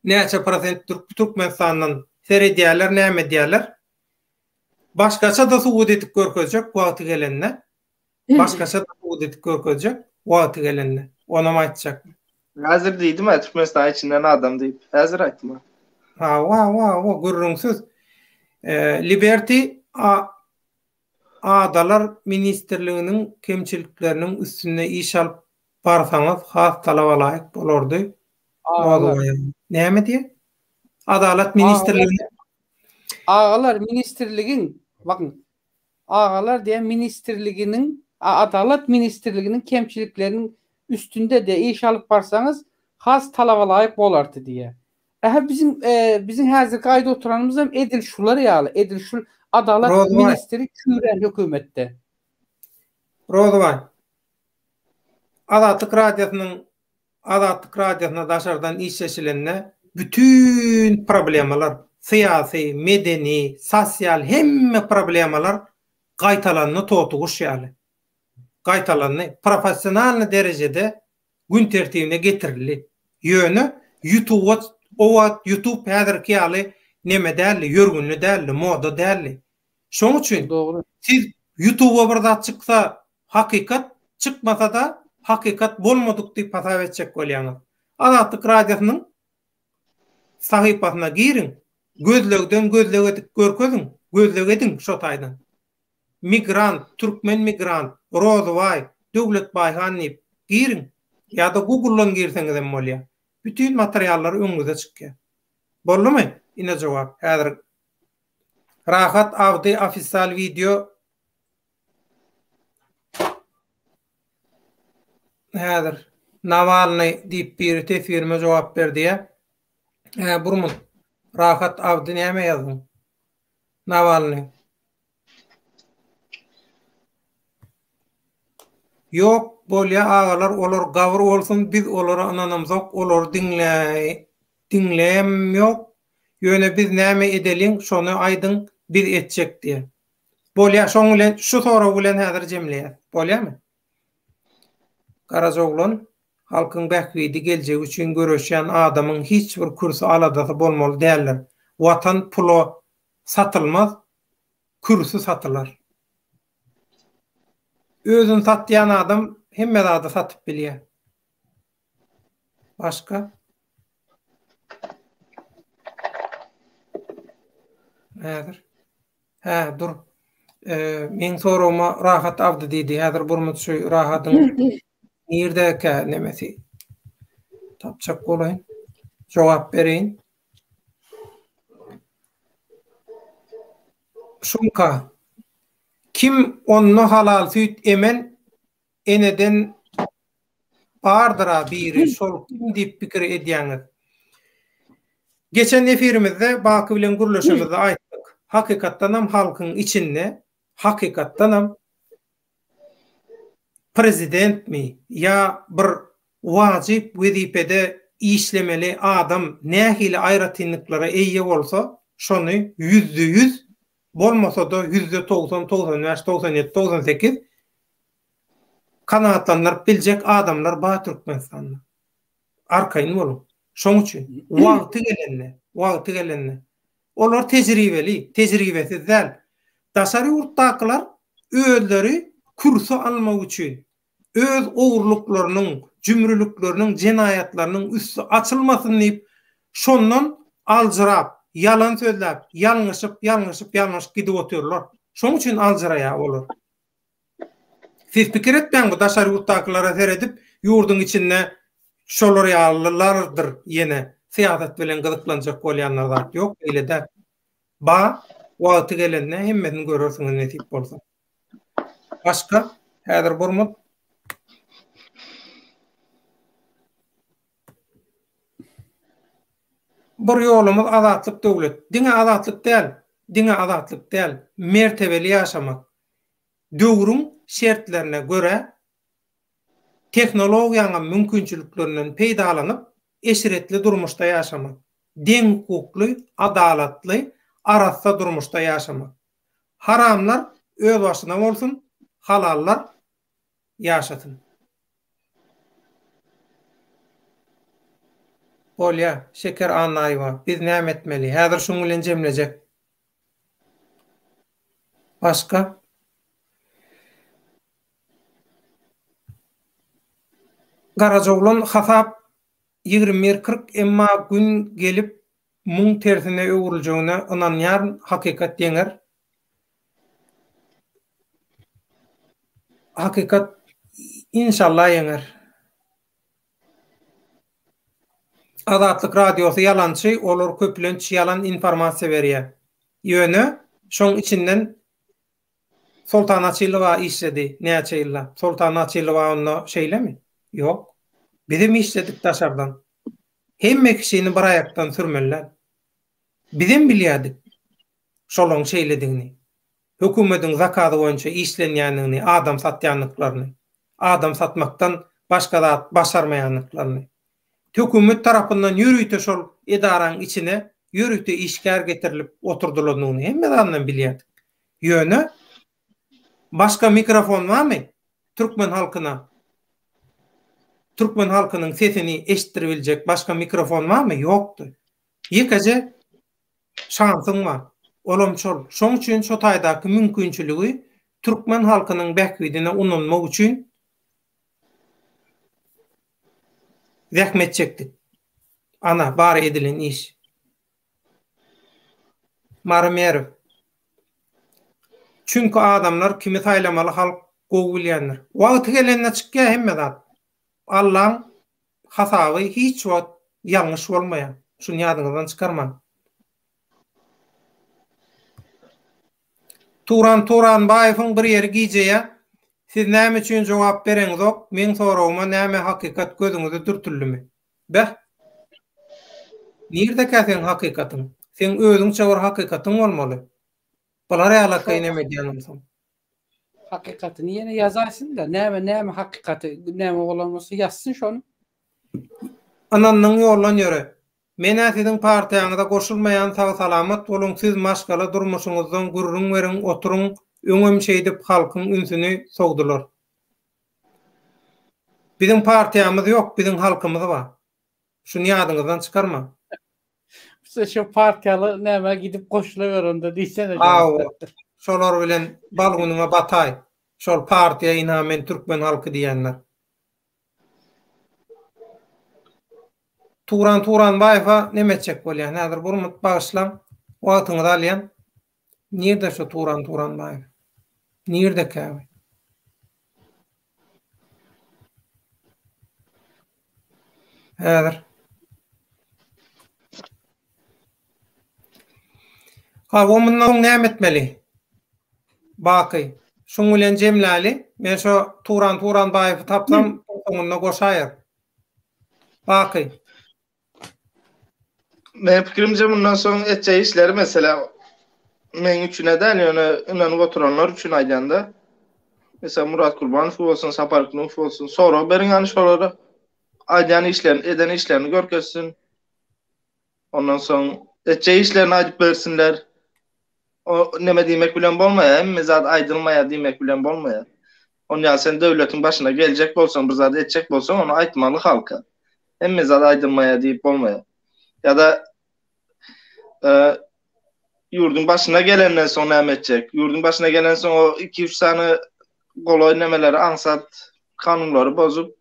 A: Näçe prosent Türkmenistandan seredýärler, näme edýärler. Başgaça-da subut edip görkezjek wagty gelende. Başgaça-da subut edip görkezjek wagty gelende. Onam aýtjak.
C: Häzir diýdim-ä Türkmenistan içinden adam diýip. Häzir aýtdym-a.
A: Hawa, hawa, hawa, gürrüňsiz. Liberty Adalar ministrliginiň kemçilikleriniň üstünde iş alyp barsaňyz has talabalaýyk bolardy.
B: Agalar.
A: Näme diýýär? Adalat ministrliginiň
B: Agalar ministrligiň, bakyň, agalar diýen ministrliginiň, Adalat ministrliginiň kemçilikleriniň üstünde-de iş alyp barsaňyz has talabalaýyk bolardy diýýär. Ähä biziň biziň häzirki aýdyp oturanymyzam edil şular ýaly, edil şul Adalat ministri çüýrän hökümetde.
A: Rozybaý. Azatlyk Radiosynyň Azatlyk Radiosyna daşardan işleşilende bütin problemalar, syýasy, medeni, sosial hemme problemalar gaýtalandy totuguş ýaly. Gaýtalandy. Professionalnyý derejede gün tertibine getirildi. Ýöne ýutuba o wagt ýutub häzirki ýaly neme däldi, ýörgünli däldi, moda däldi. Şoň üçin siz ýutuba bir zat çyksa hakykat, çykmasa-da hakykat bolmadyk diýip hasap etjek bolýaňyz. Azatlyk Radiosynyň sahypasyna giriň, gözlegden gözleg edip görkeziň, gözleg ediň şo taýdan. Migrant, türkmen migrant, Rozybaý, Döwlet Baýhan diýip giriň ýa-da Google-dan girseňizem bolýar. Bütin materiallar öňüňize çykýar. Boldumy? Ine jogap. Häzir Rahat Abdy ofisial wideo Häzir Nawalnyý diýip biri teswirime jogap berdi-ä. Hä, Burmut, Rahat Abdy näme ýazdyň? Nawalnyý. Ýok, bolýa agalar olar gabyr bolsun biz olara ynanamzok olary diňleýem ýok ýöne biz näme edeliň şony aýdyň biz etjek diýä. Bolýa şoň bilen şu sorag bilen häzir jemleýäs. Bolýamy? Garajaoglan halkyň bähbidi geljegi üçin göreşýän adamyň hiç bir kürsi aladasy bolmaly däldir. Watan pula satylmaz, kürsi satylar. Özüni satýan adam hemme zady satyp bilýär. Başga? Häzir. Hä, dur. Meň soragyma Rahat Abdy diýdi. Häzir Burmut şu Rahadyň nirdekä nemesi? Tapjak bolaýyn. Jogap bereýin. Şumka. Kim onda halal süýt emen eneden bardyra biri şol kim diýip pikir edýäňiz? Geçen efirimizde Baky bilen gürleşemizde aýtdyk. Hakykatdanam halkyň içinde hakykatdanam prezidentmi ýa bir wajyp wezipede işlemeli adam nähili aýratynlyklara eýe bolsa şony 100% bolmasa-da 90%, 95, 97, 98 kanagatlandyryp biljek adamlar bar Türkmenistanda. Arkaýyn boluň. Şoň üçin wagty gelende, wagty gelende olar tejribeli, tejribesiz däl. Daşary ýurtdakylar özleri kürsi almak üçin öz ogurlyklarynyň, jümrülikleriniň, jenaýatlarynyň üsti açylmasyn diýip, şondan aljyrap, ýalan sözläp, ýalňyşyp, ýalňyşyp, ýalňyşyp gidip otyrlar. Şoň üçin aljyraýar olar. Siz pikir etmäň bu daşary ýurtdakylara seredip, ýurduň içinde şolar ýalylardyr ýene syýasat bilen gyzyklanjak bolýanlar zat ýok, beýle däl. Ba, wagty gelende hemmesini görersiňiz nesip bolsa. Başga? Häzir Burmut. Bir ýolumyz azatlyk döwlet. Diňe azatlyk däl, diňe azatlyk däl, mertebeli ýaşamak. Döwrüň şertlerine görä tehnologiýaňam mümkinçiliklerinden peýdalanyp eşretli durmuşda ýaşamak. Deňhukukly, adalatly, arassa durmuşda ýaşamak. Haramlar öz başyna bolsun, halallar ýaşasyn. Bolýa, Şeker Annaýewa, biz näme etmeli? Häzir şuň bilen jemlejek. Başga? Garajaoglan hasap 21 40 emma gün gelip muň tersine öwrüljegine ynanýaryn hakykat ýeňer. Hakykat inşallah ýeňer. Azatlyk radiosy ýalançy olar köplenç ýalan informasiýa berýär. Ýöne şoň içinden Soltan Açylowa işledi näçe ýyllap. Soltan Açylowa onda şeýlemi? Ýok. Bizem işledik daşardan. Hemme kişini bir aýakdan sürmeli däl. Bizem bilýärdik şolaň şeýledigini. Hökümediň zakazy boýunça işlenýändigini, adam satýandyklaryny. Adam satmakdan başga zat başarmaýandyklaryny. Hökümet tarapyndan ýörite şol edaraň içine ýörite işgär getirilip oturdylandygyny hemme zadyndan bilýärdik. Ýöne başga mikrofon barmy türkmen halkyna türkmen halkynyň sesini eşitdiribiljek başga mikrofon barmy? Ýokdy. Ýekeje şansyň bar. Olam şol. Şoň üçin şo taýdaky mümkinçiligi türkmen halkynyň bähbidine ulanmak üçin zähmet çekdik. Ana, bar edilen iş. Mary Merw. Çünki adamlar kimi saýlamaly halk gowy bilýändir. Wagty gelende çykýar hemme zat. Allaň hasaby hiç wagt. ýalňyş bolmaýar. Şuny ýadyňyzdan çykarmaň. Turan Turanbaýewiň bir ýeri gijeýä. Siz näme üçin jogap bereňzok meň soragyma näme hakykat gözüňize dürtüldimi? Beh! Nirdekä seň hakykatyň? Seň özüňçe bir hakykatyň bolmaly. Bular ýalakaý neme edýän bolsaň.
B: Hakykatyny ýene ýazaýsyn-da, näme näme hakykaty näme bolan bolsa ýazsyn şony.
A: Ynandyň ýoldan ýöre. Menä siziň partiýaňyza goşulmaýan sag salamat boluň siz maşgala durmuşyňyzdan gürrüň beriň oturyň öňem şeýdip halkyň ünsüni sowdular. Biziň partiýamyz ýok biziň halkymyz bar. Şuny ýadyňyzdan çykarmaň.
B: Şu şu partiýaly nämä gidip goşulawer onda diýsene.
A: Hawa, şolar bilen bal günüňe bataý. Şol partiýa ynha men türkmen halky diýenler. Turan Turanbaýewa neme etjek bolýan häzir bir minut bagyşlaň wagtyňyzy alýan. Nirde şu Turan Turanbaýew? Nirdekä bu? Häzir. Hawa, mundan soň näme etmeli? Baky, şuň bilen jemläli. Men şo Turan Turanbaýewi tapsam, soňunda goşaýar. Baky.
C: Meniň pikirimce mundan soň etjek işleri mesela meň üçin däl ýöne ynanyp oturanlar üçin aýdýanda. Mesela Murat Kurbanow bolsun, Sapar Kunow bolsun, sorag beriň ýany şolara. Aýdýan işlerini, eden işlerini görkezsin. Ondan soň etjek işlerini aýdyp bersinler. O neme diýmek bilen bolmaýar, hemme zat aýdylmaýar diýmek bilen bolmaýar. Onýa sen döwletiň başyna geljek bolsaň, bir zat etjek bolsaň, ony aýtmaly halka. Hemme zat aýdylmaýar diýip bolmaýar. Ýa-da e, ýurduň başyna gelenden soň näme etjek? Ýurduň başyna gelen soň o 2-3 sany golaý nemeleri aňsat kanunlary bozup,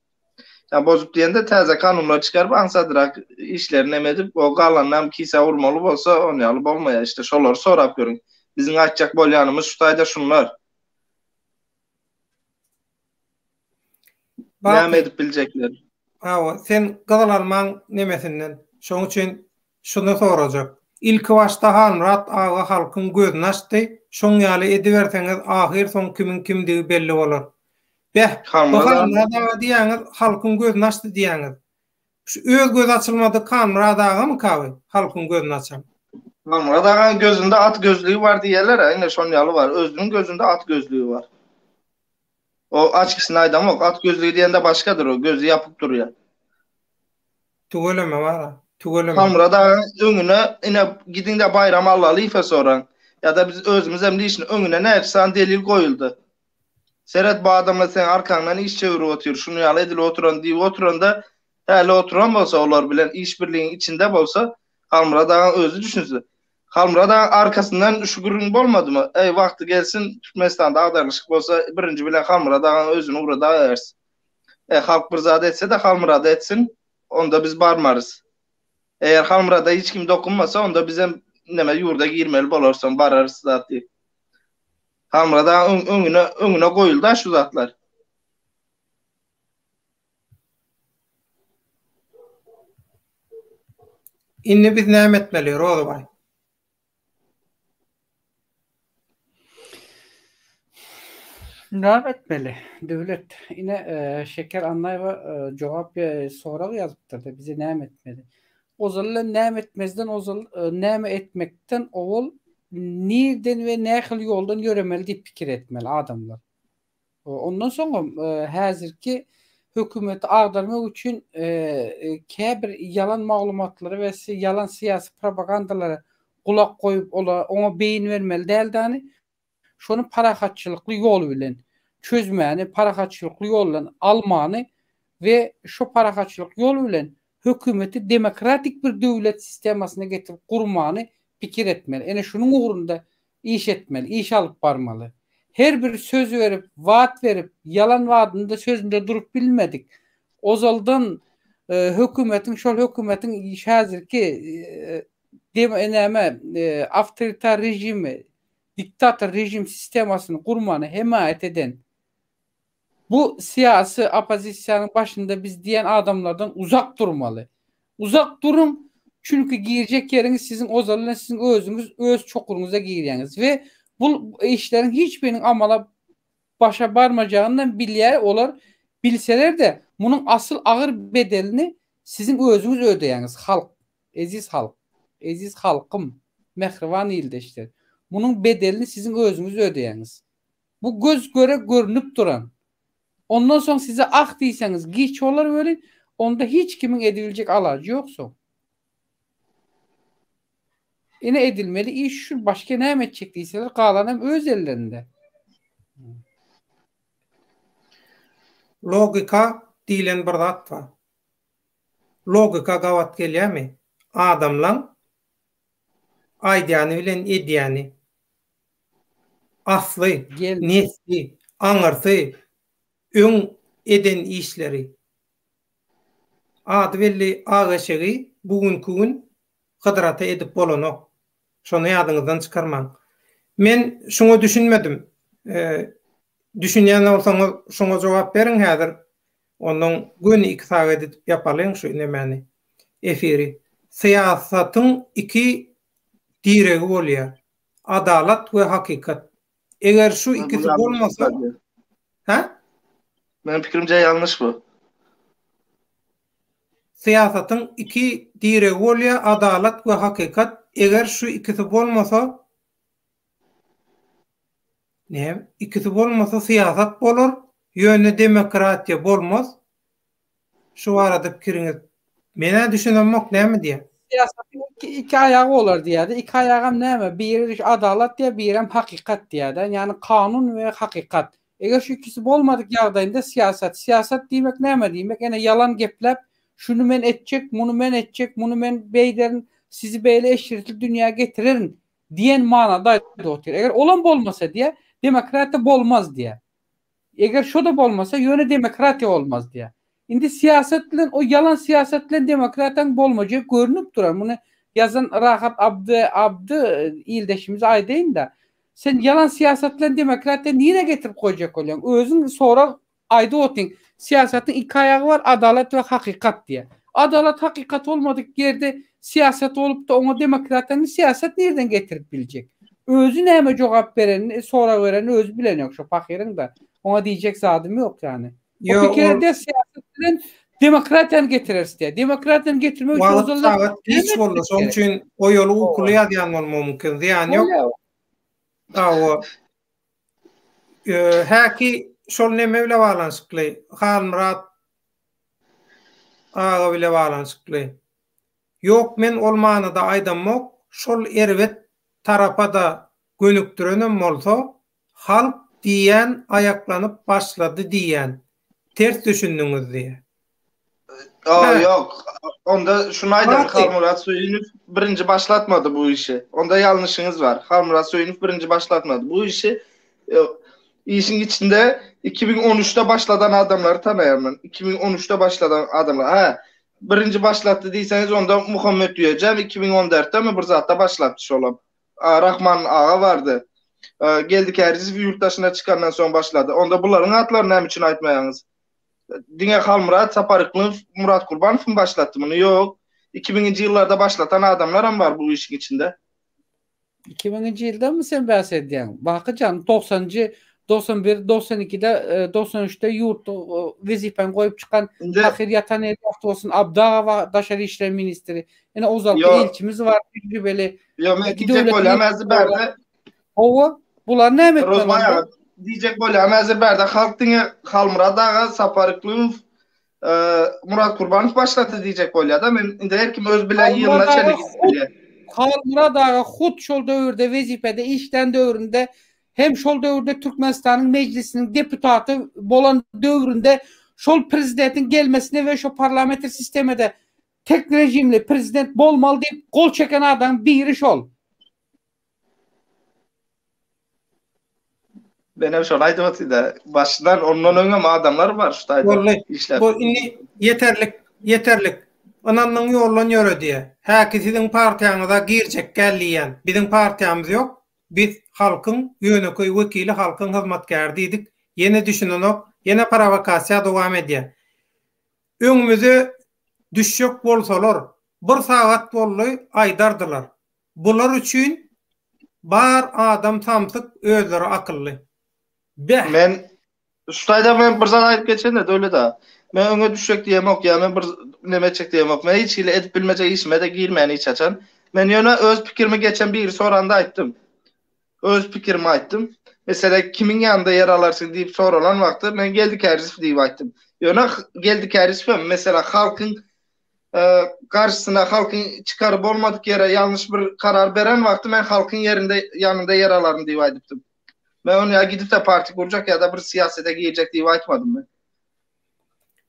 C: Ýa bozup diýende täze kanunlar çykaryp aňsadrak işleri neme edip o galanynam kisä urmaly bolsa on ýaly bolmaýar işte şolary sorap görüň. Biziň aýtjak bolýanymyz şu taýda şunlar. Näme edip biljekler?
A: Hawa, sen gyzyl almaň nemesinden. Şoň üçin şuny sorajak. Ilki başda Halmyrat aga halkyň gözüni açdy, şoň ýaly ediberseňiz ahyr soň kimiň kimdigi belli bolar. Beh, bu Halmyrat aga diýýäňiz, halkyň gözüni açdy diýýäňiz. Şu öz gözi açylmadyk Halmyrat agamyka bu, halkyň gözüni açan?
C: Halmyrat agaň gözünde at gözlügi bar diýýärler-ä, ine şon ýaly bar. Özüniň gözünde at gözlügi bar. O açkisini aýdamok, at gözlügi diýende başgadyr o, gözi ýapyk durýar.
A: Tüweleme bar-a, tüweleme.
C: Halmyrat agaň öňüne ine gidiň-de Baýram Allalyýewe soraň. Ýa-da biz özümizem lişni öňüne näçe sany delil goýuldy. Seret bu adamlar seň arkaňdan iş çöwrüp otyr, şuny ýaly edilip oturan diýip oturanda häli oturan bolsa olar bilen iş birligiň içinde bolsa Halmyrat agaň özi düşünsin. Halmyrat agaň arkasyndan şu gürrüň bolmadymy? Eý wagty gelsin Türkmenistanda agdarlyşyk bolsa birinji bilen Halmyrat agaň özüni ugradaýarys. E halk bir zat etse-de Halmyrada etsin onda biz barmarys. Eger Halmyrada hiç kim dokunmasa onda bizem neme ýurda girmeli bolarys soň bararys zat diýip. Halmyrat agaň öňüne öňüne goýulda şu zatlar.
A: Indi biz näme etmeli Rozybaý?
B: Näme etmeli? Döwlet. Ine Şeker Annaýewa jogap sorag ýazypdyr-da bize näme etmeli? Ozal bilen näme etmezden ozal näme etmekden owal nirden we nähili ýoldan ýöremeli diýip pikir etmeli adamlar. Ondan soňam häzirki hökümeti agdarmak üçin käbir ýalan maglumatlara we ýalan syýasy propagandalara gulak goýup ola oňa beýin bermeli däldani. Şony parahatçylykly ýol bilen çözmäni, parahatçylykly ýol bilen almany we şo parahatçylyk ýol bilen hökümeti demokratik bir döwlet sistemasyna getirip gurmany pikir etmeli. Ene şunuň ugrunda iş etmeli, iş alyp barmaly. Her bir söz berip, wad berip, ýalan wadynda sözünde durup bilmedik. Ozaldan hökümetiň şol hökümetiň häzirki näme awtoritar režimi, diktator režim sistemasyny gurmany hemaýat eden bu syýasy oppozisiýanyň başynda biz diýen adamlardan uzak durmaly. Uzak duruň, çünki girjek ýeriňiz siziň ozaly bilen siziň özüňiz öz çukuryňyza girýäňiz we bul işleriň hiç biriniň amala başa barmajagynam bilýär olar bilseler-de munuň asyl agyr bedelini siziň özüňiz ödeýäňiz halk eziz halk eziz halkym mähriban ildeşler munuň bedelini siziň özüňiz ödeýäňiz bu göz göre görnüp duran ondan soň size ah diýseňiz giç bolar welin onda hiç kimiň edibiljek alajy ýok soň. Ine edilmeli iş şu başga näme etjek diýseler galanam öz ellerinde.
A: Logika diýlen bir zat bar. Logika gabat gelýärmi? Adamlaň aýdýany bilen edýäni. Asly, nesli, aňyrsy, öň eden işleri. Ady belli ak eşegi bu günki gün Hydyr ata edip bolanok. Şony ýadyňyzdan çykarmaň. Men şuňa düşünmedim. Düşünýän bolsaňyz şuňa jogap beriň häzir. Ondan göni iki sagat edip ýapalyň şu nemäni, efiri. Syýasatyň iki diregi bolýar. Adalat we hakykat. Eger şu ikisi bolmasa, hä?
C: Meniň pikirimce ýalňyş bu.
A: Syýasatyň iki diregi bolýar, adalat we hakykat. Eger şu ikisi bolmasa, näme? Ikisi bolmasa syýasat bolar, ýöne demokratiýa bolmaz. Şu barada pikiriňiz. Men-ä düşünemok näme diýýär.
B: Syýasatyň iki aýagy bolar diýýär-de. Iki aýagam näme? Biri adalat diýýär, birem hakykat diýýär-de. Ýagny kanun we hakykat. Eger şu ikisi bolmadyk ýagdaýynda syýasat. Syýasat diýmek näme diýmek? Ene ýalan gepläp, şuny men etjek, muny men etjek, muny men beýderin, sizi beýle eşretli dünýä getirerin diýen manada aýdyp otyr. Eger olam bolmasa diýýär, demokratiýa bolmaz diýýär. Eger şo-da bolmasa, ýöne demokratiýa bolmaz diýýär. Indi syýasat bilen, o ýalan syýasat bilen demokratiýaň bolmajagy görnüp durar. Muny ýazan Rahat Abdy, Abdy ildeşimize aýdaýyn-da. Sen ýalan syýasat bilen demokratiýany nirä getirip goýjak bolýaň? Özüň sorag aýdyp otyň. Syýasatyň iki aýagy bar, adalat we hakykat diýýär. Adalat, hakykat bolmadyk ýerde syýasat bolupda oňa demokratiýany syýasat nirden getirip biljek? Özi näme jogap berenini, sorag berenini özi bilenok şo pahyryň-da. Oňa diýjek zadym ýok ýany. O pikir edýär syýasat bilen demokratiýany getireris diýýär. Demokratiýany getirmek
A: üçin Wagt sagat giç boldy, şonuň üçin oýaly ukuly ýazýan bolmagy mümkin. Zyýany ýok. Hawa. Häki şol neme bile baglanyşykly, Halmyrat aga bile baglanyşykly. Ýok men ol manyda aýdamok, şol erbet tarapa-da gönükdirenem bolsa, halk diýýän aýaklanyp başlady diýýän. Ters düşündiňiz diýýä.
C: Ýok, ýok. Onda şuny aýdaly, Halmyrat Söýünow birinji başlatmady bu işi. Onda ýalňyşyňyz bar. Halmyrat Söýünow birinji başlatmady bu işi. Işiň içinde 2013-de başladan adamlary tanaýan men. 2013-de başladan adamlar. Hä, birinji başlatdy diýseňiz, onda Muhammet Düýejem 2014-demi bir zatda başlapdy şolam. Rahman aga bardy. Geldi Kärizow ýurt daşyna çykandan soň başlady. Onda bularyň atlaryny näme üçin aýtmaýaňyz? Diňe Halmyrat Saparyklyýew, Murat Kurbanowmy başlatdy muny? Ýok. 2000-nji ýyllarda başlatan adamlaram bar bu işiň içinde.
B: 2000-nji ýyldamy sen bäs edýäň? Baky jan, 90-njy, 91, 92-de, 93-de ýurtda wezipäni goýup çykan pahyr ýatan ýeri ýagty bolsun Abdy aga daşary işler ministri. Ine ozalky ilçimiz bar tejribeli.
C: Ýok, men diýjek bolýan häzir bärde.
B: Hawa, bular näme
C: etmeli? Rozbaý aga, diýjek bolýan häzir bärde halk diňe Halmyrat aga, Sapar Yklymow, Murat Kurbanow başlatdy diýjek bolýar-da. Men indi her kim öz bilen ýylyna çenli gidip bilýär.
B: Halmyrat aga hut şol döwürde wezipede işlän döwründe hem şol döwürde Türkmenistanyň Mejlisiniň deputaty bolan döwründe şol prezidentiň gelmesine we şo parlamenter sistemada tek režimli prezident bolmaly diýip gol çeken adamyň biri şol.
C: Menem şony aýdyp otyrda. Başdan ondan öňem adamlar bar şu taýda
A: Boldy. işläp. Bu indi ýeterlik, ýeterlik. Ynandyň ýoldan ýöre diýýär. Häki siziň partiýaňyza girjek gel diýýän. Biziň partiýamyz ýok. Biz halkyň ýönekeý wekili, halkyň hyzmatkäri diýdik. Ýene düşünenok. Ýene prowokasiýa dowam edýär. Öňümize. Düşjek bolsalar, bir sagat boldy aýdardylar. Bular üçin bar adam samsyk özleri akylly.
C: Beh! Men şu taýda men bir zat aýdyp geçeýin-de Döwlet aga. Men öňe düşjek diýemok ýa men bir neme etjek diýemok. Men hiç hili edip bilmejek işime-de girmän hiç haçan. Men ýöne öz pikirimi geçen biri soranda aýtdym. Öz pikirimi aýtdym. Meselem kimiň ýanynda ýer alarsyň diýip soralan wagty men Geldi Kärizow diýip aýtdym. Ýöne Geldi Kärizow hem meselem halkyň garşysyna halkyň çykary bolmadyk ýere ýalňyş bir karar beren wagty men halkyň ýerinde ýanynda ýer alaryn diýip aýdypdym. Men ony ýa gidip-de partiýa gurjak ýa-da bir syýasete girjek diýip aýtmadym men.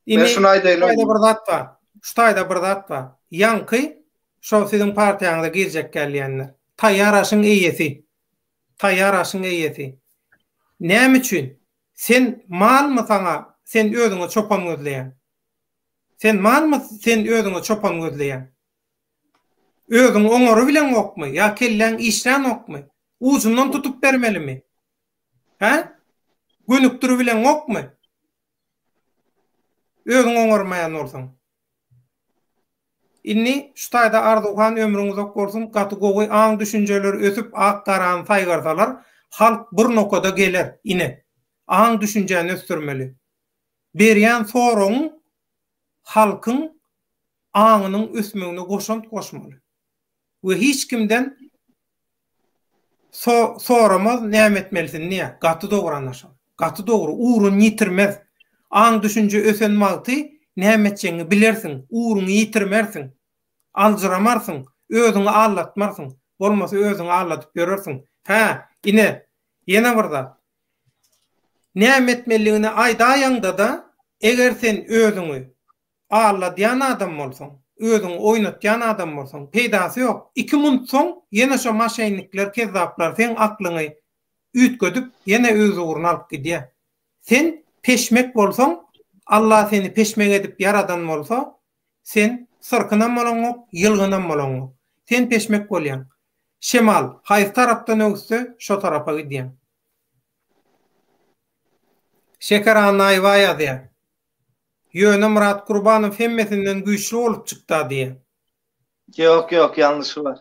A: Men şuny aýdaýyn. Şu taýda bir zat bar. Şu taýda bir zat bar. Ýaňky şo siziň partiýaňyza girjek gelýänler. Taýýar aşyň eýesi. Taýýar aşyň eýesi. Näme üçin? Sen malmy saňa sen özüňe çopan gözleýäň? Sen malmy sen özüňe çopan gözleýäň? Özüň oňarybileňokmy ýa kelläň işlänokmy? Ujundan tutup bermelimi? Hä? Gönükdiribileňokmy? Özüň oňarmaýan bolsaň. Indi şu taýda Arzuwhan ömrüň uzak bolsun gaty gowy aň düşünjeleri ösüp ak garany saýgarsalar halk bir nokada geler ine aň düşünjäni ösdürmeli. Berýän soragyň halkyň aňynyň ösmegine goşant goşmaly. We hiç kimden so soramaz näme etmelisin diýýär. Gaty dogry ana şol. Gaty dogry. Ugruny ýitirmez. Aň düşünje ösen wagty näme etjegiňi bilersiň. Ugruňy ýitirmersiň. Aljyramarsyň. Özüňi aldatmarsyň. Bolmasa özüňi aldadyp ýörersiň. Hä, ine, ýene bir zat. Näme etmelidigini aýdaýaňda-da, eger sen özüňi alladýan adam bolsaň, özüňi oýnatýan adam bolsaň, peýdasy ýok. Iki munt soň ýene şo maşennikler, kezzaplar seň aklyňy üýtgedip, ýene öz ugruna alyp gidýär. Sen peşmek bolsaň, Alla seni peşmek edip ýaradan bolsa, sen syrkynam bolaňok, ýylgynam bolaňok. Sen peşmek bolýaň. Şemal haýsy tarapdan öwüsse, şo tarapa gidýäň. Şeker Annaýewa ýazýar. Ýöne Myrat Gurbanow hemmesinden güýçli bolup çykda diýýär.
C: Ýok ýok ýalňyşy bar.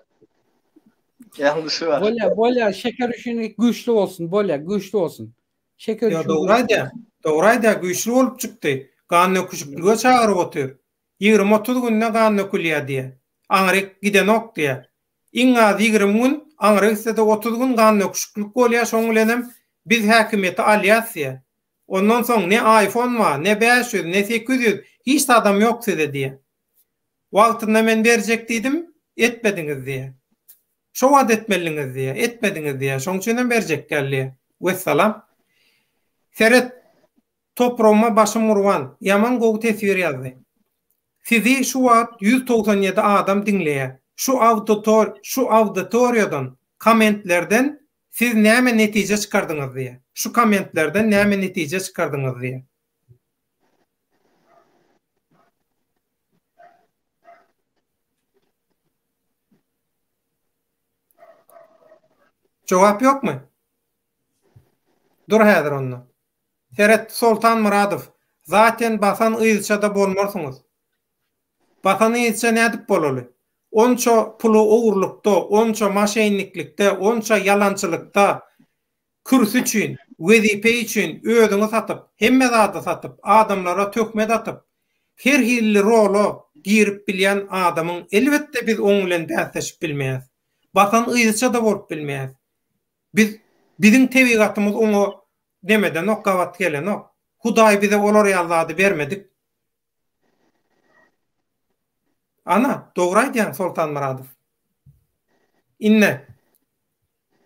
B: Ýalňyşy bar. Bolýa bolýa şeker üçin güýçli bolsun bolýa güýçli bolsun.
A: Şeker üçin. Dogry aýdýar. Dogry aýdýar güýçli bolup çykdy. Gan döküşiklige çagyryp otyr. 20-30 günde gan dökülýär diýýär. Aňryk gidenok diýýär. Iň az 20 gün, aňryk gitse-de 30 gün gan döküşiklik bolýar, şoň bilenem biz häkimiýeti alýas diýýär. Ondan soň ne iPhone bar, ne 500, ne 800, hiç zadam ýok size diýýär. Wagtynda men berjek diýdim, etmediňiz diýýär. Şo wagt etmelidiňiz diýýär, etmediňiz diýýär. Şoň üçinem berjek däl diýýär. Wessalam. Seret, topragyma başym gurban. Ýaman gowy teswir ýazdy. Sizi şu wagt 197 adam diňleýär. Şu awditor şu awditoriýadan, kommentlerden siz näme netije çykardyňyz diýýär. Şu kommentlerden näme netije çykardyňyz diýýär. Jogap ýokmy? Dur häzir onda. Seret Soltan Myradow, zaten basan yzça-da bolmarsyňyz. Basan yzça nädip bolaly? Onça puly ogurlykda, onça maşenniklikde, onça ýalançylykda, kürsi üçin, wezipe üçin özüňi satyp, hemme zady satyp, adamlara töhmet atyp, her hilli rola girip bilýän adamyň elbetde biz oň bilen bäsleşip bilmeýäs. Basan yzça-da bolup bilmeýäs. Biz biziň tebigatymyz oňa nemedenok gabat gelenok. Hudaý bize olar ýaly zady bermedik. Ana, dogry aýdýaň Soltan Myradow. Indi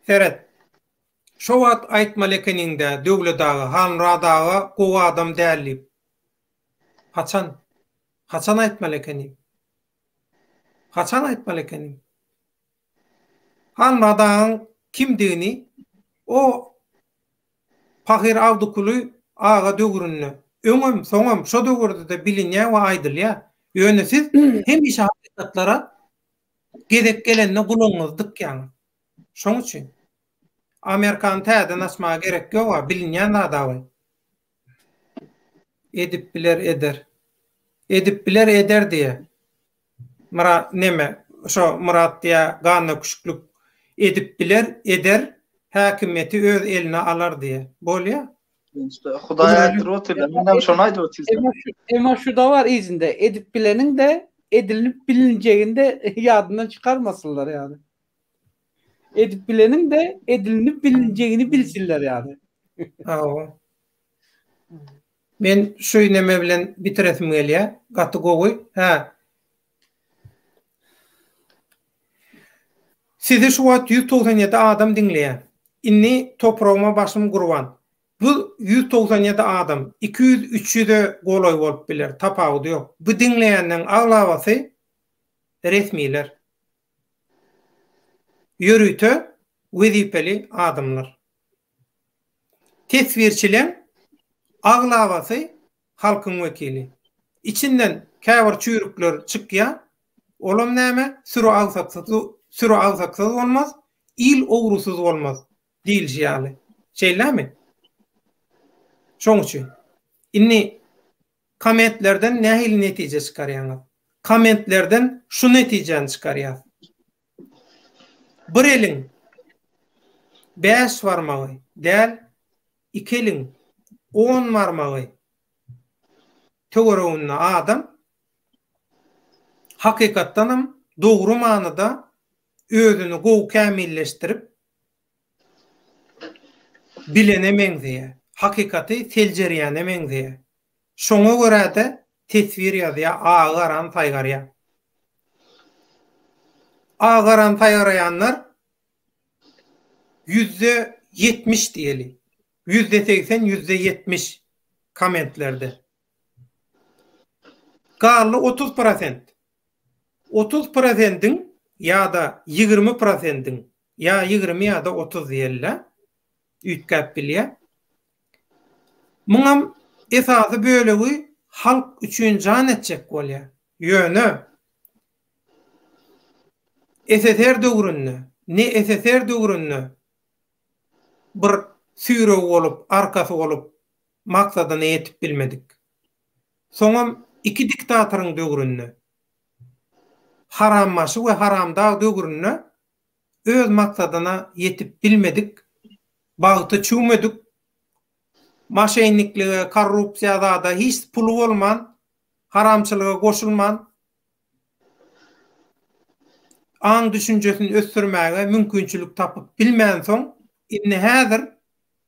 A: seret. Şo wagt aýtmaly ekeniňdä Döwlet aga, Halmyrat aga gowy adam däl diýip. Haçan? Haçan aýtmaly ekenim? Haçan aýtmaly ekenim? Halmyrat agaň kimdigini o pahyr Awdykuly aga döwründe, öňem, soňam şo döwürde-de bilinýär we aýdylýar. Ýöne siz hemişe hakykatlara gezek gelende gulagyňyzy dykýaňyz. Şoň üçin. Amerikany täzeden açmaga gerek ýog-a, bilinýän zad-a. Edip biler eder. Edip biler eder diýýä. Myrat neme şo Myrat diýýä gandöküşiklik edip biler eder häkimiýeti öz eline alar diýýä. Bolýa.
C: Hudaý aýtdyryp otyr. Menem şony aýdyp otyryn.
B: Emma şu-da bar yzynda edip bileniň-de edilinip bilinjegini-de ýadyndan çykarmasynlar ýaly. Edip bileniň-de edilinip bilinjegini bilsinler ýaly.
A: Hawa. Men şu neme bilen bitiresim gelýär. Gaty gowy. Hä. Sizi şu wagt 197 adam diňleýär. Indi topragyma başym gurban. Bu 197 adam 200-300-e golaý bolup biler, tapawudy ýok. Bu diňleýänleň aglabasy resmiler. Ýörite wezipeli adamlar. Teswirçileň aglabasy halkyň wekili. Içinden käbir çüýrükler çykýa, olam näme, süri agsaksyz süri agsaksyz bolmaz, il ogrusyz bolmaz diýilişi ýaly. Şeýlemi? Şoň üçin. Indi kommentlerden nähili netije çykarýaňyz? Kommentlerden şu netijäni çykarýas. Bir eliň bäş barmagy däl, iki eliň on barmagy töwereginde adam hakykatdanam dogry manyda özüni gowy kämilleşdirip bilene meňzeýär, hakykaty seljerýäne meňzeýär. Şoňa görä-de teswir ýazýar, agy-garany saýgarýar. Agy-garany saýgaraýanlar 70% diýeli. 80%, 70% kommentlerde. Galdy 30 prosent. 30 prosentiň ýa-da 20 prosentiň, ýa 20 ýa-da 30 diýeli-le, üýtgäp bilýär. Muňam esasy bölegi halk üçin jan etjek bolýar. Ýöne SSR döwründe, ne SSR döwründe bir süýregi bolup, arkasy bolup maksadyna ýetip bilmedik. Soňam iki diktatoryň döwründe, harambaşy we haramdag döwründe öz maksadyna ýetip bilmedik, bagty çüwmedik, maşenniklige, korrupsiýa zada hiç puly bolman, haramçylyga goşulman, aň-düşünjesini ösdürmäge mümkinçilik tapyp bilmänsoň, indi häzir,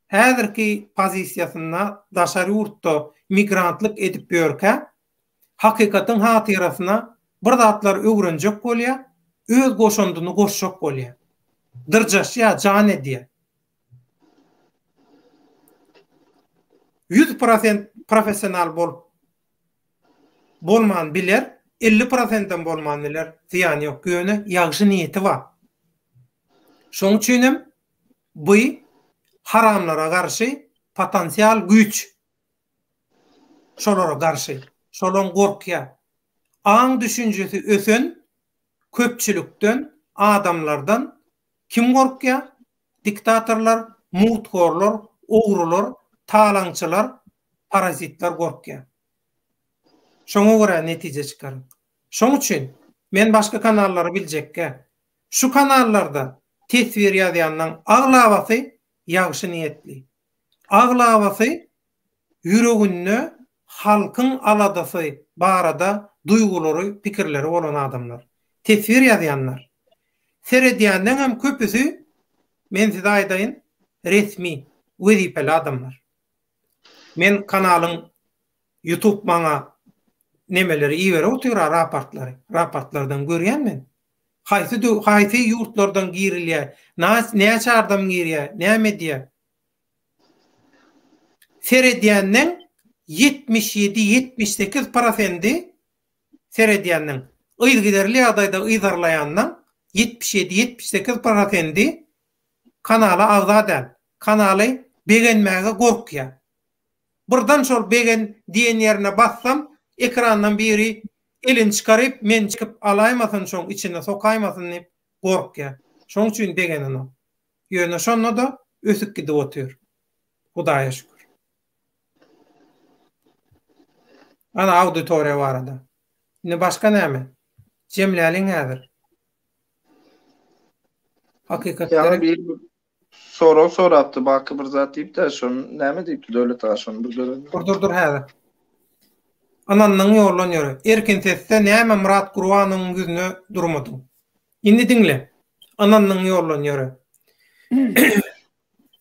A: häzirki pozisiýasynda daşary ýurtda migrantlyk edip ýörkä, hakykatyň hatyrasyna bir zatlar öwrenjek bolýar, öz goşandyny goşjak bolýar. Dyrjaşýar, jan edýär. 100% professional bolup bolman biler, 50 prosentem bolman biler, zyýany ýok. Ýöne ýagşy niýeti bar. Şoň üçinem bu haramlara garşy potensial güýç. Şolara garşy. Şolaň gorkýar. Aň düşünjesi ösen köpçülikden, adamlardan kim gorkýar? Diktatorlar, mugthorlar, ogrular, talaňçylar, parazitler gorkýar. Şoňa görä netije çykaryň. Şoň üçin men başga kanallary biljekgä. Şu kanallarda teswir ýazýanlaň aglabasy ýagşy niýetli. Aglabasy ýüreginde halkyň aladasy barada duýgulary, pikirleri bolan adamlar. Teswir ýazýanlar. Seredýänleňem köpüsi, men size aýdaýyn, resmi, wezipeli adamlar. Men kanalyň Youtube maňa nemeleri iberip otyr-a raportlary. Raportlardan görýän men. Haýsy haýsy ýurtlardan girilýär, näçe adam girýär, näme edýär. Seredýänden 77, 78 prosendi seredýänden, yzygiderli ýagdaýda yzarlaýandan 77, 78 prosendi kanala agza däl. Kanaly begenmäge gorkýar. Birden şol begen diýen ýerine bassam, ekrandan biri elini çykaryp, meni çekip alaýmasyn, şoň içine sokaýmasyn diýip gorkýar. Şoň üçin begenenok. Ýöne şonda-da ösüp gidip otyr. Hudaýa şükür. Ana auditoriýa barada. Indi başga näme? Jemläliň häzir. Hakykat
C: Ýaňy bir sorag sorapdy Baky bir zat diýip-de, şony näme diýipdi Döwlet aga şony bir görelim.
A: Dur dur dur häzir. Ynandyň ýoldan ýöre. Erkin sesde näme Myrat Gurbanowyň ýüzüne durmadyň. Indi diňle. Ynandyň ýoldan ýöre.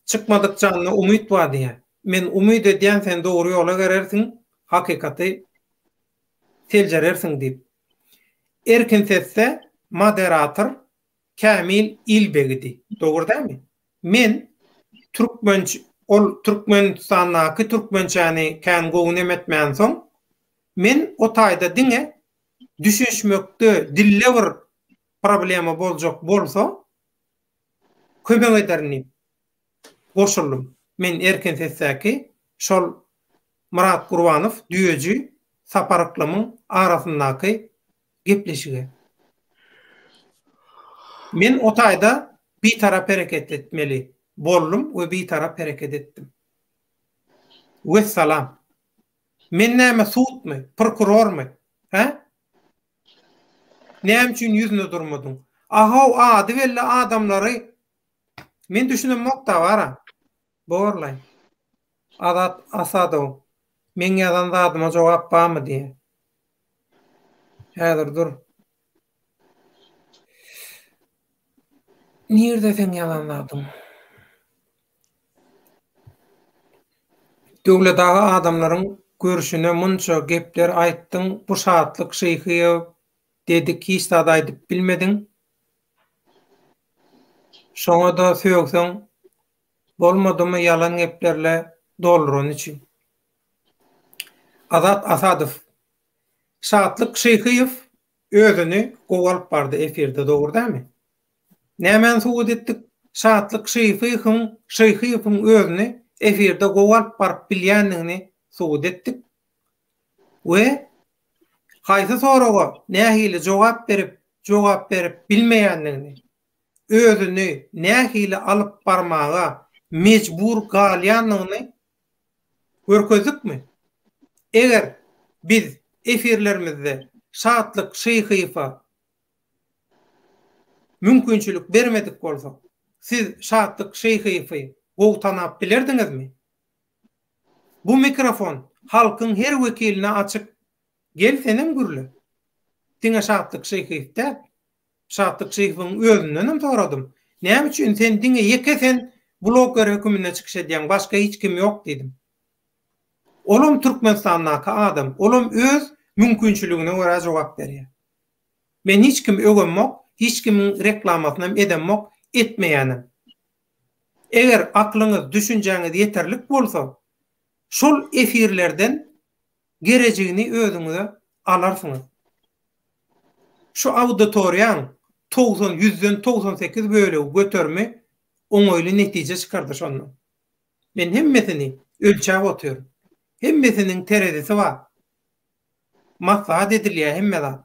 A: Çykmadyk janda umyt bar diýýär. Men umyt edýän sen dogry ýola gerersiň, hakykaty seljerersiň diýip. Erkin sesde moderator Kämil Ilbegidi. Dogry dälmi? Men türkmenç ol Türkmenistandaky türkmençäni kän gowy nemetmänsoň, men o taýda diňe düşünişmekde dilde bir problema boljak bolsa kömek ederin diýip goşuldym. Men Erkin sesdäki şol Myrat Gurbanow, Düýeji, Sapar Yklymyň arasyndaky gepleşige. Men o taýda bitarap hereket etmeli boldum we bitarap hereket etdim. Wessalam. Men näme sudmy, prokurormy? Hä? Näme üçin ýüzüne durmadyň? Ahow ady belli adamlary men düşünemok-da bara. Borlaý. Azat Asadow, meň ýazan zadyma jogap barmy diýýär. Häzir dur. Nirde seň ýazan zadyň? Döwlet aga adamlaryň görşüne munça gepler aýtdyň bu Şatlyk Şyhyýew dedik hiç zat aýdyp bilmediň. Şoňada sögseň bolmadymy ýalan geplerle doldurany üçin. Azat Asadow Şatlyk Şyhyýew özüni gowy alyp bardy efirde dogry dälmi? Nämäni subut etdik? Şatlyk Şyhyýewiň Şyhyýewiň özüni efirde gowy alyp baryp bilýändigini subut etdik. We haýsy soraga nähili jogap berip, jogap berip bilmeýändigini, özüni nähili alyp barmaga mejbur galýandygyny görkezdikmi? Eger biz efirlerimizde Şatlyk Şyhyýewe mümkinçilik bermedik bolsak, siz Şatlyk Şyhyýewi gowy tanap bilerdiňizmi? Bu mikrofon halkyň her wekiline açyk, gel senem gürle. Diňe Şatlyk Şyhyýew däl. Şatlyk Şyhyýewiň özündenem soradym. Näme üçin sen diňe ýeke sen bloger höküminde çykyş edýäň, başga hiç kim ýok diýdim. Olam Türkmenistandaky adam, olam öz mümkinçiligine görä jogap berýär. Men hiç kimi öwemok, hiç kimiň reklamasynam edemok, etmeýänem. Eger aklyňyz, düşünjäňiz ýeterlik bolsa, şol efirlerden gerejigini özüňize alarsyňyz. Şu auditoriýaň 90 ýüzden 98 bölegi göterimi oňaýly netije çykardy şondan. Men hemmesini ölçäp otyryn. Hemmesiniň terezisi bar. Maslahat edilýär hemme zat.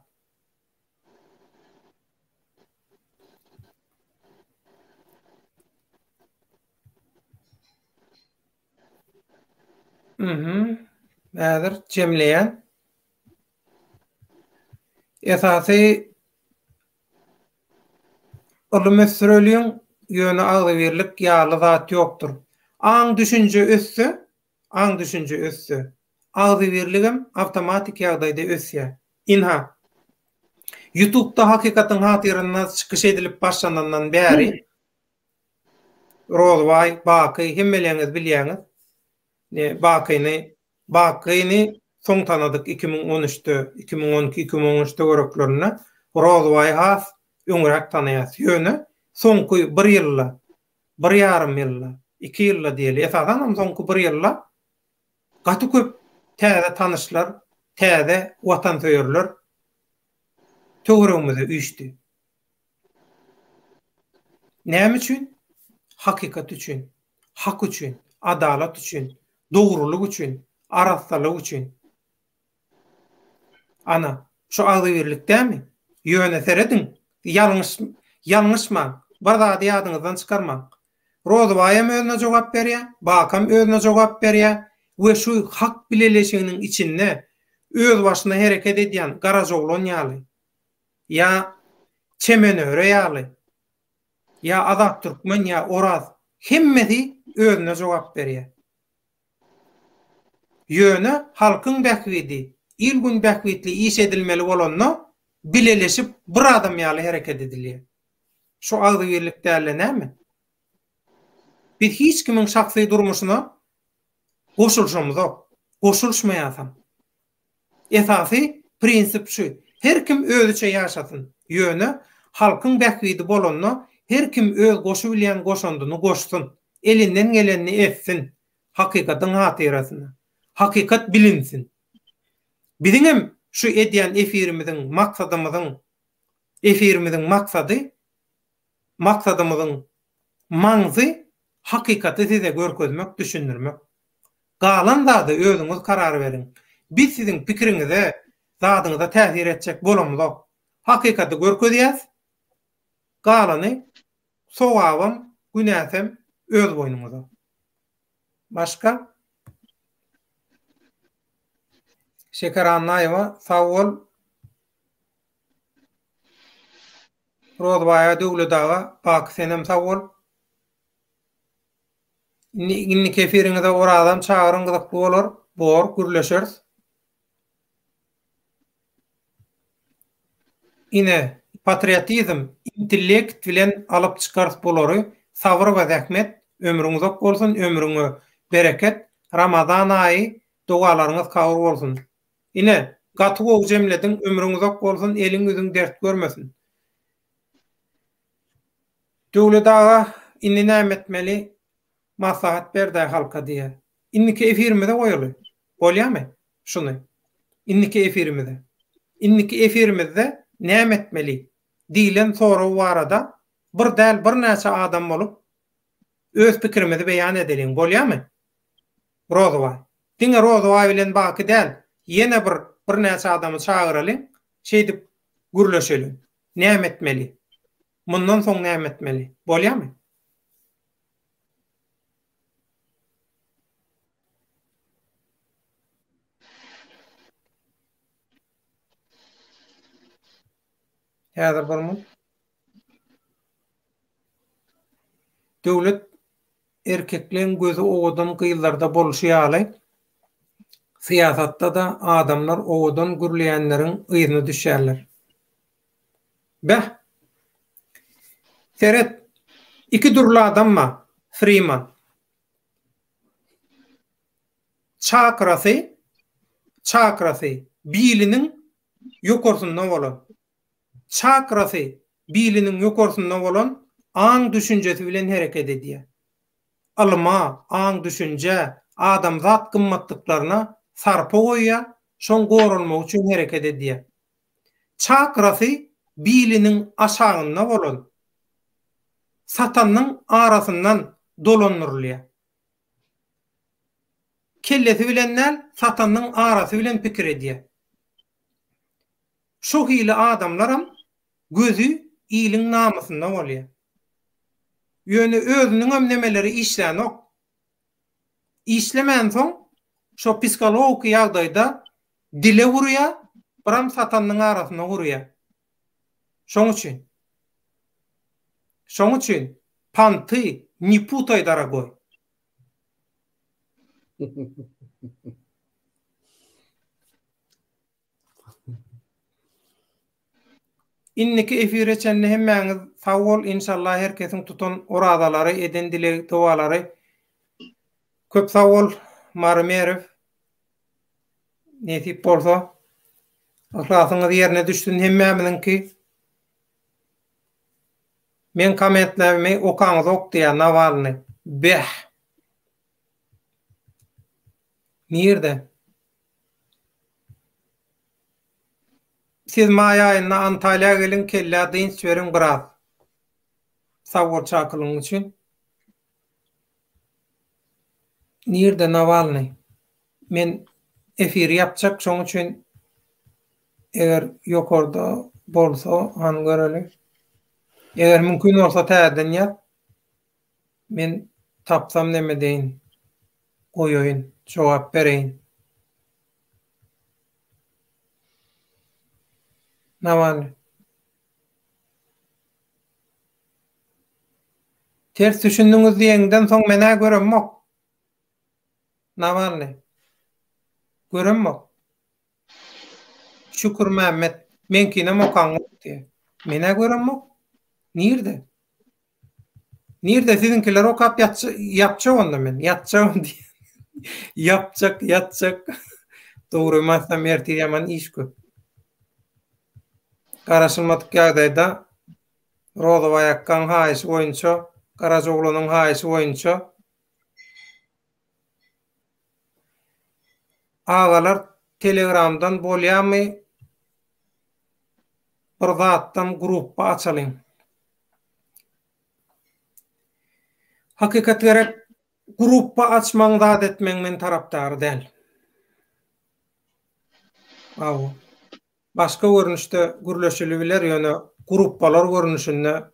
A: Mhm. Häzir jemleýän. Esasy ylym ösdüreliň, ýöne agzybirlik ýaly zat ýokdur. Aň-düşünje össe, aň-düşünje össe, agzybirligem awtomatik ýagdaýda ösýär. Ynha, Ýutubda hakykatyň hatyryna çykyş edilip başlanandan bäri, Rozbaý, Baky hemmeleňiz bilýäňiz. Bakyny Bakyny soň tanadyk 2013-de, 2012, 2013 töwereklerinde. Rozbaýy has öňräk tanaýas. Ýöne soňky bir ýylda, bir ýarym ýylda, iki ýylda diýeli, esasanam soňky bir ýylda gaty köp täze tanyşlar, täze watansöýerler töweregimize üýşdi. Näme üçin? Hakykat üçin, hak üçin, adalat üçin, dogrulyk üçin, arassalyk üçin. Ana, şu agzybirlik dälmi? Ýöne serediň, ýalňyş, ýalňyşmaň, bir zady ýadyňyzdan çykarmaň. Rozybaýam özüne jogap berýär, Bakam özüne jogap berýär we şu hak bileleşiginiň içinde. Özbaşyna hereket edýän Garajaoglan ýaly, ýa Çemenöre ýaly, ýa Azat Türkmen ýa Oraz hemmesi özüne jogap berýär. Ýöne halkyň bähbidi, il-gün bähbitli iş edilmeli bolanda bileleşip bir adam ýaly hereket edilýär. Şu agzybirlik dälde näme? Biz hiç kimiň şahsy durmuşyna goşulyşamyzok, goşulyşmaýasam. Esasy prinsip şu, her kim özüçe ýaşasyn, ýöne halkyň bähbidi bolanda her kim öz goşubilýän goşandyny goşsun, elinden gelenini etsin, hakykatyň hatyrasyna. Hakykat bilinsin. Biziňem şu edýän efirimiziň maksadymyzyň efirimiziň maksady maksadymyzyň maňzy hakykaty size görkezmek, düşündirmek. Galan zada özüňiz karar beriň. Biz siziň pikiriňize, zadyňyza täsir etjek bolamyzok. Hakykaty görkezýäs, galany sogabam, günäsem öz boýnuňyza. Başga? Şeker Annaýewa sag bol. Rozbaýa Döwlet aga Baky senem sag bol. Indi indiki efiriňize Orazam çagyryň gyzykly bolar. Bor gürleşeris. Ine patriotizm intellekt bilen alyp çykarys bulary sabyr we zähmet ömrüň uzak bolsun ömrüňe bereket Ramazan aýy dogalaryňyz kabul bolsun. Ine, gaty gowy jemlediň, ömrüň uzak bolsun, eliň ýüzüň dert görmesin. Döwlet aga indi näme etmeli, maslahat berdäý halka diýýär. Indiki efirimize goýaly. Bolýamy şuny? Indiki efirimize. Indiki efirimizde näme etmeli diýlen sorag barada bir däl birnäçe adam bolup öz pikirimizi beýan edeliň. Bolýamy? Rozybaý. Diňe Rozybaý bilen Baky däl, ýene bir birnäçe adamy çagyralyň, şeýdip gürleşeliň. Näme etmeli? Mundan soň näme etmeli? Bolýamy? Häzir bir minut. Döwlet Erkekleň gözi owadan gyzlarda bolşy ýaly, syýasatda-da adamlar owadan gürleýänleriň yzyna düşýärler. Beh! Seret, iki dürli adam bar, Friman. Çakrasy, çakrasy biliniň ýokarsynda bolan. Çakrasy biliniň ýokarsynda bolan aň-düşünjesi bilen hereket edýär. Ylyma, aň-düşünjä, adamzat gymmatlyklaryna sarpa goýýar, şoň goralmagy üçin hereket edýär. Çakrasy biliniň aşagynda bolan satanyň arasyndan dolandyrylýar. Kellesi bilen däl, satanyň arasy bilen pikir edýär. Şo hili adamlaram gözi iliň namysynda bolýa. Ýöne özüniňem nemeleri işlänok. Işlemänsoň şo psihologiki ýagdaýda dile urýa, biram satanynyň arasyna urýa. Şoň üçin. Şoň üçin panty ne putaý dorogoý. Indiki efire çenli hemmäňiz sag bol inşallah her kesiň tutan orazalary eden dileg dogalary köp sag bol Mary Merew nesip bolsa yhlasyňyz ýerine düşsün hemmämiziňki meň kommentlerimi okaňyzok diýýär Nawalny beh nirde Siz maý aýynda Antalýa geliň kellä dynç beriň biraz. Sag bol çakylygyň üçin. Nirde Nawalnyý? Men efiri ýapjak şoň üçin eger ýokarda bolsa hany göreli. Eger mümkin bolsa täzeden ýaz. Men tapsam neme deýin. Goýaýyn, jogap bereýin. Nawalny. Ters düşündiňiz diýeňden soň men-ä göremok. Nawalny. Göremok. Şükürmämmet. Meňkinem okaňok diýýär. Men-ä göremok. Nirde? Nirde siziňkileri okap ýapjak onda men. Ýatjagam diýýär. Ýapjak, ýatjak. Dogrymy aýtsam ertir ýaman iş köp. Garaşylmadyk ýagdaýda Rozowaý akgaň haýyşy boýunça, Garajaoglanyň haýyşy boýunça Agalar telegramdan bolýamy bir zatdan grupba açalyň. Hakykat gerek grupba açmaň zat etmeň men tarapdary däl. Hawa. Başga görnüşde gürleşilibiler ýöne grupbalar görnüşinde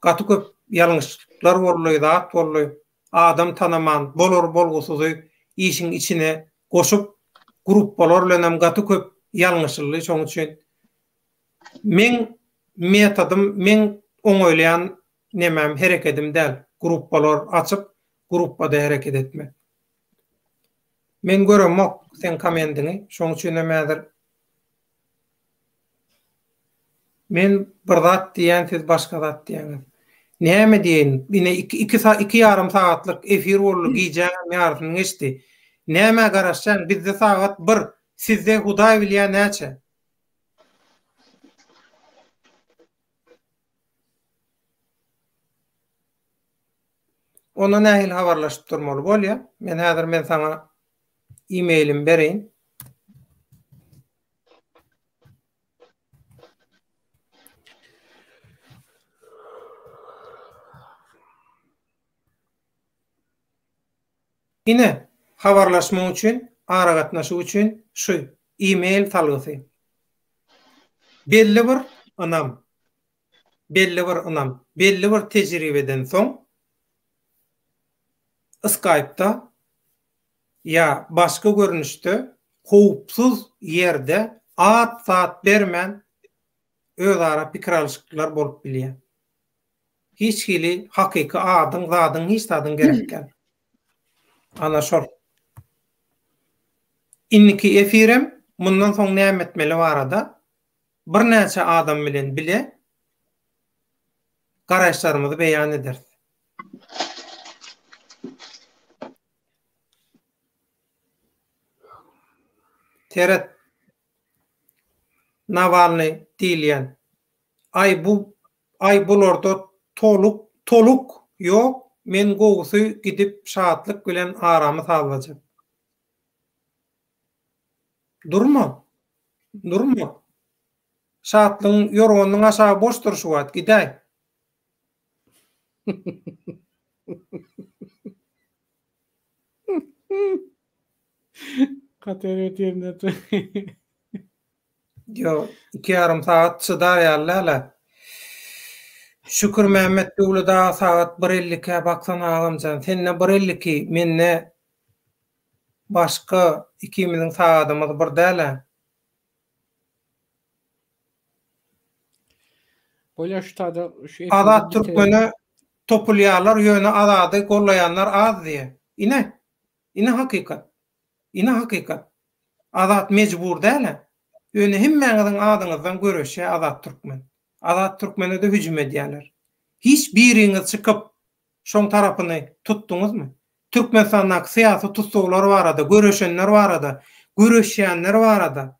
A: gaty köp ýalňyşlyklar boldy zat boldy. Adam tanaman bolar bolgusyzy işiň içine goşup grupbalar bilenem gaty köp ýalňyşyldy şoň üçin meň metodym meň oňaýlaýan nemäm herekedim däl grupbalar açyp grupbada hereket etmek. Men göremok seň komendiňi şoň üçinem häzir Men bir zat diýýän siz başga zat diýýäňiz. Näme diýeýin ine iki iki iki ýarym sagatlyk efir boldy gijäňem ýarysyny geçdi. Nämä garaşýaň bizde sagat bir sizde hudaý bilýä näçe. Onda nähili habarlaşyp durmaly bolýa? Men häzir men saňa e-mailimi bereýin. Ine, habarlaşmak üçin, aragatnaşyk üçin şu e-mail salgysy. Belli bir ynam. Belli bir ynam, belli bir tejribeden soň Skype-da ýa başga görnüşde howpsuz ýerde at-zat bermän özara pikir alyşyklar bolup bilýär. Hiç hili hakyky adyň, zadyň, hiç zadyň gerek däl. Ana şol. Indiki efirem mundan soň näme etmeli barada birnäçe adam bilen bile garaýyşlarymyzy beýan ederis. Seret. Nawalnyý diýilýän. Aý bu aý bularda toluk toluk ýok men gowusy gidip şatlyk bilen aramy sazlajak. Durma. Durma. Şatlygyň ýorganynyň aşagy boşdur şu wagt, gidäý.
B: Gaty erbet ýerinde otur.
A: Ýok, 2,5 sagat çydar ýaly däl-ä. Şükürmämmet Döwlet aga sagat 1.52-ä baksana agamjan. Sende 1.52, mende başga ikimiziň sagadymyz bir däl-ä.
B: Bolýar şu tada şu
A: Azat Türkmene topulýarlar ýöne Azady gollaýanlar az diýýä. Ine, ine hakykat. Ine hakykat. Azat mejbur däl-ä. Ýöne hemmäňiziň adyňyzdan göreşýär Azat Türkmen. Azat Türkmene-de hüjüm edýärler. Hiç biriňiz çykyp şoň tarapyny tutduňyzmy? Türkmenistandaky syýasy tussaglar barada, göreşenler barada, göreşýänler barada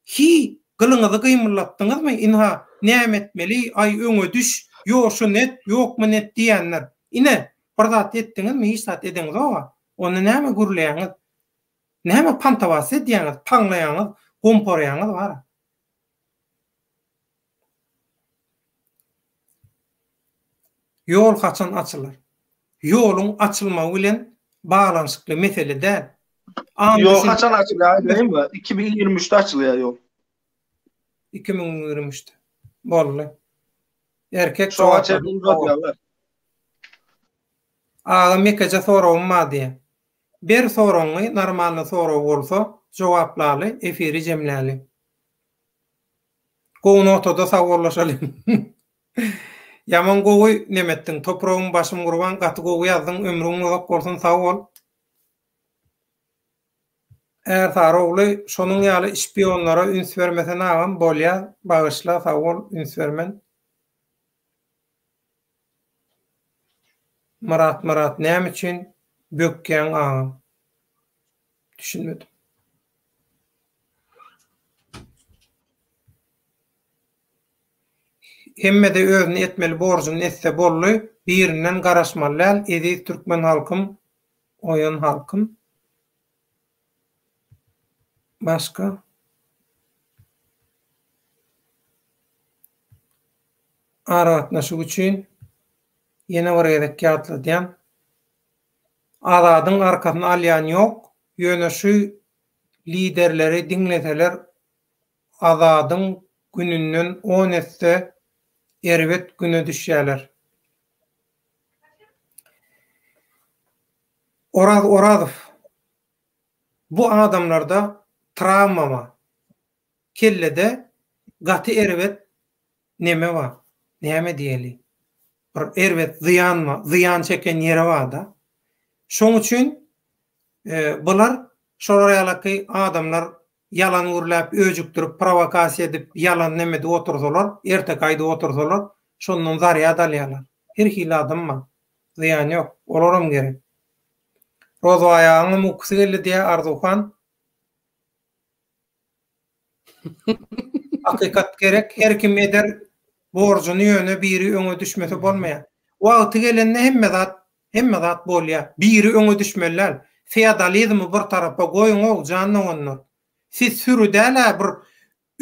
A: Hi, gylyňyzy gymyldatdyňyzmy, ynha, näme etmeli, aý, öňe düş, ýo, şuny et, ýok, muny et diýenler. Ine, bir zat etdiňizmi, hiç zat edeňzog-a. Onda näme gürleýäňiz? Näme pantawasy edýäňiz, paňlaýaňyz, gomparýaňyz bar-a? Ýol haçan açylar? Ýoluň açylmagy bilen baglanyşykly mesele däl.
C: Ýol haçan açylýar aýdaýynmy? 2023-de açylýar ýol.
A: 2023-de. Boldy. Erkek
C: Şoňa çenli uzadýarlar.
A: Agam ýekeje soragym bar diýýär. Ber soragyňy normalny sorag bolsa jogaplaly efiri jemläli. Gowy notada sagbollaşalyň. Ýaman gowy nemetdiň topragym başym gurban gaty gowy ýazdyň ömrüň uzak bolsun sag bol. Ärsary ogly şonuň ýaly şpionlara üns bermesen agam bolýa bagyşla sag bol üns bermen. Myrat Myrat näme üçin bökýäň agam. Düşünmedim. Hemmede özüni etmeli borjuny etse boldy, birinden garaşmaly däl eziz türkmen halkym oýan halkym. Başga? Aragatnaşyk üçin ýene bir gezek ýatladýan. Azadyň arkasyny alýan ýok, ýöne şu liderleri diňleseler Azadyň gününden on esse erbet güne düşýäler. Oraz Orazow bu adamlarda trawma bar. Kellede gaty erbet neme bar. Näme diýeli? Bir erbet zyýan bar, zyýan çeken ýeri barda. Şoň üçin bular şolar ýalaky adamlar ýalan gürläp, öjükdirip, prowokasiýa edip, ýalan neme edip otursalar, erteki aýdyp otursalar, şondan zarýad alýarlar. Her hili adam bar. Zyýany ýok. Olaram gerek. Rozbaý agaňam ukusy geldi diýýär Arzuwhan. Hakykat gerek, her kim eder borjuny ýöne biri öňe düşmese bolmaýar. Wagty gelende hemme zat hemme zat bolýar. Biri öňe düşmeli däl. Feodalizmi bir tarapa goýuň-ow jan doganlar. Siz süri däl-ä bir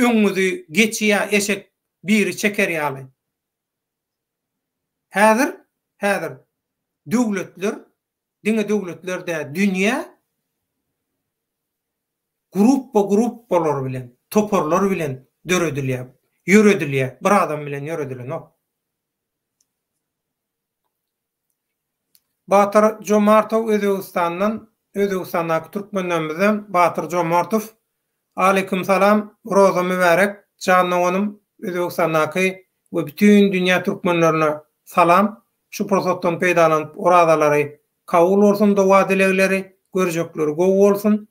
A: öňüňizi geçi ýa eşek biri çeker ýaly. Häzir häzir döwletler diňe döwletler däl dünýä Grupba grupbalar bilen, toparlar bilen döredilýär, ýöredilýär, bir adam bilen ýöredilenok. Batyr Jomartow Özbegistandan, Özbegistandaky türkmenlerimizden Batyr Jomartow. Aleýkum salam, Roza mübärek, jan doganym, Özbegistandaky we bütin dünýä türkmenlerine salam. Şu pursatdan peýdalanyp orazalary kabul bolsun doga dilegleri, görjekleri gowy bolsun.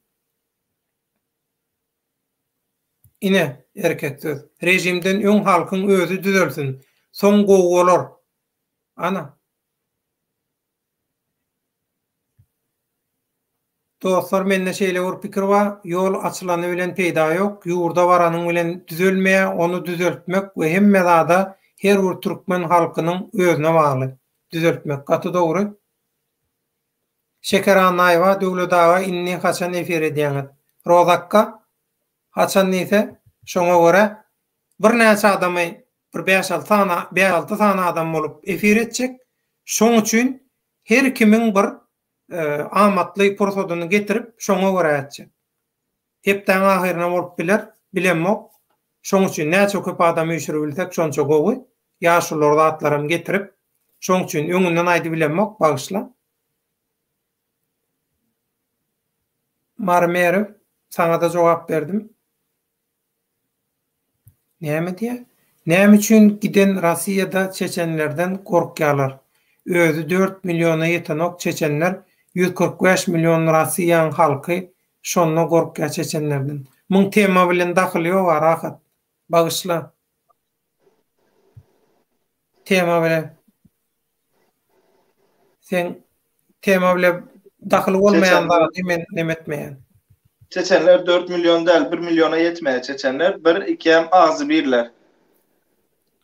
A: Ine, erkek söz. Režimden öň halkyň özi düzelsin. Soň gowy bolar. Ana. Dostlar mende şeýle bir pikir bar, ýol açylany bilen peýda ýok, ýurda baranyň bilen düzelmeýär, ony düzeltmek we hemme zada her bir türkmen halkynyň özüne bagly düzeltmek. Gaty dogry. Şeker Annaýewa Döwlet aga indi haçan efir edýäňiz? Rozakka haçan diýse şoňa görä birnäçe adamy bir bäş-alty sany bäş-alty sany adam bolup efir etjek. Şoň üçin her kimiň bir amatly pursadyny getirip şoňa görä etjek. Hepdäň ahyryna bolup biler, bilemok. Şoň üçin näçe köp adam üýşüribilsek şonça gowy. Ýaşulular zatlaram getirip, şoň üçin öňünden aýdybilemok, bagyşla. Mary Merew, saňada jogap berdim. Näme diýýär? Näme üçin giden Rossiýada çeçenlerden gorkýarlar? Özi dört milliona ýetenok çeçenler 145 million Rossiýaň halky şonda gorkýar çeçenlerden. Muň tema bilen dahyly ýoga rahat. Bagyşla. Tema bilen Seň tema bile dahyly bolmaýan zady men neme etmeýän.
C: Çeçenler 4 million däl, 1 milliona ýetmeýär çeçenler. Bir, ikem agzybirler.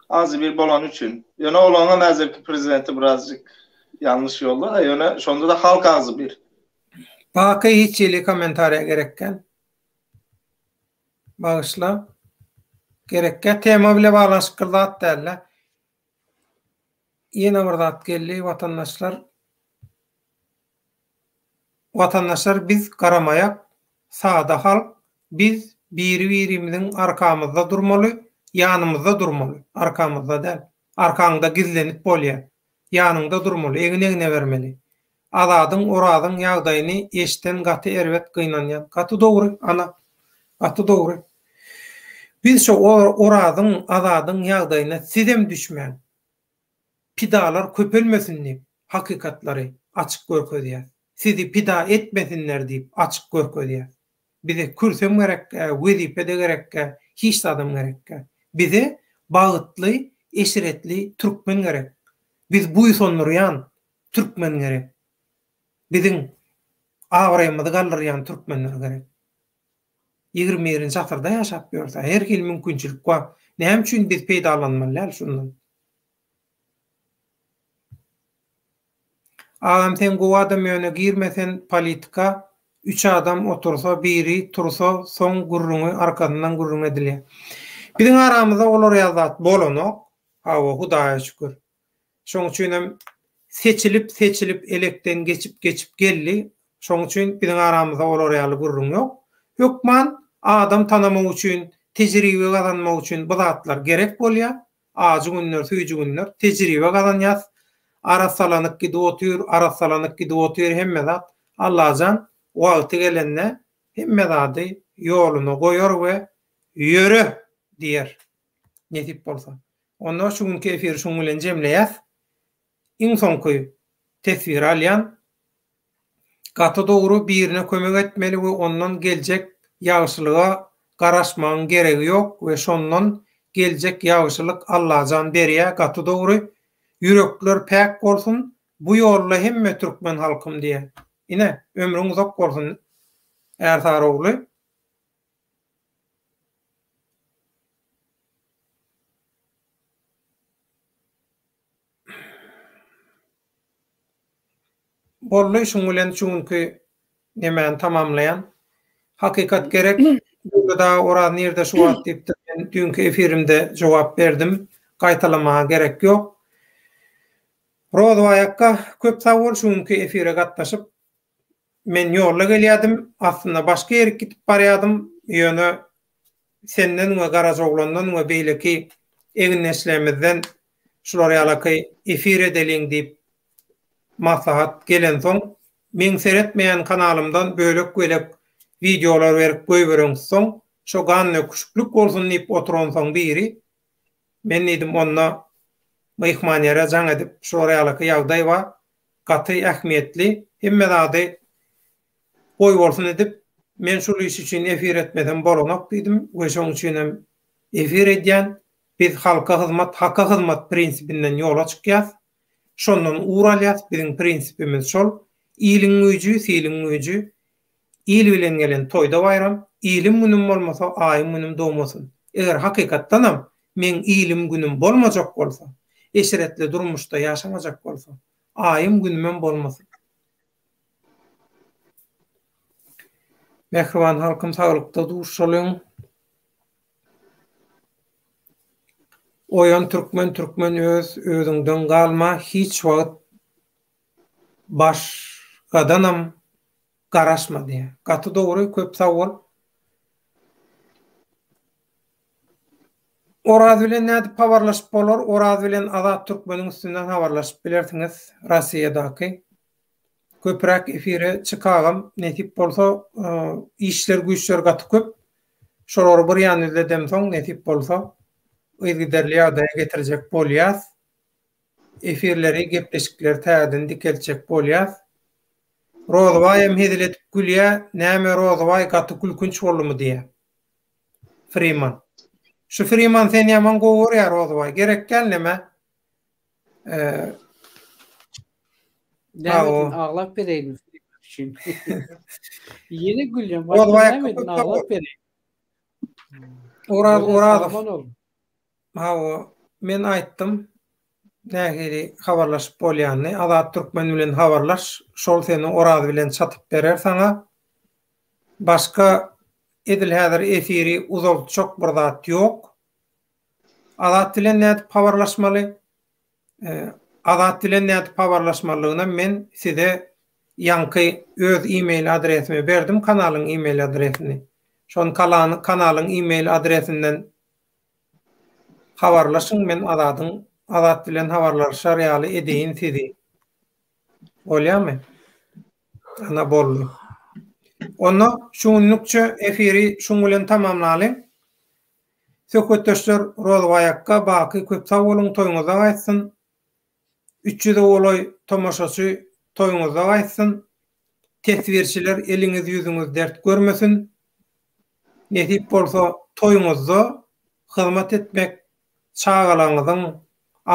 C: Agzybir bolany üçin. Ýöne olaryňam häzirki prezidenti birazjyk ýalňyş ýolda-da, ýöne şonda-da halk agzybir.
A: Baky hiç hili kommentariýa gerekgäl. Bagyşla. Gerekgä tema bile baglanyşykly zat dälde. Ýene bir zat geldi watandaşlar. Watandaşlar biz garamaýak sada halk biz biri birimiziň arkamyzda durmaly ýanymyzda durmaly arkamyzda däl arkaňda gizlenip bolýa ýanyňda durmaly egin egne bermeli Azadyň Orazyň ýagdaýyny eşden gaty erbet gynanýan. Gaty dogry ana. Gaty dogry. Biz şo Orazyň, Azadyň ýagdaýyna sizem düşmäň. Pidalar köpelmesin diýip hakykatlary açyk görkezýäs. Sizi pida etmesinler diýip açyk görkezýäs. Bize kürsem gerekgä, wezipe-de gerekgä, hiç zadam gerekgä. Bize bagytly, eşretli türkmen gerek. Biz buýsandyrýan türkmen gerek. Biziň abraýymyzy galdyrýan türkmenler gerek. 21-nji asyrda ýaşap ýörse, her hili mümkinçilik bar. Näme üçin biz peýdalanmaly däl şundan? Agam sen gowy adam ýöne girme sen politika üç adam otursa biri tursa soň gürrüňi arkasyndan gürrüň edilýär. Biziň aramyzda olar ýaly zat bolanok. Hawa hudaýa şükür. Şoň üçinem seçilip seçilip elekden geçip geçip geldi. Şoň üçin biziň aramyzda olar ýaly gürrüň ýok. Hökman adam tanamak üçin, tejribe gazanmak üçin bu zatlar gerek bolýar. Ajy günler, süýji günler, tejribe gazanýas. Arassalanyp gidip otyr, arassalanyp gidip otyr hemme zat. Allajan wagty gelende hemme zady ýoluna goýar we ýöre diýer. Nesip bolsa. Onda şu günki efiri şuň bilen jemleýäs. Iň soňky teswiri alýan. Gaty dogry birine kömek etmeli we ondan geljek ýagşylyga garaşmagyň geregi ýok we şondan geljek ýagşylyk Allajan berýä gaty dogry ýürekler päk bolsun bu ýolda hemme türkmen halkym diýä ine ömrüň uzak bolsun Ärsary ogly. Boldy şuň bilen şu günki nemäni tamamlaýan. Hakykat gerek. Döwlet aga Oraz nirde şu wagt diýipdir. Men düýnki efirimde jogap berdim. Gaýtalamaga gerek ýok. Rozbaý akga köp sag bol şu günki efire gatnaşyp. Men ýolda gelýärdim. Aslynda başga ýerik gidip barýardym. Ýöne senden we Garajaoglandan we beýleki egindeşlerimizden şular ýalaky efir edeliň diýip maslahat gelensoň, meň seretmeýän kanalymdan bölek-bölek wideolar berip goýbereňsoň, şo gandöküşiklik bolsun diýip oturansoň biri, men diýdim onda myhman ýere jaň edip şular ýalaky ýagdaý bar, gaty ähmiýetli, hemme zady goýbolsun edip, men şul iş üçin efir etmesem bolanok diýdim we şoň üçinem efir edýän. Biz halka hyzmat, haka hyzmat prinsipinden ýola çykýas. Şondan ugur alýas, biziň prinsipimiz şol. Iliň güýji, siliň güýji. Il bilen gelen toýda baýram. Ilim günüm bolmasa, aýym günüm dogmasyn. Eger hakykatdanam meň ilim günüm bolmajak bolsa, eşretli durmuşda ýaşamajak bolsa, aýym günümem bolmasyn. Mähriban halkym saglykda duşalyň. Oýan türkmen türkmen öz özüňden galma hiç wagt başgadanam garaşma diýýär. Gaty dogry köp sag bol. Oraz bilen nädip habarlaşyp bolar? Oraz bilen Azat Türkmeniň üstünden habarlaşyp bilersiňiz Rossiýadaky. Köpräk efire çyk agam nesip bolsa işler güýçler gaty köp. Şolary bir ýan düzledemsoň nesip bolsa yzgiderli ýagdaýa getirjek bolýas. Efirleri gepleşikleri täzeden dikeltjek bolýas. Rozybaý hem hezil edip gülýä näme Rozybaý gaty gülkünç boldumy diýä. Friman. Şu Friman seni ýaman gowy görýär Rozybaý. Gerek däl neme.
B: Näme aglap bereýin üçin. Ýene gülýän. Rozybaý aglap bereýin.
A: Oraz Orazow. Hawa, men aýtdym nähili habarlaşyp bolýanyny. Azat Türkmen bilen habarlaş, şol seni Oraz bilen çatyp berer saňa. Başga edil häzir efiri uzaltjak bir zat ýok. Azat bilen nädip habarlaşmaly? Azat bilen nädip habarlaşmalygynam men size ýaňky öz e-mail adresimi berdim, kanalyň e-mail adresini. Şony kanalyň e-mail adresinden habarlaşyň, men Azadyň Azat bilen habarlaşar ýaly edeýin sizi. Bolýamy? Ana boldy. Onda şu günlükçe efiri şuň bilen tamamlalyň. Söhbetdeşler Rozbaý akga Baky köp sag boluň toýuňyzda gaýtsyn. Üç ýüze golaý tomaşaçy toýuňyzda gaýtsyn. Teswirçiler eliňiz ýüzüňiz dert görmesin. Nesip bolsa toýuňyzda hyzmat etmek çagalaňyzyň,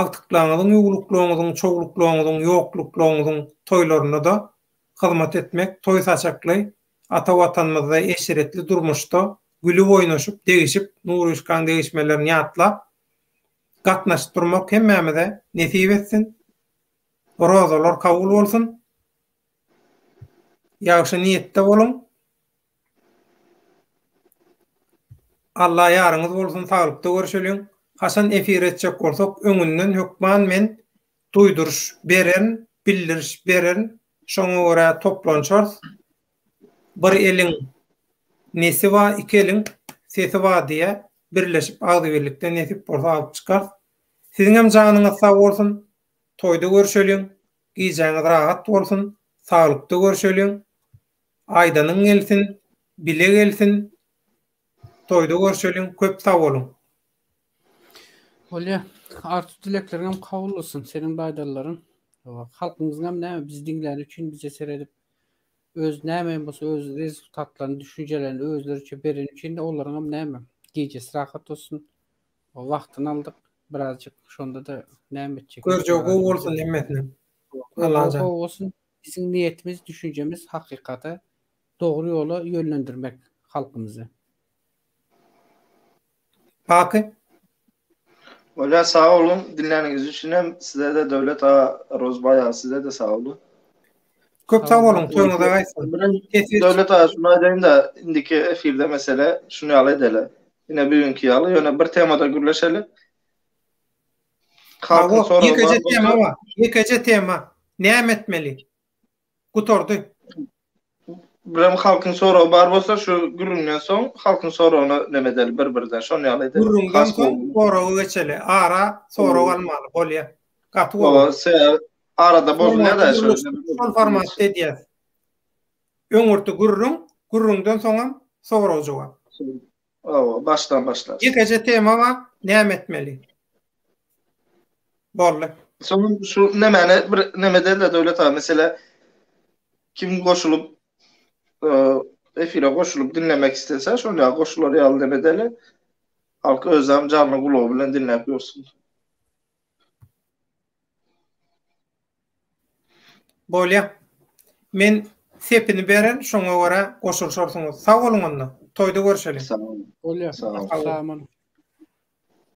A: agtyklaňyzyň ýuwluklaňyzyň çowluklaňyzyň ýokluklaňyzyň toýlarynda-da hyzmat etmek toý saçakly ata Watanymyzda eşretli durmuşda gülüp oýnaşyp degişip Nuryşkaň degişmelerini ýatlap gatnaşyp durmak hemmämize nesip etsin. Rozalar kabul bolsun. Ýagşy niýetde boluň. Alla ýaryňyz bolsun saglykda görşeliň. Haçan efir etjek bolsak öňünden hökman men duýduryş bererin, bildiriş bererin. Şoňa görä toplanşarys. Bir eliň nesi bar, iki eliň sesi bar diýä birleşip agzybirlikde nesip bolsa alyp çykarys. Siziňem janyňyz sag bolsun. Toýda görşeliň. Gijäňiz rahat bolsun. Saglykda görşeliň. Aýdanyň gelsin, bile gelsin. Toýda görşeliň. Köp sag boluň.
B: Bolýa. Arzuw dilekleriňem kabul bolsun. Seniň baýdallaryň. Halkymyzyňam näme bizi diňläni üçin bize seredip öz näme hem bolsa öz rezultatlaryny, düşünjelerini özleriçe bereni üçin-de olaryňam näme gijesi rahat bolsun. Wagtyny aldyk birazjyk şonda-da näme etjek.
A: Görjegi gowy bolsun hemmesiniň.
B: Allajan. Gowy bolsun. Biziň niýetimiz, düşünjemiz hakykata, dogry ýola ýönlendirmek halkymyzy.
A: Baky.
C: Bolýar sag boluň diňläniňiz üçin hem sizede Döwlet aga Rozbaý aga sizede sag boluň.
A: Köp sag boluň toýuňyza gaýtsyn.
C: Döwlet aga şuny aýdaýynda indiki efirde mesele şuny ýaly edeli. Ine bugünki ýaly ýöne bir temada gürleşeli.
A: Halkyň soragy ýekeje tema bar. Ýekeje tema. Näme etmeli? Gutardy.
C: Birem halkyň soragy bar bolsa şu gürrüňden soň halkyň soragyna neme edeli bir birden şony ýaly
A: edeli. Gürrüňden soň soraga geçeli. Ara sorag almaly bolýa. Gaty gowy.
C: Sebäbi arada bozulýar da
A: şol. Şol formatda edýäs. Öňürti gürrüň, gürrüňden soňam sorag jogap.
C: Hawa, başdan başlarys.
A: Ýekeje tema bar, näme etmeli? Boldy.
C: Soň şu nemäni bir neme edeli Döwlet aga, mesele kim goşulyp efire goşulyp diňlemek islese, şol ýa goşular ýaly neme edeli. Halk özem janly gulagy bilen diňläp görsün.
A: Bolýa. Men sepini bererin, şoňa görä goşulyşarsyňyz. Sag boluň onda. Toýda görşeliň.
C: Sag boluň.
B: Bolýa. Sag boluň.